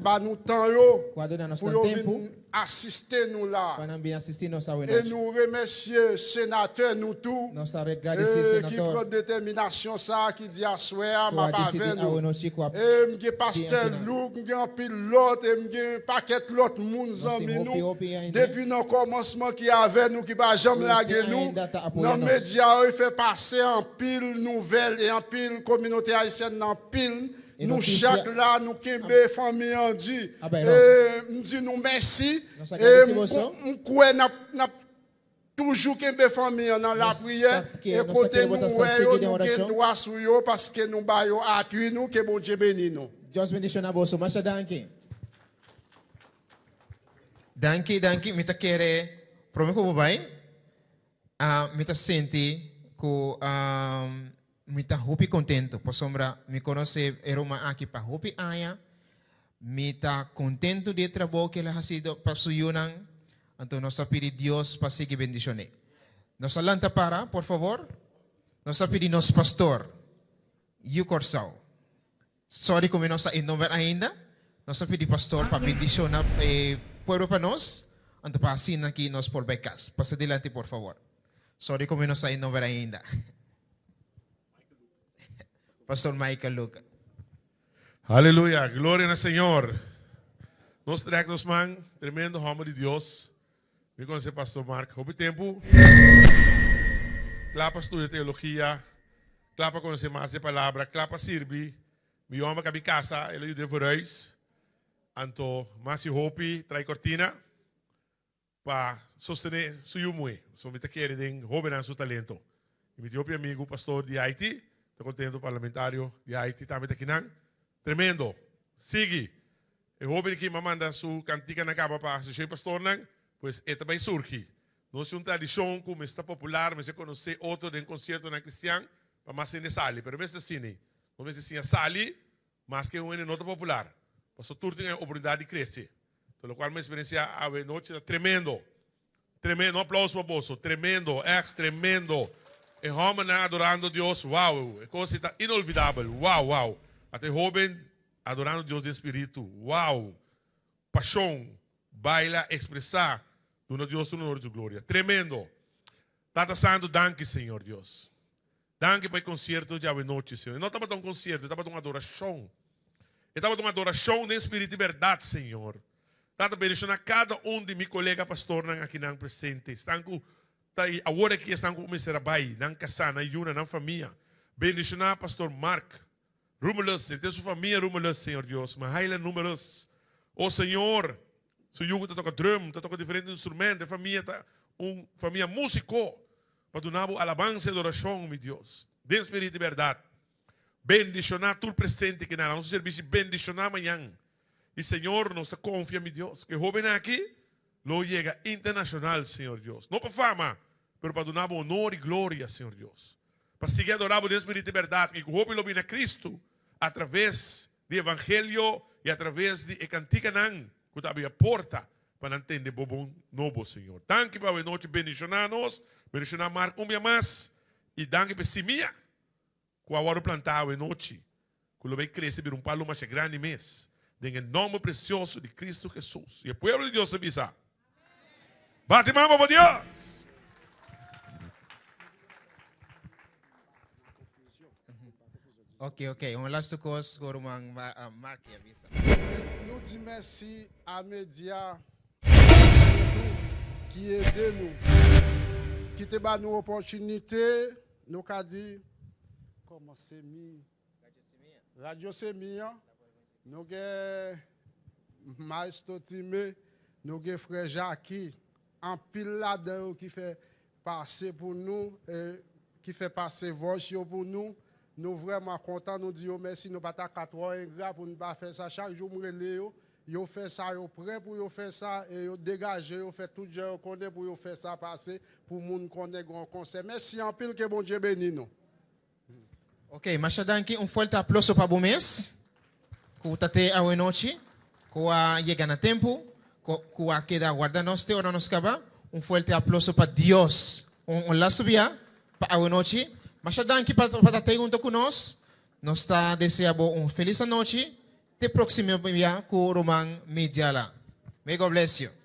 ba nou tan yo pou yo vin asiste nou la e nou remèsye senatè nou tou ki pran detèminasyon sa a ki di aswè a m ap avè nou e m gen pastè Luc m gen anpil lòt e m gen yon pakèt lòt moun zanmi nou depi nan kòmansman ki avè nou ki pa janm lage nou nan medya yo fè pase anpil nouvèl e anpil kominote ayisyèn nan anpil Nou chak la nou kenbe fanmi an di e m di nou mèsi e m kwè n ap toujou kenbe fanmi an nan lapriyè e kote nou wè yo nou gen dwa sou yo paske nou ba yo apui nou ke Bondye beni nou. Dios bendiciona boso masha danki. Danki danki mi ta kere prome ku bo bai mi ta sinti ku Mi ta hopi contento pasobra mi conoce e ruman aki pa hopi aña. Mi ta contento di e trabou cu el a haci pa su yunan. Anto nos ta pidi Dios pa sigui bendicion'é. Nos a lanta para, por favor. Nos ta pidi nos pastor, Yu Corsou. Sorry cu mi no sa e nomber ainda. Nos ta pidi pastor pa bendiciona e pueblo pa nos, anto pa asina ki nos por bay cas. Pasa dilanti por favor. Sorry cu mi no sa e nomber ainda. Pastor Michael Luca. Aleluya, gloria na Señor. Nos trek nos man, tremendo homber di Dios. Mi conoce Pastor Mark hopi tempo. Kla pa studia teologia, kla pa conoce mas de palabra, kla pa sirbi. Mi homber ka bi casa, el a yuda verhuis. Anto mas y hopi trae cortina pa sostene su yu muhe. So mi ta kere den hobennan su talento. Y mi tin hopi amigo pastor di Haiti, ta contento parlamentario di Haiti tambe ta kinan. Tremendo. Sigui. E hoben aki m'a manda su kantikanan kaba pa Asosiashon di Pastornan, pues e ta bai surgi. Nos tin un tradishon ku mester ta popular, mester konosé otro den konsiertonan kristian pa mas hende sali. Pero mester asina ei. Nos mester siña sali maske un hende no ta popular, pasobra tur tin e oportunidat di krese. Ta lokual mi eksperensiá awe nochi ta tremendo. Tremendo, un aplauso pa boso. Tremendo, echt tremendo. E hòmbernan adorando Dios, wow, e kos ei ta inolvidabel. Wow, wow. Ata e hóben adorando Dios den spiritu, wow. Pashon, baila, ekspresá, duna Dios tur honor i tur gloria. Tremendo. Tata Santu, danki Señor Dios. Danki pa e konsierto djawe nochi, Señor. E no tabata un konsierto, e tabata un adorashon. E tabata un adorashon den spiritu i bèrdat, Señor. Tata, bendishoná kada un di mi kolega pastornan akinan presente. Esnan ku ta i awor aki, esnan ku mester a bai, nan kasá, nan yunan, nan famia. Bendishoná Pastor Mark Rumelus, henter su famia Rumelus, Señor Dios. Mahaila Numelus. O Señor, su yu ku ta toka drum, ta toka diferente instrumento, e famia ta un famia músiko. Pa duna bo alabansa i adorashon, mi Dios, den spiritu i bèrdat. Bendishoná tur presente ki na nos servisio bendishoná mañan. I Señor, nos ta konfia, mi Dios, ku e hóbennan aki lo yega internashonal, Señor Dios. No pa fama, pero pa duna bo honor i gloria, Señor Dios. Pa sigui adorá bo den spiritu i bèrdat, i ku hopi lo bini na Kristu atraves di evangelio i atraves di e kantikanan ku ta abri porta pa nan tende bo bon nobo, Señor. Danki pa awenochi bendishoná nos, bendishoná Mark un bia mas, i danki pa e simia ku a wòrdu plantá awenochi, ku lo bai krese bira un palu masha grandi mes, den e nòmber presioso di Kristu Hesus. I e pueblo di Dios ta bisa, Bati man pa bo Dios! Ok, ok. Un lastu kos ku ruman Mark a bisa. Nou di mèsi a medya tou ki ede nou, ki te ba nou opòtinite, nou ka di, kòman semi, radyo semi an, nou gen Maestro Time, nou gen frè Jaki, anpil ladan yo ki fè pase pou nou, ki fè pase voice yo pou nou, nou vrèman kontan, nou di yo mèsi, nou pa ta ka twò engra pou nou pa fè sa, chak jou m rele yo, yo fè sa, yo prè pou yo fè sa, e yo degaje yo fè tout jan yo konnen pou yo fè sa pase, pou moun konnen gen yon konsè, mèsi anpil ke Bondye beni nou. Ok, masha danki, un fuerte aploso pa bo mes, ku ta te awenochi, ku a yega na tempu, ku a keda warda nos te ora nos kaba. Un fuerte aploso pa Dios. Un lastu bia pa awenochi. Masha danki pa ta te hunto ku nos. Nos ta desea bo un felis anochi. Te próksimo bia ku ruman Midiala. May God bless you.